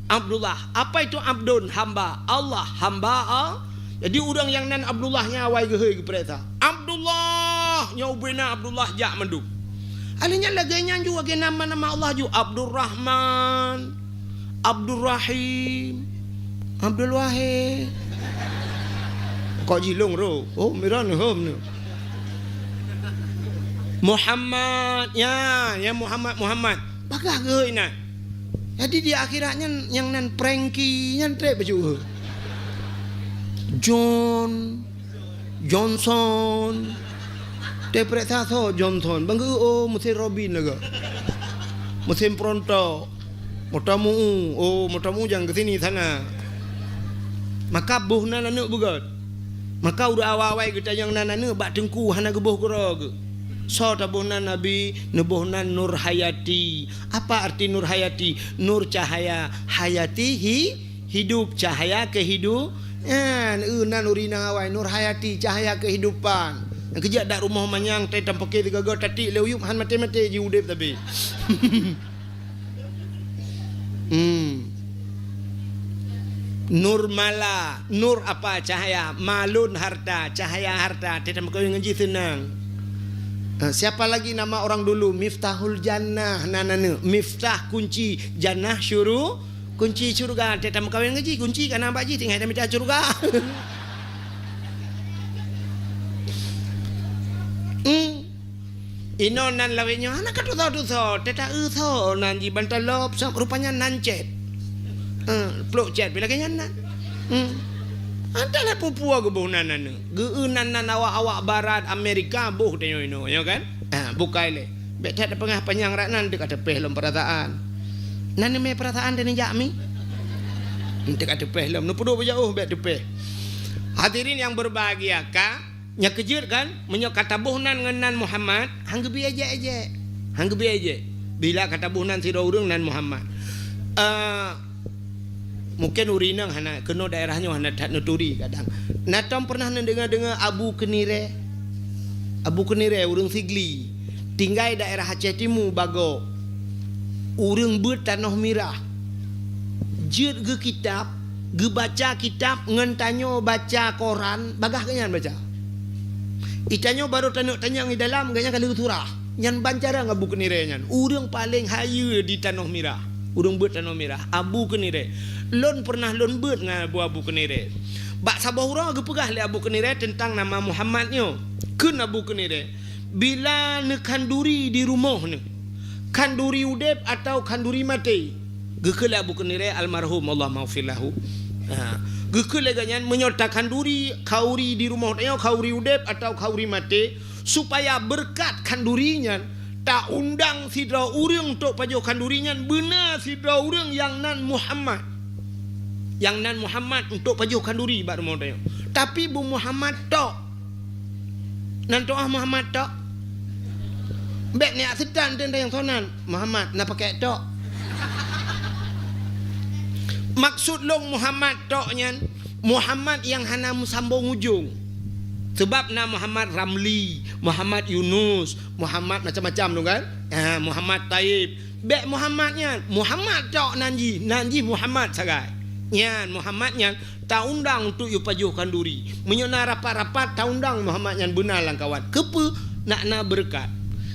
Abdullah. Apa itu abdun? Hamba. Allah, hamba. Ah. Jadi ureuëng nyang nan Abdullah nyan awai geuhôi geupeuriksa. Abdullah, nyoe ubena Abdullah jak mandum. Alheuh nyan lagée nyan ju lagée nama-nama Allah ju, Abdurrahman, Abdurrahim, Abdul Wahid. Kok jilong ro? Oh, miran hom ni. Muhammad, ya, ya Muhammad, Muhammad. Bagah geuh inan. Jadi di akhirat nyan nyang nan Frankie nyan treb baju. John, Johnson. Teupeuriksa soe Johnson. Bang geuh, oh, mesin Robin laga. Mesin perontok. Moto mu, oh, moto mu jangan ke sini sana. Maka boh nan aneuëk beugét. Maka ureuëng awai-awai geutanyong nan aneuëk bak teungku hana geuboh keudroe geuh. Soe taboh nan Nabi, neuboh nan Nur Hayati. Apa arti Nur Hayati? Nur cahaya, hayati hi-, hidup, cahaya kehidu-, nyan, eu, nan ureuëng awai, Nur Hayati, cahaya kehidupan. Nyang keujak dak rumoh manyang, tai tampake sigoe-goe, tatik lé uyueb, han maté-maté ji udeb sabe. Hmm. Nur mala, nur apa cahaya, malun harta, cahaya harta, teutab meukawen ngon jih seunang. Ha, siapa lagi nama orang dulu? Miftahul Jannah, nan aneuëk. Miftah kunci, Jannah syuru-, kunci syurga. Teutab meukawen ngon jih, kunci ka na bak jih, tinggai tamita syurga. Hmm. Inoe nan lawét nyoe hana ka tusoe-tusoe, teuta eu soe nan jibantalop, sob rupanya nan cét. Eh, plôk cét pi lagée nyan nan. Hmm. Entah lé peue-peue geuboh nan aneuëk. Geu-eu nan, nan awak-awak barat Amerika boh tanyoe inoe, nyoe kan? Ah, bukai lé. Bék that peungah panyang rat nan, teuka teupéh lom peurasaan. Nan neumé peurasaan dan jak mi? Teuka teupéh lom, neupeuduek beujaoh bék teupéh. Hadirin yang berbahagia, ka Nyang keujeuet kan, meunyoe ka taboh nan ngon nan Muhammad, han geubi ejek-ejek. Han geubi ejek. Bila ka taboh nan sidroe ureuëng nan Muhammad. Eh, mungken ureuëng inong hana, keunoe daerah nyoe hana that neuturi kadang. Na tom pernah neudeungoe-deungoe Abu Keunirée? Abu Keunirée ureuëng Sigli. Tinggai daerah Aceh Timu, Bago. Ureuëng beuet tanoh mirah. Jeuet geukitab, geubaca kitab ngon tanyoe baca Quran, bagah geuh nyan baca. I tanyoe barô taneuk tanyong i dalam, geuh nyan ka lheueh surah. Nyan ban carông Abu Keunirée nyan. Ureuëng paleng hayeue di tanoh mirah. Ureuëng beuet tanoh mirah. Abu Keunirée. Lôn pernah lôn beuet ngon Abu, Abu Keunirée. Bak saboh uroe geupeugah lé Abu Keunirée teuntang nama Muhammad nyoe. Kheun Abu Keunirée, bila neukhanduri di rumoh neuh, khanduri udeb atawa khanduri maté? Geukheun lé Abu Keunirée almarhum, Allahummaghfir lahu. Ha. Geukheun lé geuh nyan, meunyoe takhanduri khauri di rumoh tanyoe, khauri udeb atawa khauri maté, supaya beureukat khanduri nyan, taundang sidroe ureuëng untuk pajoh khanduri nyan, beuna sidroe ureuëng nyang nan Muhammad. Nyang nan Muhammad untuk pajoh khanduri bak rumoh tanyoe. Tapi beu Muhammad tok. Nan toh Muhammad tok. Bèk neujak seutan teuntèe nyang sonan. Muhammad na pakèk tok. Maksud lôn Muhammad tok nyan, Muhammad nyang hana meusambông ujông. Seubab na Muhammad Ramli, Muhammad Yunus, Muhammad macam-macam tu kan? Ha, Muhammad Taib. Bèk Muhammad nyan. Muhammad tok nan jih, nan jih Muhammad sagai. Nyan Muhammad nyan taundang untuk yue pajoh khanduri. Meunyoe na rapat-rapat taundang Muhammad nyan beuna lam kawan. Keupeue? Nak na beureukat.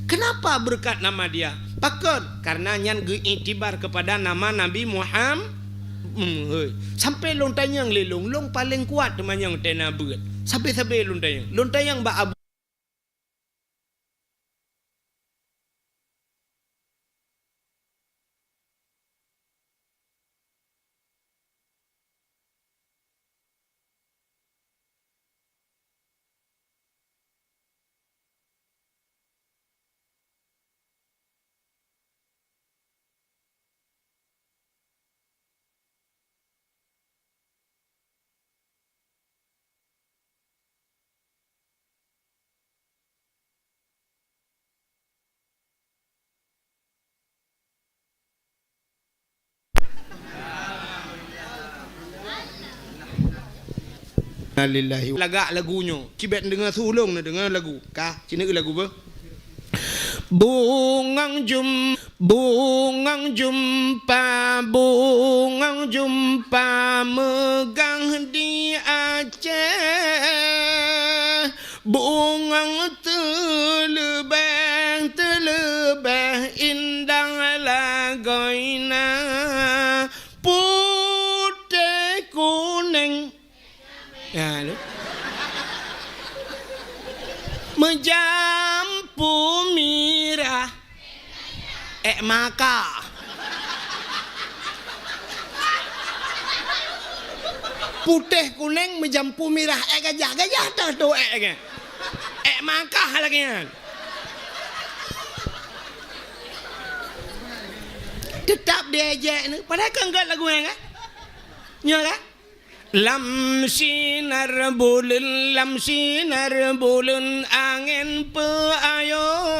Kenapa beureukat nama dia? Pakon? Karena nyan geuiktibar kepada nama Nabi Muham-, hmm, hei. Sampai lôn tanyong lé lôn, lôn paleng kuat teumanyong tena beuet. Sabe-sabe lôn tanyong. Lôn tanyong bak Abu Innalillahi. Lagak lagu nyoe. Cibet neudeungoe su ulông neudeungoe lagu. Ka, ci neueu lagu beuh. Bungong jum-, bungong jumpa, bungong jumpa meugah di Aceh. Bungong teuleubeh, teuleubeh indah lagoina, putéh kuneng. Ya, lu. Meujampu mirah. Èk maka. Putéh kuneng meujampu mirah èk gajah. Gajah teuh tu èk nyan. Èk maka lagèe nyan. Teutap diejek ni. Padahai kan gèt lagu nyan kan? Nyo kan? Lam sinar buleuen, lam sinar buleuen angén peuayon,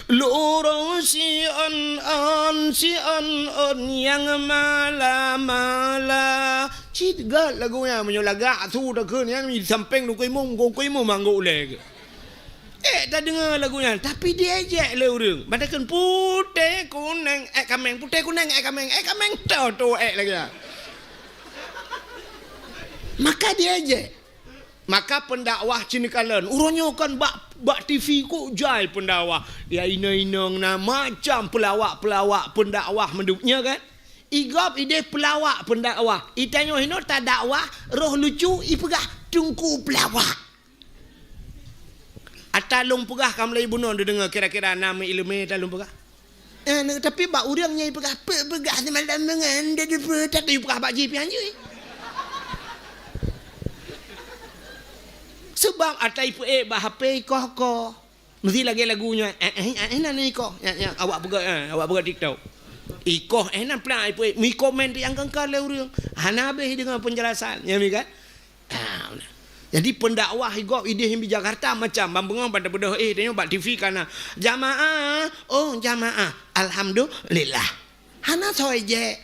lurông siôn-ôn, siôn-ôn nyang mala-mala. Cit gèt lagu nyan, meunyoe lagak su takheun nyan, di sampéng Teungku Imum, Teungku Imum anggô ulèe geuh. Èk tadeungoe lagu nyan, tapi diejek lé ureueng. Padahai kan putéh kuneng èk kaméng, putéh kuneng èk kaméng, èk kaméng teuh tu èk lagèe nyan. Maka diejek. Maka pendakwah ci neukalon. Uroe nyoe kan bak, bak T V kok jai pendakwah. Ya inong-inong na macam pelawak-pelawak pendakwah mandum nyan kan? Igob ideh pelawak pendakwah. Itanyoe hinoe tadakwah, roh lucu ipeugah teungku pelawak. Ata lôn peugah ka mulai bunoe neudeungoe kira-kira na meu ileumèe ata lôn peugah. Eh, tapi bak ureueng nyang ipeugah, "Peue peugah seumalam deungon, dia, dia, peue," tapi ipeugah bak jih pih hanjeuet. Seubab ata ipeuék bak H P ikoh-koh. Meusti lagèe lagu nyoe, "Eh, eh, eh, eh, nan ikoh." Nyan, nyan, awak peugah, eh, awak peugah TikTok. Ikoh, eh, nan plan ipeuék. Meukomen tu nyang keungkot lé ureueng. Hana habéh deungoe penjelasan. Nyan mi kan? Ah, jadi pendakwah igob ideh di Jakarta macam ban beungoh ban tapeudeuh, eh, tanyoe bak T V kana, "Jamaah, oh jamaah, alhamdulillah." Hana soe ejek.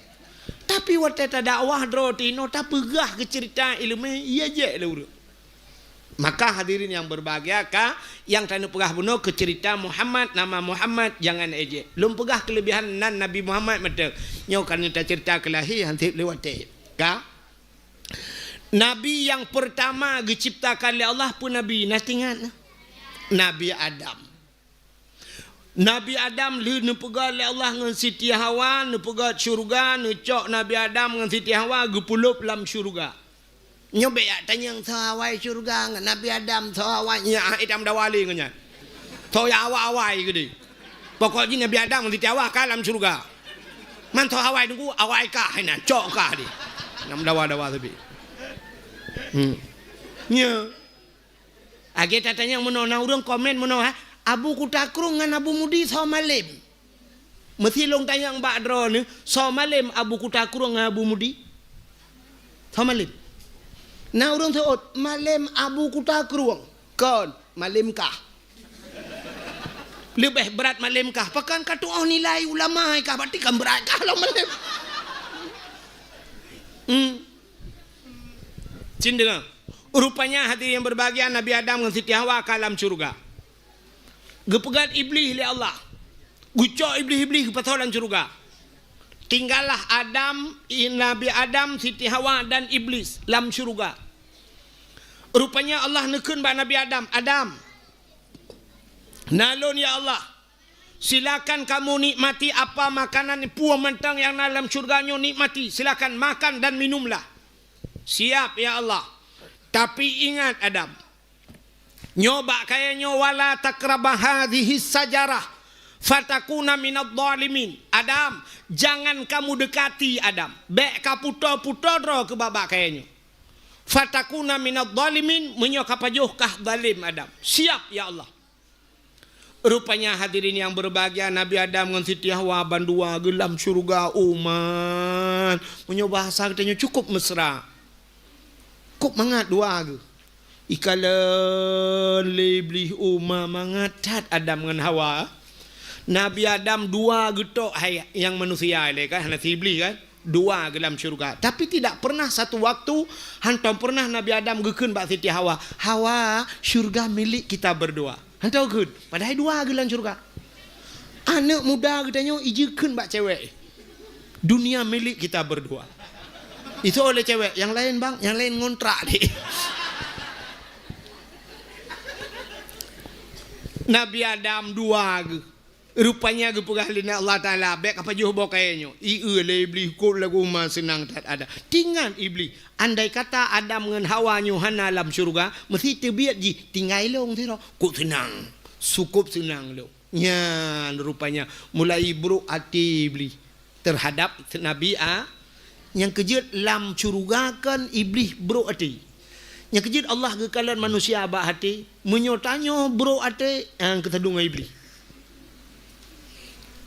Tapi watèe tadakwah droe tinoe tapeugah keu ceurita ileumèe, iya jek lé ureueng. Maka hadirin yang berbahagia, ka nyang taneuk peugah bunoe keu ceurita Muhammad, nama Muhammad, jangan ejek. Lôn peugah keuleubihan nan Nabi Muhammad mantong. Nyoe ka neuh taceurita keu lahé, han sép lé watèe. Ka? Nabi nyang peurtama geuciptakan lé Allah peue nabi? Na teuingat na? Nabi Adam. Nabi Adam lheueh neupeugèt lé Allah ngon Siti Hawa, neupeugèt syeuruga, neucok Nabi Adam ngon Siti Hawa geupeulop lam syeuruga. Nyoe bèk jak tanyong soe awai syeuruga ngon Nabi Adam, soe awai nyan, eh, tam dawa lé ngon nyan. Soe nyang awai-awai keudéh. Pokok jih Nabi Adam ngon Siti Hawa ka lam syeuruga. Man soe awai teungku, awai kah inan, cok kah di. Nyang dawa-dawa sabe. Hmm. Nya. Lagèe tatanyong meunoe, na ureueng komen meunoe, ha? Abu Kuta Krueng ngon Abu Mudi soe malém? Meusti lôn tanyong bak droeneuh, soe malém Abu Kuta Krueng ngon Abu Mudi? Soe malem? Na ureuëng seuôt, malem Abu Kuta Krueng. Kon, malem kah. Leubeh brat malem kah. Pakon ka tuoh nilai ulama kah, berarti kan brat kah lom malem. Hmm. Cin deungoe. Rupanya hadirin yang berbahagia, Nabi Adam ngon Siti Hawa ka lam syurga. Geupeugét Iblih lé Allah. Geucok Iblih-Iblih geupasoe lam syurga. Tinggallah Adam, i-, Nabi Adam, Siti Hawa dan Iblis lam syurga. Rupanya Allah neukheun bak Nabi Adam, "Adam, na lôn ya Allah. Silakan kamu nikmati apa makanan peue mantong nyang na lam syurga nyoe, nikmati. Silakan makan dan minumlah." "Siap ya Allah. Tapi ingat Adam, nyoe bak kayée nyoe, wala taqraba hadhihi sajarah fatakuna minadh dhalimin." "Adam, jangan kamu dekati Adam. Bék ka puto-puto droe keu bak-bak kayée nyoe. Fatakuna minadh dhalimin, meunyoe ka pajoh kah zalim Adam." "Siap ya Allah." Rupanya hadirin yang berbahagia, Nabi Adam ngon Siti Hawa bandua geuh lam syurga, uman. Meunyoe bahasa geutanyoe cukup mesra. Kok mangat dua geuh. Ikalon lé Iblih uma mangat that Adam ngon Hawa. Nabi Adam dua geuh tok hai nyang manusia ilée kan, hana si Iblih kan. Dua geuh lam syurga. Tapi tidak pernah satu waktu, hantom pernah Nabi Adam geukheun bak Siti Hawa, "Hawa, syurga milik kita berdua." Hantom geukheun. Padahai dua geuh lam syurga. Aneuëk muda geutanyoe ijikheun bak cewek. "Dunia milik kita berdua." Isoe lé cewek, "Yang lain bang, yang lain ngontrak deh." Nabi Adam dua geuh. Rupanya geupeugah lé Allah Taala, "Bék ka pajoh boh kayée nyoe." Ieu lé Iblih, "Kok lagu ma seunang that Adam." Tingat Iblih, andai kata Adam ngon Hawa nyoe hana lam syurga, meusi teubiet jih tinggai lôn sidroe. Kok seunang, sukop seunang lôn. Nyan rupanya mulai brok até Iblih terhadap Nabi A. Nyang keujeuet lam syurga kan Iblih brok até. Nyang keujeuet Allah geukalon manusia bak até, meunyoe tanyoe brok até, nyang keutadong Iblih.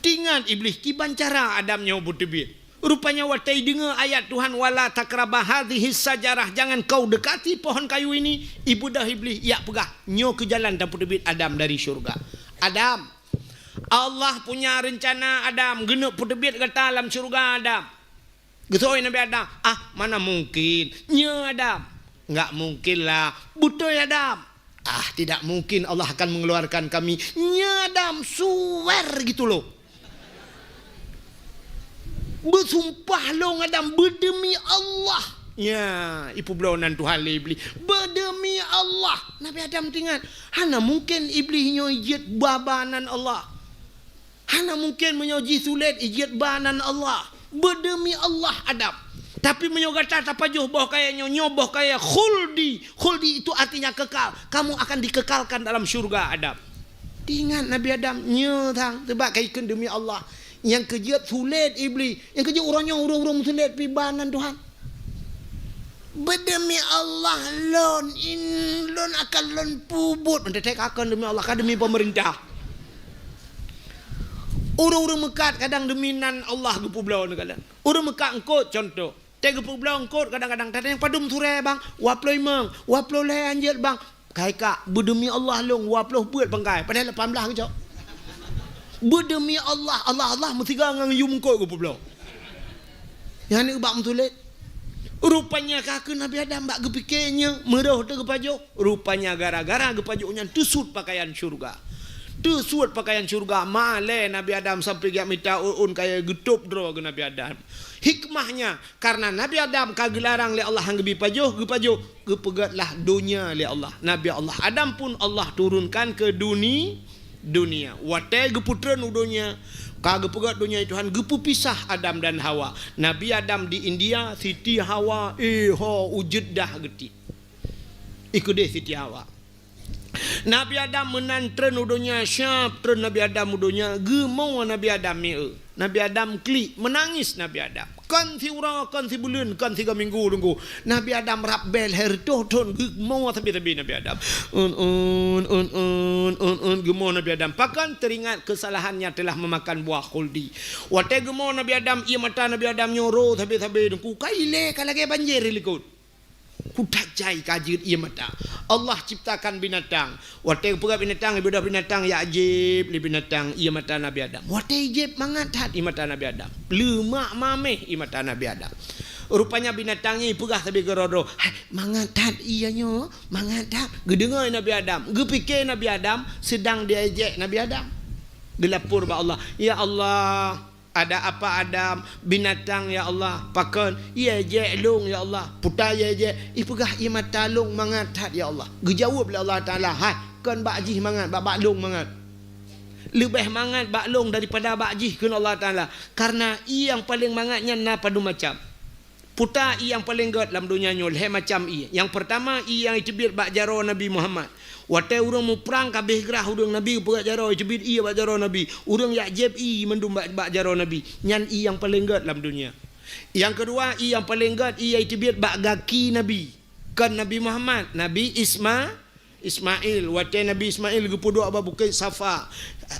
Tingat Iblih kiban cara Adam nyoe beuteubiet. Rupanya watée ideungoe ayat Tuhan, "Wala taqraba hadhihi sajarah, jangan kau dekati pohon kayu ini," ibeudôh Iblih, ijak peugah, "Nyoe keuh jalan tapeuteubiet Adam dari syurga." "Adam, Allah punya rencana Adam, geuneuk peuteubiet gata lam syurga Adam." Geusoe Nabi Adam, "Ah, mana mungkin? Nyo Adam." "Enggak mungkin lah." "Beutôi Adam." "Ah, tidak mungkin Allah akan mengeluarkan kami." "Nyo Adam, suwer gitu loh." "Beusumpah lôn Adam, beudemi Allah." Nya, ipeubloe nan Tuhan lé Iblih. "Beudemi Allah." Nabi Adam teuingat, hana mungkin Iblih nyoe jeuet baba nan Allah. Hana mungkin meunyoe jisulet ijeuet ba nan Allah. Beudemi Allah Adam. Tapi meunyoe gata tapajoh boh kayée nyoe, nyoe boh kayée khuldi. Khuldi itu artinya kekal. Kamu akan dikekalkan dalam syurga Adam. Teuingat Nabi Adam, nyoe thang, teuba ka ikheun demi Allah. Nyang keujeuet sulet Iblih. Nyang keujeuet uroe nyoe ureuëng-ureuëng meusulet pi ba nan Tuhan. Beudemi Allah lôn, in lôn akan lôn peubuet. Meutetek akan demi Allah, ka demi pemerintah. Ureuëng-ureuëng meukat kadang demi nan Allah geupeubloe neukalon. Ureuëng meukat eungkot contoh. Teuh geupeubloe eungkot kadang-kadang, tadeng padum surée bang, dua ploh limong, dua ploh lhée anjeut bang. Kai kak, beudemi Allah lôn, dua ploh peuet pangkai, padahai lapan blah geucok. Beudemi Allah, Allah, Allah meusiga ngon yum eungkot geupeubloe. Nyan ubak meusulet. Rupanya ka keu Nabi Adam bak geupike nyoe, meurôh teuh geupajoh. Rupanya gara-gara geupajoh nyan teusuet pakaian syurga. Teusuet pakaian syurga, malée Nabi Adam sampai geujak mita ôn-ôn kayée geutôb droe keu Nabi Adam. Hikmahnya, karena Nabi Adam ka geularang lé Allah han geubi pajoh, geupajoh, geupeugét lah donya lé Allah. Nabi Allah Adam pun Allah turunkan ke duni-, dunia. Watée geupeutreun u donya, ka geupeugét donya Tuhan, geupeupisah Adam dan Hawa. Nabi Adam di India, Siti Hawa, eh, ho, u Jeddah geuti. Ikeudeh Siti Hawa. Nabi Adam meunan treun u donya, siab treun Nabi Adam u donya, geumoe Nabi Adam mieu. Nabi Adam klik, meunangis Nabi Adam. Kon siuroe, kon sibuleuen, kon sigoe minggu teungku. Nabi Adam rab bèe lhèe reutôh thôn geumoe sabe-sabe Nabi Adam. Un, un, un, un, un, un, geumoe Nabi Adam. Pakon? Teringat kesalahannya telah memakan buah khuldi. Watèe geumoe Nabi Adam, ié mata Nabi Adam nyoe ro sabe-sabe teungku. Ka ilèe ka lagèe banjir likot. Kutajai ka jeuet ié mata. Allah ciptakan binatang. Watèe geupeugah binatang, ibeudôh binatang, jak jieb lé binatang ié mata Nabi Adam. Watèe jieb, mangat that ié mata Nabi Adam. Leumak mamèh ié mata Nabi Adam. Rupanya binatang nyan ipeugah sabe keudroe-droe, "Hai, mangat that ié nyoe, mangat that." Geudeungö Nabi Adam, geupike Nabi Adam seudang diejek Nabi Adam. Geulapor bak Allah, "Ya Allah, ada apa Adam, binatang, ya Allah, pakon, ié jek lôn, ya Allah, puta ié jek, ipeugah ié mata lôn mangat that, ya Allah." Geujaweueb lé Allah Taala, "Hai, kon bak jih mangat, bak, bak lôn mangat. Leubeh mangat bak lôn daripada bak jih," kheun Allah Taala. Karena ié nyang paleng mangat nyan na padum macam. Puta ié nyang paleng gèt lam donya nyoe lhèe macam ié. Nyang peurtama, ié nyang iteubiet bak jaroe Nabi Muhammad. Watèe ureueng muprang ka abéh grah ureueng Nabi geupeugöt jaroe, iteubiet ié bak jaroe Nabi. Ureueng jak jieb ié mandum bak, bak jaroe Nabi. Nyan ié nyang paleng gèt lam donya. Nyang keudua, ié nyang paleng gèt ié iteubiet bak gaki Nabi. Kon Nabi Muhammad, Nabi Isma-, Ismail. Watèe Nabi Ismail geupeuduek bak Bukét Safa,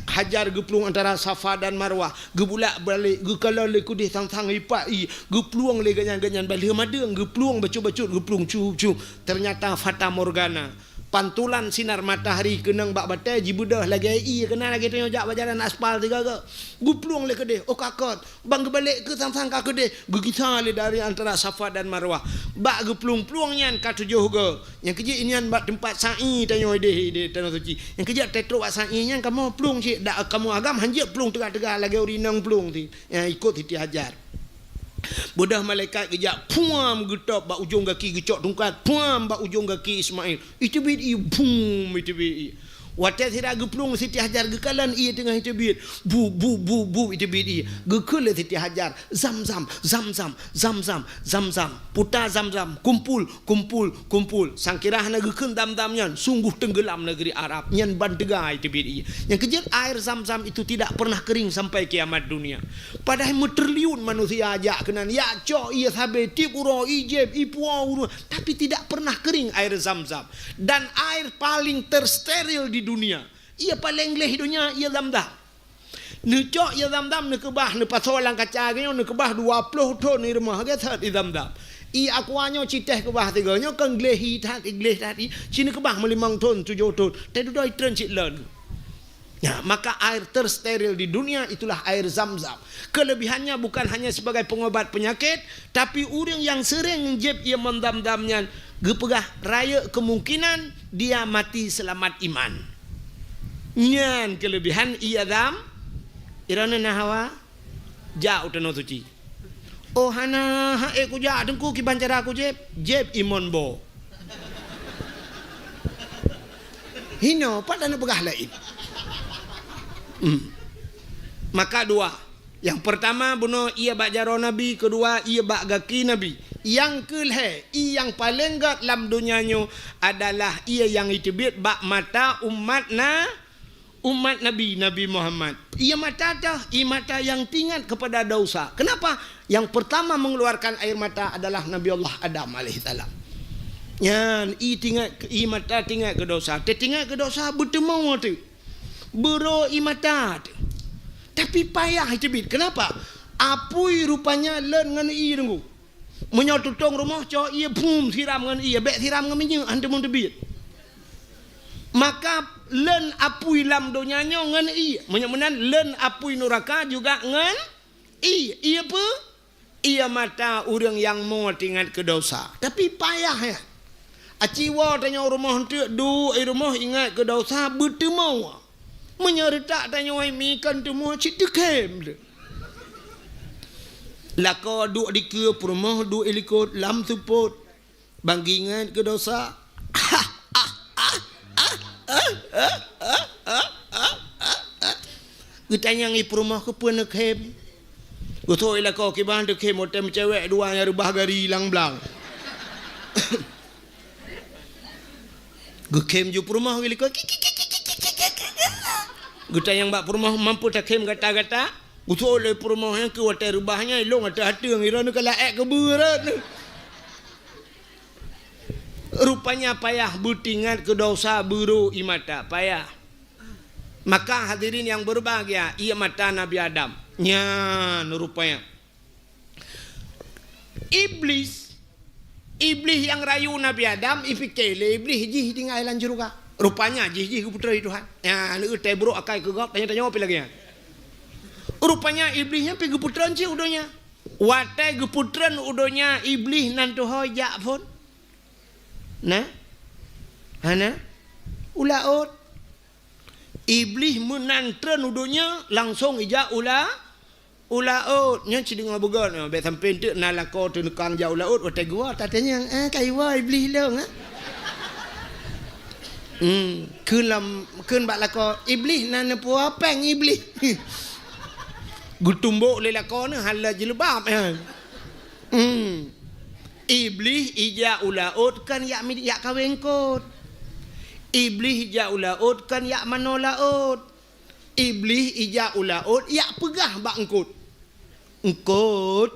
Hajar geuplueng antara Safa dan Marwah, geubulak-balik, geukalon lé keudéh sang-sang ipak ié, geuplueng lé gobnyan-gobnyan bak lheueh madeueng, geuplueng bacut-bacut, geuplueng cup-cup. Ternyata fata morgana, pantulan sinar matahari keunong bak batèe, jibeudôh lagèe ié, keunan lagèe tanyoe jak bak jalan aspal sigoe-goe. Geuplueng lé keudéh, oh ka kèt, ban geubalek keu sang-sang ka keudéh, geugisa lé dari antara Safa dan Marwah. Bak geuplueng-plueng nyan ka tujoh goe. Nyang keujeuet nyan bak teumpat sa'i tanyoe idéh, idéh Tanoh Suci. Nyang keujeuet teutrok bak sa'i nyan kamoe plueng cit, dak kamoe agam hanjeuet plueng teuga-teuga lagèe ureueng inong plueng ti. Nyang ikot Siti Hajar. Beudôh malaikat geujak, puam, geutôb bak ujong gaki, geucok tungkat, puam, bak ujong gaki Ismail. Iteubiet ié, bum, iteubiet ié. Watèe sira geuplueng Siti Hajar geukalon ié teungoh iteubiet, bu, bu, bu, bu, iteubiet ié. Geukheun lé Siti Hajar, "Zam-zam, zam-zam, zam-zam, zam-zam. Puta zam-zam, kumpul, kumpul, kumpul." Sangkira hana geukheun zam-zam nyan, sungguh tenggelam negeri Arab. Nyan ban teuga iteubiet ié. Nyang keujeuet, air zam-zam itu tidak pernah kering sampai kiamat dunia. Padahai meutriliun manusia jak keunan, jak cok ié sabe, tiep uroe, ié jieb, ipuwoe ureueng, tapi tidak pernah kering air zam-zam. Dan air paling tersteril di dunia. Ié paleng gleh donya, ié zam-zam. Neucok ié zam-zam, neukeubah, neupasoe lam kaca geuh nyoe, neukeubah dua ploh thon di rumoh, geuseuet ié zam-zam. Ié aqua nyoe cit teuh keubah sigoe nyoe, kon gleh that, gleh that, ci neukeubah meulimong thon, tujoh thon. Teududoe itreun cit lon. Ya, maka air tersteril di dunia itulah air zam-zam. Kelebihannya bukan hanya sebagai pengobat penyakit, tapi ureueng nyang seuréng jieb ié meunan zam-zam nyan geupeugah rayeuk kemungkinan dia mati selamat iman. Nyan kelebihan ié zam-, iroh na hawa jak u Tanoh Suci. Oh, hana, han ék kujak Teungku, kiban cara kujieb? Jieb ié mon boh. Hinoe, pat hana peugah laén. Hmm. Maka dua. Nyang peurtama bunoe ié bak jaroe Nabi, keudua ié bak gaki Nabi. Nyang keulhèe, ié nyang paleng gèt lam donya nyoe adalah ié nyang iteubiet bak mata umat na-, umat Nabi, Nabi Muhammad. Ié mata teuh, ié mata nyang teuingat kepada dosa. Kenapa? Nyang peurtama mengeluarkan air mata adalah Nabi Allah Adam alaihissalam. Nyan, ié teuingat, ié mata teuingat keu dosa. Teuingat keu dosa, beuteumoe teuh. Beurô ié mata teuh. Tapi payah iteubiet. Kenapa? Apui rupanya lon ngon ié Teungku. Meunyoe tutong rumoh, cok ié, bum, siram ngon ié, bèk siram ngon minyeuk, han teumon teubiet. Maka lon apui lam donya nyoe ngon ié. Meunyoe meunan, lon apui nuraka juga ngon ié. Ié peue? Ié mata ureueng nyang mo teuingat keu dosa. Tapi payah, ya. Aci woe tanyoe rumoh eunteuk, duek i rumoh ingat keu dosa, beuteumoe. Meunyoe reutak tanyoe mi kon teumoe, cit teukhém lé. Lakoe duek dikeue peurumoh, duek i likot lam seupôt. Ban geuingat keu dosa. Geutanyong i peurumoh, "Keupeue neukhém?" Geutôk i lakoe, "Kiban teukhém, watèe meucewek dua nyang reubah gari lam blang." Geukhém ju peurumoh, geulikot. Geutanyong bak peurumoh, "Mampu takhém gata-gata?" Usoe lé peurumoh nyan keu watée reubah nyan, ilong ateueh ateueng, iroe neukalak ék keubeue rot. Rupanya payah beutingat keu dosa beurô ie mata, payah. Maka hadirin yang berbahagia, ie mata Nabi Adam. Nyan rupanya. Iblis, Iblis nyang rayu Nabi Adam, ipike lé Iblis jih tinggai lam syeuruga. Rupanya jih, jih geuputra Tuhan. Nyan, leueh teubrok akai keu gob, tanyoe-tanyoe pi lagée nyan. Rupanya Iblis nyan pi geupeutreun cit u donya. Watée geupeutreun u donya, Iblis nan tuho jak phon. Nah? Hana? U laôt. Iblis meunan treun u donya, langsong ijak u la-, u laôt. Nyan sideungoe beugét nyoe, bék sampoe teuk na lakoe teuneukang jak u laôt, watée geuwoe tatanyong, "Ah, ka iwoe Iblis lôn, ah?" Hmm, kheun lam, kheun bak lakoe, "Iblis na neupuwoe péng Iblis." Geutumbok lé lakoe nyan hana jileubab, eh. Hmm. Iblis ijak u laôt kan yak mi-, yak kawé eungkôt. Iblis ijak u laôt kan yak manoe laôt. Iblis ijak u laôt yak peugah bak eungkôt. Eungkôt,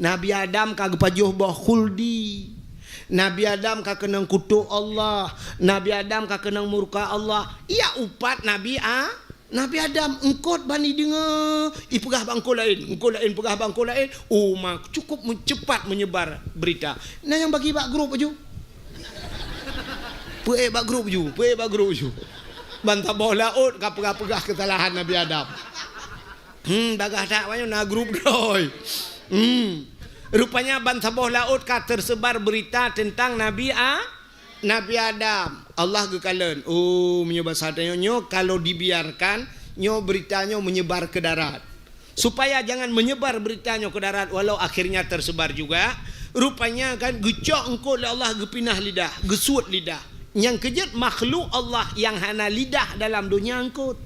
Nabi Adam ka geupajoh boh khuldi. Nabi Adam ka keunong kutok Allah. Nabi Adam ka keunong murka Allah. Yak upat Nabi A-, Nabi Adam, eungkôt ban ideungoe, ipeugah bak eungkôt laén, eungkôt laén peugah bak eungkôt laén, oh, ma, cukup men-, cepat menyebar berita. Na nyang bagi bak grup laju. Peuék bak grup laju, peuék bak grup laju. Ban saboh laôt ka peugah-peugah keusalahan Nabi Adam. Hmm, bagaih that awaknyan na grup droe. Hmm. Rupanya ban saboh laôt ka tersebar berita tentang Nabi A-, Nabi Adam, Allah geukalon. Oh, meunyoe basa tanyoe nyoe, kalau dibiarkan, nyoe berita nyoe menyebar ke darat. Supaya jangan menyebar berita nyoe ke darat, walau akhirnya tersebar juga. Rupanya kan geucok eungkôt lé Allah, geupinah lidah, geusuet lidah. Nyang keujeuet makhluk Allah nyang hana lidah dalam donya eungkôt.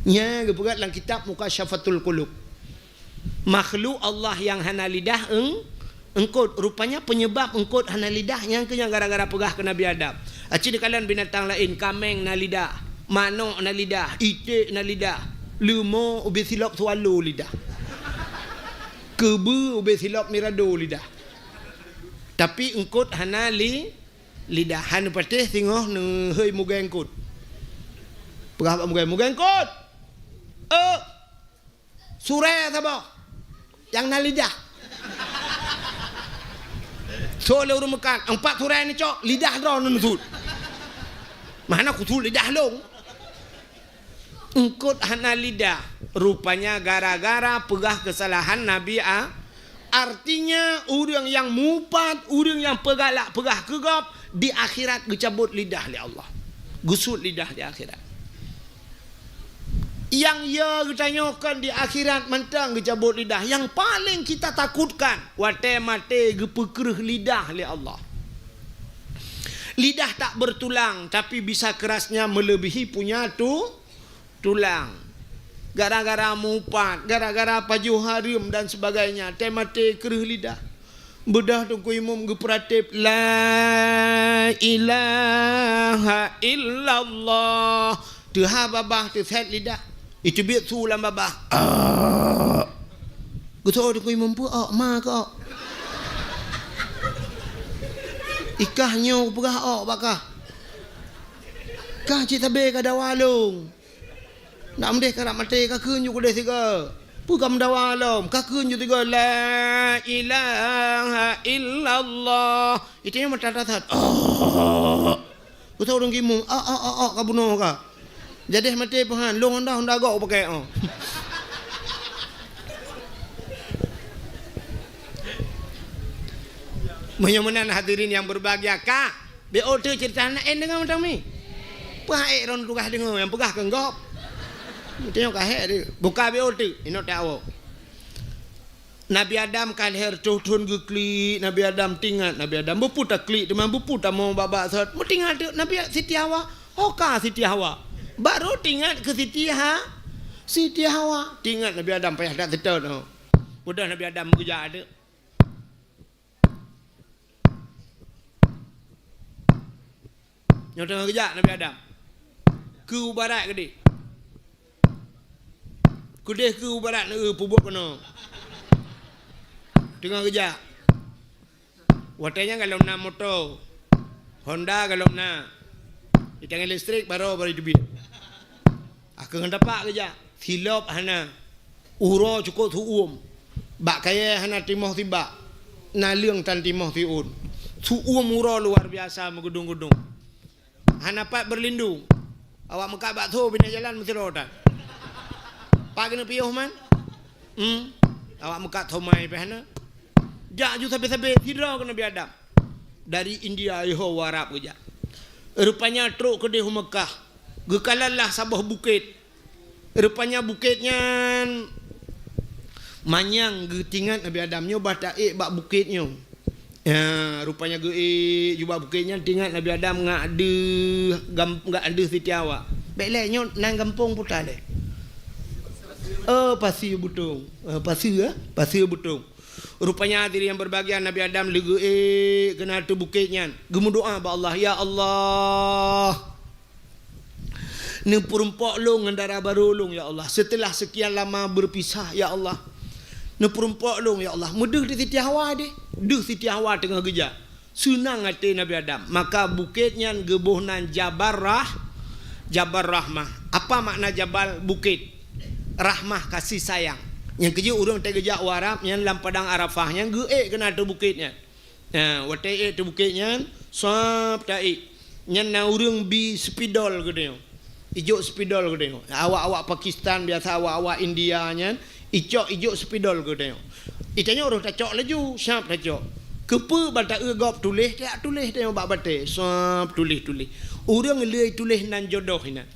Nya geupeugah lam kitab Mukasyafatul Qulub. Makhluk Allah nyang hana lidah eung-, eungkôt. Rupanya penyebab eungkôt hana lidah nyan keuh nyang gara-gara peugah keu Nabi Adam. Aci dikalon binatang laén, kaméng na lidah, manok na lidah, iték na lidah, leumo ubé silop swallow lidah, keubeue ubé silop mirado lidah. Tapi eungkôt hana li-, lidah. Hana patéh singoh neuhôi mugée eungkôt. Peugah bak mugée, "Mugée eungkôt! Eh!" Surée saboh nyang na lidah. Soe lé ureuëng meukat, empat surée neucok, lidah droe neusuet. Meuhana kusuet lidah lôn. Eungkôt hana lidah. Rupanya gara-gara peugah keusalahan Nabi A-, artinya ureuëng nyang mupat, ureuëng nyang peugalak peugah keu gob, di akhirat geucabot lidah lé Allah. Geusuet lidah di akhirat. Nyang ya geutanyoe kon di akhirat mantong geucabot lidah. Nyang paléng kita takutkan, watée maté geupeukreueh lidah lé Allah. Lidah tak bertulang, tapi bisa kerasnya melebihi punya tu-, tulang. Gara-gara mupat, gara-gara pajoh hareuem dan sebagainya, watée maté kreueh lidah. Beudôh Teungku Imum geupeuratéb, "La ilaha illallah." Teuhah babah teusét lidah. Iteubiet su lam babah. Ah. Geusoe Teungku Imum, "Peue ôk, ma keu ôk?" "Ikah nyoe peugah ôk bak kah. Kah cit sabe ka dawa lôn." Nak meudeh karab maté, ka kheun ju keudeh sigoe. Peue ka meudawa lom, ka kheun ju sigoe, "La ilaha illallah." Itu nyan mata that-that. Oh. Beutôi ureuëng gimong, "Ah, ah, ah, ah, ka bunoe ka." Jadeh maté peuhan, lôn honda, honda gok pakèk, oh. Meunyoe meunan hadirin yang berbahagia, ka Bék ôk teuk ceurita na én deungoe mantong mi. Peue han ék droeneuh tugaih deungoe nyang peugah keu gob. Tanyoe ka hék deuh. Buka bék ôk teuk, inoe tawoe. Nabi Adam ka lhèe reutôh thôn geuklik, Nabi Adam teuingat, Nabi Adam beupeue taklik teuma beupeue tamong bak-bak sot. Meutingat teuk Nabi Siti Hawa, ho ka Siti Hawa. Baru teuingat keu Siti Ha-, Siti Hawa. Teuingat Nabi Adam payah that seutôt, oh. Udah Nabi Adam meugeujak teuk. Nyoe teungoh geujak Nabi Adam. Keu barat keudeh. Keudeh keu u barat, eu, peubuet keunoe. Teungoh geujak. Watée nyan golom na moto, Honda golom na. Di tangai listrik baroe bari teubiet. Akhé ngon tapak geujak. Silop hana. Uroe cukôp su-uem. Bak kayée hana timoh sibak. Naleueng tan timoh siôn. Su-uem uroe luar biasa meugeudong-geudong. Hana pat beurlindong. Awak meukat bakso binéh jalan meusidroe tan. Pat keuneuk piôh man? Hmm. Awak meukat somai pih hana. Jak ju sabe-sabe sidroe keu Nabi Adam. Dari India iho u Arab geujak. Rupanya trok keudeh u Meukah. Geukalon lah saboh bukét. Rupanya bukét nyan manyang geutingat Nabi Adam nyoe bah taék bak bukét nyoe. Ya, rupanya geuék ju bak bukét nyan tingat Nabi Adam ngat deuh gam-, ngat deuh Siti Hawa. Bék lé nyoe nan gampông puta lé. Oh, Pasir Butong. Oh, Pasir, eh? Pasir Butong. Rupanya hadirin yang berbahagia, Nabi Adam lé geuék keunan ateueh bukét nyan. Geumeudoá bak Allah, "Ya Allah, neupeurumpok lôn ngon dara barô lôn, ya Allah. Setelah sekian lama berpisah, ya Allah. Neupeurumpok lôn, ya Allah." Meudeuh di Siti Hawa deh. Deuh Siti Hawa teungoh geujak. Seunang até Nabi Adam. Maka bukét nyan geuboh nan Jabal Rah-, Jabal Rahmah. Apa makna jabal? Bukét. Rahmah, kasih sayang. Nyang keujeuet ureuëng watée geujak u Arab nyan lam padang Arafah nyan geuék keunan ateueh bukét nyan. Nah, watée ék ateueh bukét nyan, sab taék. Nyan na ureuëng bi spidol geutanyoe. Ijok spidol geutanyoe. Awak-awak Pakistan biasa, awak-awak India nyan, icok ijok spidol geutanyoe. Itanyoe roh tacok laju, sab tacok. Keupeue ban taeu gob tuléh, tajak tuléh tanyoe bak batée, sab tuléh-tuléh. Ureuëng lé tuléh nan jodoh inan.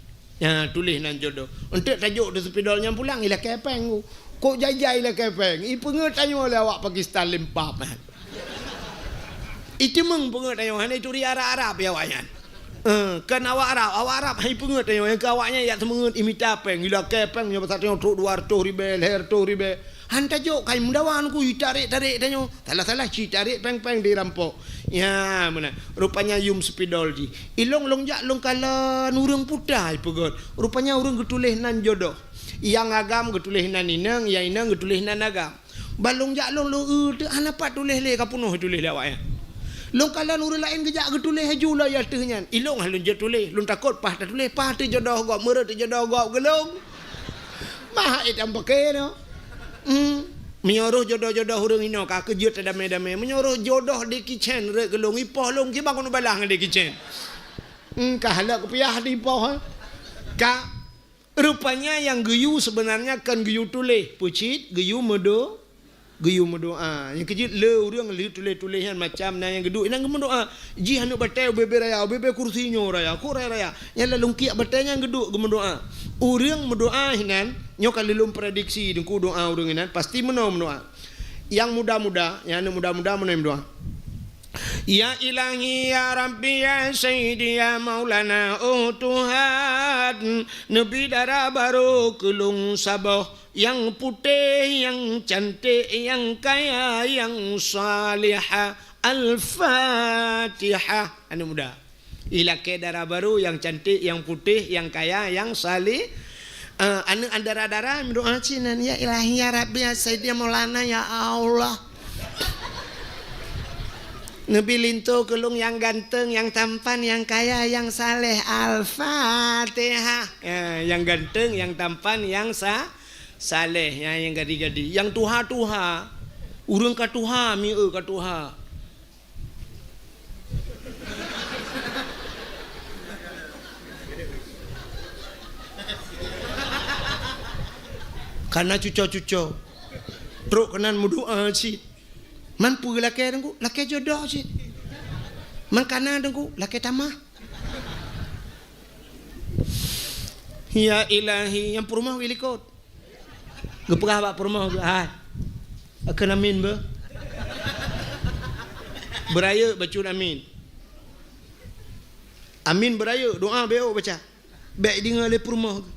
Ya, tuléh nan jodoh. Enteuk tajok di spidol nyan pulang, ilakée péng. Kok jai-jai ilakée péng? Ipeungeut tanyoe lé awak Pakistan lempap. Iteumeung peungeut tanyoe, hana ituri Arab-Arab ya awak nyan. Eh, kan awak Arab, awak Arab hai peungeut tanyoe, nyang keu awak nyan yak seumeungeut imita péng, ilakée péng nyoe pasal tanyoe trok dua reutôh ribée, lhée reutôh ribée. Han tajok kai meudawa ngon ku itarek-tarek tanyoe. Salah-salah ci tarek péng-péng dirampok. Ya, meunan. Rupanya yum spidol jih. Ilong long jak long kalon ureuëng puta ipeugét. Rupanya ureuëng geutuléh nan jodoh. Nyang agam geutuléh nan inong, nyang inong geutuléh nan agam. Ban long jak long, long eu teuk hana pat tuléh lé, ka peunoh tuléh lé awak nyan. Long kalon ureuëng laén geujak geutuléh laju lom ateueh nyan. Ilong lôn jeuet tuléh, lôn takot paih tatuléh, paih teuh jodoh gob, meureuet teuh jodoh gob geulong. Bah ék tampake nyoe. Hmm. Meunyoe roh jodoh-jodoh ureuëng inoe ka keujeuet tadamé-damé. Meunyoe roh jodoh Jackie Chan rot geulong, ipoh lôn kiban keuneuk balaih ngon Jackie Chan. Hmm, ka halek kupiah di ipoh, eh. Ka Rupanya nyang geuyue sebenarnya kon geuyue tuléh, peucit geuyue meudo-, geuyue meudoá. Nyang keujeuet le ureuëng lheueh tuléh-tuléh nyan macam na nyang geuduek, inan geumeudoá. Jih aneuk batée ubé-bé raya, ubé-bé kursi nyoe raya, kok raya-raya. Nyang lam lungkiek batée nyan geuduek geumeudoá. Ureuëng meudoá hinan, nyoe ka lôn prediksi deungku doá ureuëng hinan, pasti meunoe meudoá. Nyang muda-muda, nyang aneuk muda-muda meunoe meudoá. Ya Ilahi, ya Rabbi, ya Sayyidi, ya Maulana, oh Tuhan, neubi dara barô keu lôn saboh, nyang putéh, nyang canték, nyang kaya, nyang salihah. Al-Fatihah. Aneuk muda. Ilakée dara barô nyang canték, nyang putéh, nyang kaya, nyang saleh. Eh, aneuk dara-dara meudoá cit nan, "Ya Ilahi, ya Rabbi, ya Sayyidi, ya Maulana, ya Allah. Neubi linto keu lôn nyang ganteng, nyang tampan, nyang kaya, nyang saleh." Al-Fatihah. Ya, nyang ganteng, nyang tampan, nyang sa-, saleh, ya, nyang gadi-gadi, nyang tuha-tuha. Ureuëng ka tuha, mieu ka tuha. Kana cuco-cuco. Trok keunan meudoá cit. Man peue lakée deungku? Lakée jodoh cit. Man kana deungku? Lakée tamah. Ya Ilahi, nyang peurumoh geulikot. Geupeugah bak peurumoh geuh, "Hai, akheun amin beuh." Beurayeuk bacut amin. Amin beurayeuk, doá bék baca. Bék deungoe lé peurumoh geuh.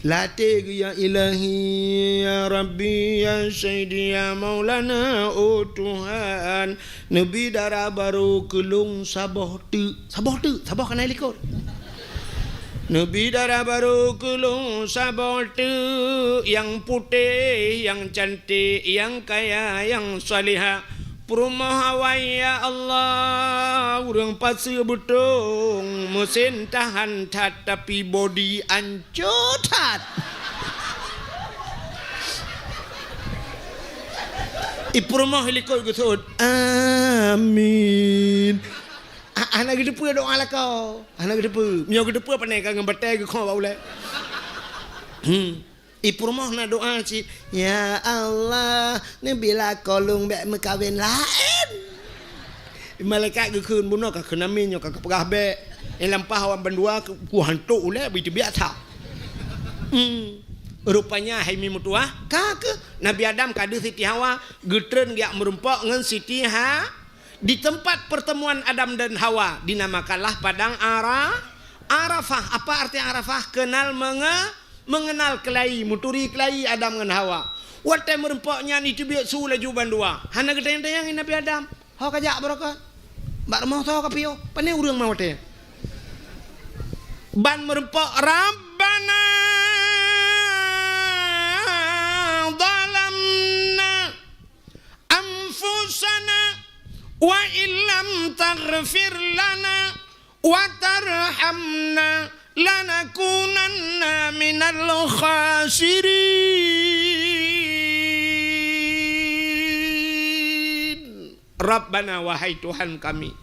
Lam até geuh, "Ya Ilahi, ya Rabbi, ya Sayyidi, ya Maulana, oh Tuhan, neubi dara barô keu lôn saboh teuk." Saboh teuk, saboh kana likot. Neubi dara barô keu lôn saboh teuk, nyang putéh, nyang cantik, nyang kaya, nyang salihah. Peurumoh awai, ya Allah, ureuëng paseue beutông, meusen tahan that, tapi bodi ancô that. Ipeurumoh likot geuseuôt, "Amin." Ah, hana geuteupeue doá lakoe. Hana geuteupeue. Meunyoe geuteupeue, pane ka ngon batée geukhoe bak ulée. Hmm. Ipeurumoh na doá cit, "Ya Allah, neubi lakoe lôn bék meukawen laén." Malaikat geukheun, "Bunoe ka kheun amin, nyoe ka, ka peugah bék." Eh, lampah awak bandua ku, ku hantok ulée, beu teubiet that. Hmm. Rupanya hai mi meutuah, ka keuh Nabi Adam ka deuh Siti Hawa, geutreun geujak meurumpok ngon Siti Ha-, Di tempat pertemuan Adam dan Hawa dinamakanlah Padang Ara-, Arafah. Apa arti Arafah? Kenal menge-, mengenal keulayie, meuturi keulayie Adam ngon Hawa. Watée meurumpok nyan, jiteubiet su laju bandua. Hana geutanyong-tanyong Nabi Adam, "Ho ka jak baroe kon? Bak rumoh soe ka piôh?" Pane ureuëng ma watée nyan. Ban meurumpok, "Rabbana zalamna anfusana wa illam taghfir lana wa tarhamna lanakunanna minal khasirin." Rabbana, wahai Tuhan kami,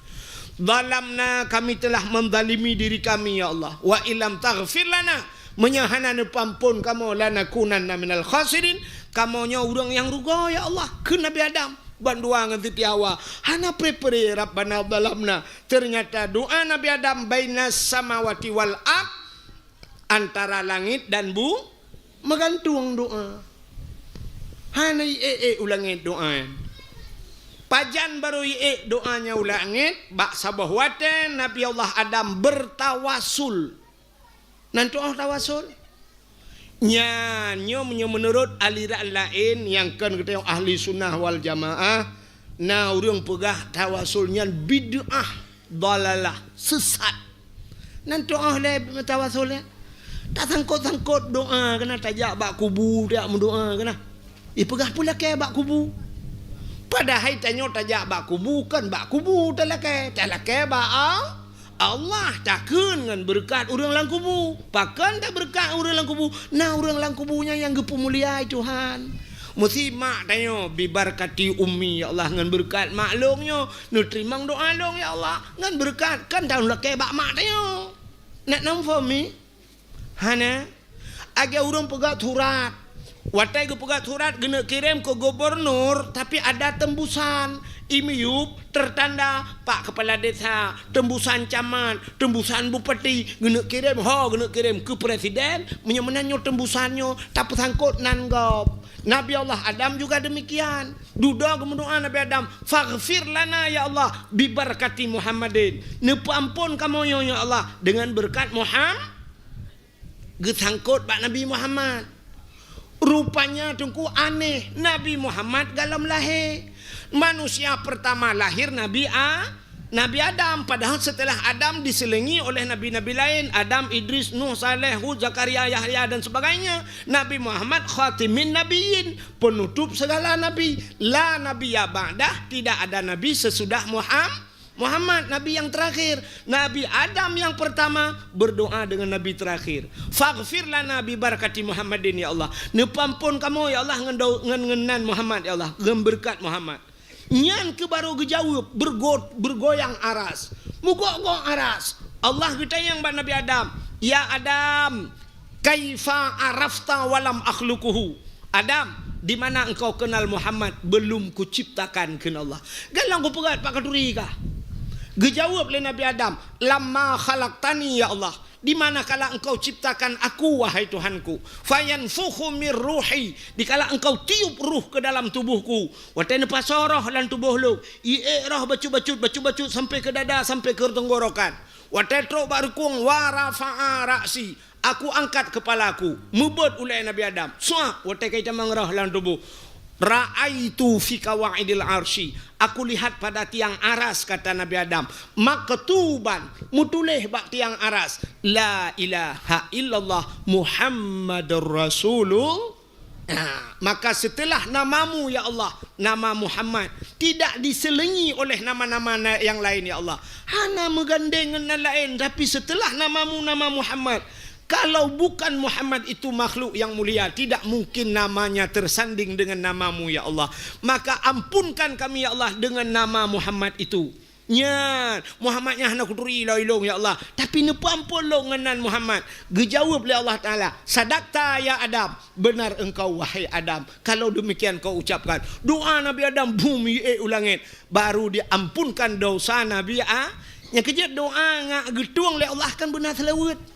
zalamna, kami telah menzalimi diri kami, ya Allah, wa illam taghfir lana, meunyoe hana neupeuamphon kamoe, lanakunanna minal khasirin, kamoe nyoe ureuëng nyang rugoe, ya Allah. Kheun Nabi Adam, bandua ngon Siti Hawa, hana pre-pre, "Rabbana zalamna." Ternyata doá Nabi Adam bainas samawati wal ard, antara langét dan bu-, meugantung doá. Hana iék-ék u langét doá nyan. Pajan barô iék doá nyan u langét? Bak saboh watée Nabi Allah Adam beutawasul. Nan tuoh tawasul? Nyan nyoe meunyoe meunurot aliran laén nyang kon geutanyoe ahli sunnah wal jamaah, na ureuëng peugah tawasul nyan bid'ah, dalalah, sesat. Nan tuoh lé tawasul nyan? Tasangkot-sangkot doá keunan, tajak bak kubu, tajak meudoá keunan. Ipeugah peue lakée bak kubu. Padahai tanyoe tajak bak kubu, kon bak kubu talakée, talakée bak Al-, Allah, takheun ngon beureukat ureuëng lam kubu. Pakon tabeureukat ureuëng lam kubu? Na ureuëng lam kubu nyan nyang geupeumulia Tuhan. Meusi mak tanyoe, "Bibarakati ummi, ya Allah, ngon beureukat mak lôn nyoe, neuteurimong doá lôn, ya Allah, ngon beureukat," kon talakée bak mak tanyoe. Nak namphom mi? Hana. Lagée ureuëng peugét surat. Watée geupeugét surat, geuneuk kirém keu gubernur, tapi ada tembusan. I miyueb tertanda Pak Kepala Desa, tembusan camat, tembusan bupati, geuneuk kirém, ho geuneuk kirém keu presiden. Meunyoe meunan nyoe tembusan nyoe tapeusangkot nan gob. Nabi Allah Adam juga demikian. Dudoe geumeudoá Nabi Adam, "Faghfir lana ya Allah, bibarakati Muhammadin." Neupeuamphon kamoe nyoe ya Allah, dengan beureukat Muham-, geusangkot bak Nabi Muhammad. Rupanya teungku aneh, Nabi Muhammad golom lahé. Manusia pertama lahir Nabi A-, Nabi Adam. Padahal setelah Adam diseulingi oleh nabi-nabi laén, Adam, Idris, Nuh, Saleh, Hud, Zakaria, Yahya dan sebagainya. Nabi Muhammad khatimin nabiyyin, penutup segala nabi. La nabiyya ba'dah, tidak ada nabi sesudah Muham-, Muhammad, nabi yang terakhir. Nabi Adam yang pertama berdoa dengan nabi terakhir. "Faghfir lana bi barakati Muhammadin, ya Allah." Neupeuamphon kamoe, ya Allah, ngon dau-, ngon, ngon nan Muhammad, ya Allah, ngon beureukat Muhammad. Nyan keuh barô geujaweueb, beurgo-, beurgoyang aras. Meugok-gok aras. Allah geutanyong bak Nabi Adam, "Ya Adam, kaifa arafta walam akhluquhu?" "Adam, di mana engkau kenal Muhammad belum kuciptakan?" kheun Allah. Galak geupeugah bak khanuri kah? Geujaweueb lé Nabi Adam, "Lamma khalaqtani, ya Allah." "Di mana kala Engkau ciptakan aku, wahai Tuhanku?" "Fayanfukhu mir ruhi," dikala Engkau tiup ruh ke dalam tubuhku. Watée neupasoe roh lam tuboh lôn, iék roh bacut-bacut, bacut-bacut sampai ke dada, sampai ke tenggorokan. Watée trok bak reukong, "Wa rafa'a ra'si," aku angkat kepalaku, meubeuet ulée Nabi Adam. Suak, watée ka itamong roh lam tuboh. "Ra'aitu fi qawaidil arsy." Aku lihat pada tiang aras, kata Nabi Adam, "maktuban", meutuléh bak tiang aras, "La ilaha illallah Muhammadur Rasulullah." Nah, maka setelah namamu, ya Allah, nama Muhammad, tidak diselingi oleh nama-nama na-, yang lain, ya Allah. Hana meugandeng ngon nan laén, tapi setelah namamu, nama Muhammad, kalau bukan Muhammad itu makhluk yang mulia, tidak mungkin namanya tersanding dengan namamu, ya Allah. Maka ampunkan kami, ya Allah, dengan nama Muhammad itu. Nyan, Muhammad nyan hana kuturi lom ilong, ya Allah. Tapi neupeuamphon lôn ngon nan Muhammad. Geujaweueb lé Allah Taala, "Sadaqta ya Adam, benar engkau wahai Adam." Kalau demikian kau ucapkan. Doa Nabi Adam, bum, jiék u langét. Baru diampunkan dosa Nabi A-, nyang keujeuet doa ngat geutueng lé Allah kan beuna seulaweuet.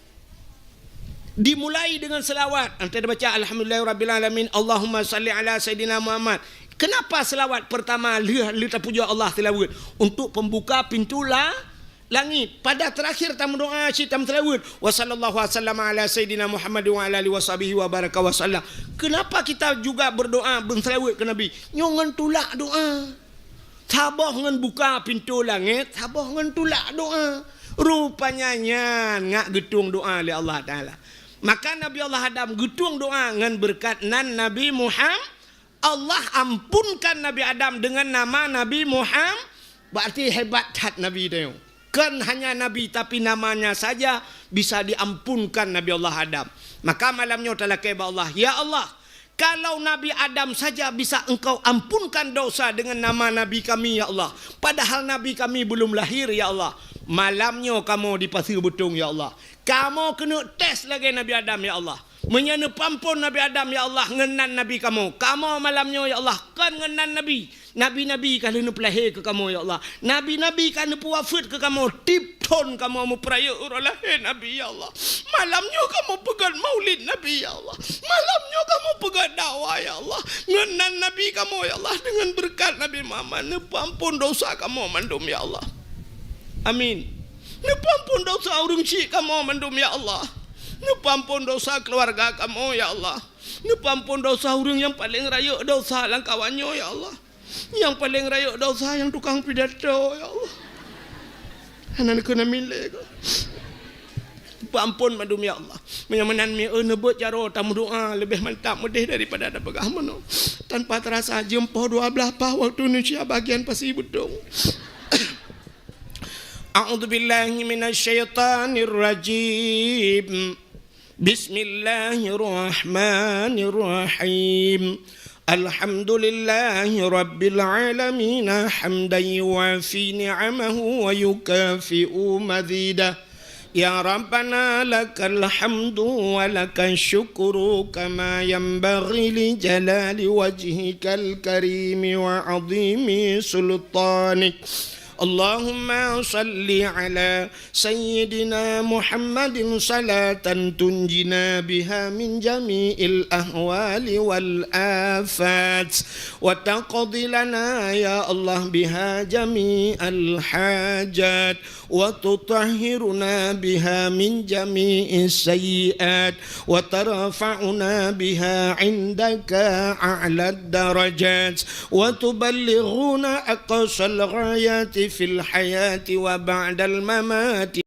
Dimulai dengan selawat. Anta baca, "Alhamdulillahirabbil alamin, Allahumma salli ala sayyidina Muhammad." Kenapa selawat pertama lheueh, lheueh tapujoe Allah selawat? Untuk pembuka pintu la-, langit. Pada terakhir tameudoa cit tameuselawat, "Wa sallallahu wasallam ala sayyidina Muhammad wa ala alihi wa sahbihi wa baraka wa sallam." Kenapa kita juga berdoa, berselawat ke Nabi? Nyoe ngon tulak doa. Saboh ngon buka pintoe langét, saboh ngon tulak doa. Rupanya nyan ngat geutueng doa lé Allah Taala. Maka Nabi Allah Adam geutueng doa ngon beureukat nan Nabi Muham-, Allah ampunkan Nabi Adam dengan nama Nabi Muham-, berarti hebat that Nabi teuh. Kon hanya Nabi, tapi namanya saja bisa diampunkan Nabi Allah Adam. Maka malam nyoe talakée bak Allah, "Ya Allah, kalau Nabi Adam saja bisa Engkau ampunkan dosa dengan nama Nabi kami, ya Allah, padahal Nabi kami belum lahir, ya Allah, malam nyoe kamoe dipaseue beutông, ya Allah. Kamoe keuneuk tes lagée Nabi Adam, ya Allah. Meunyoe neupeuamphon Nabi Adam, ya Allah, ngon nan Nabi kamoe, kamoe malam nyoe, ya Allah, kon ngon nan Nabi. Nabi-nabi ka lheueh neupeulahé keu kamoe, ya Allah. Nabi-nabi ka neupeuwafeuet keu kamoe, tieb thon kamoe meupeurayeuk uroe lahé Nabi, ya Allah. Malam nyoe kamoe peugét maulid Nabi, ya Allah. Malam nyoe kamoe peugét dakwah, ya Allah. Ngon nan Nabi kamoe, ya Allah, deungon beureukat Nabi Muhammad, neupeuamphon dosa kamoe mandum, ya Allah. Amin. Neupeuamphon dosa ureuëng syik kamoe mandum, ya Allah. Neupeuamphon dosa keuluwarga kamoe, ya Allah. Neupeuamphon dosa ureuëng nyang paleng rayeuk dosa lam kawan nyoe, ya Allah. Nyang paleng rayeuk dosa nyang tukang pidato, ya Allah. Hana neukheun amin lé kah. Peuamphon mandum, ya Allah. Meunyoe meunan mieu neubeuet jaroe tameudoa leubeh mantap meudeh daripada tapeugah meunoe. Tanpa terasa jeuem poh dua blaih paih waktu Indonesia bagian pasi beutông. A'udzubillahi minasyaitonirrajim. Bismillahirrahmanirrahim. Alhamdulillahi rabbil alamin, hamdan yuwafi ni'amahu wa yukafi'u mazidah. Ya Rabbana, lakal hamdu wa lakal syukru kama yanbaghi li jalali wajhikal karimi wa azimi sultanik. Allahumma salli ala sayyidina Muhammadin salatan tunjina biha min jami'il ahwali wal afat, wa taqdi lana, ya Allah, biha jami'al hajat, wa tutahhiruna biha min jami'is sayyi'at, wa tarfa'una biha indaka a'lad darajat, wa tuballighuna aqsal ghayati fil hayati wa ba'dal mamati.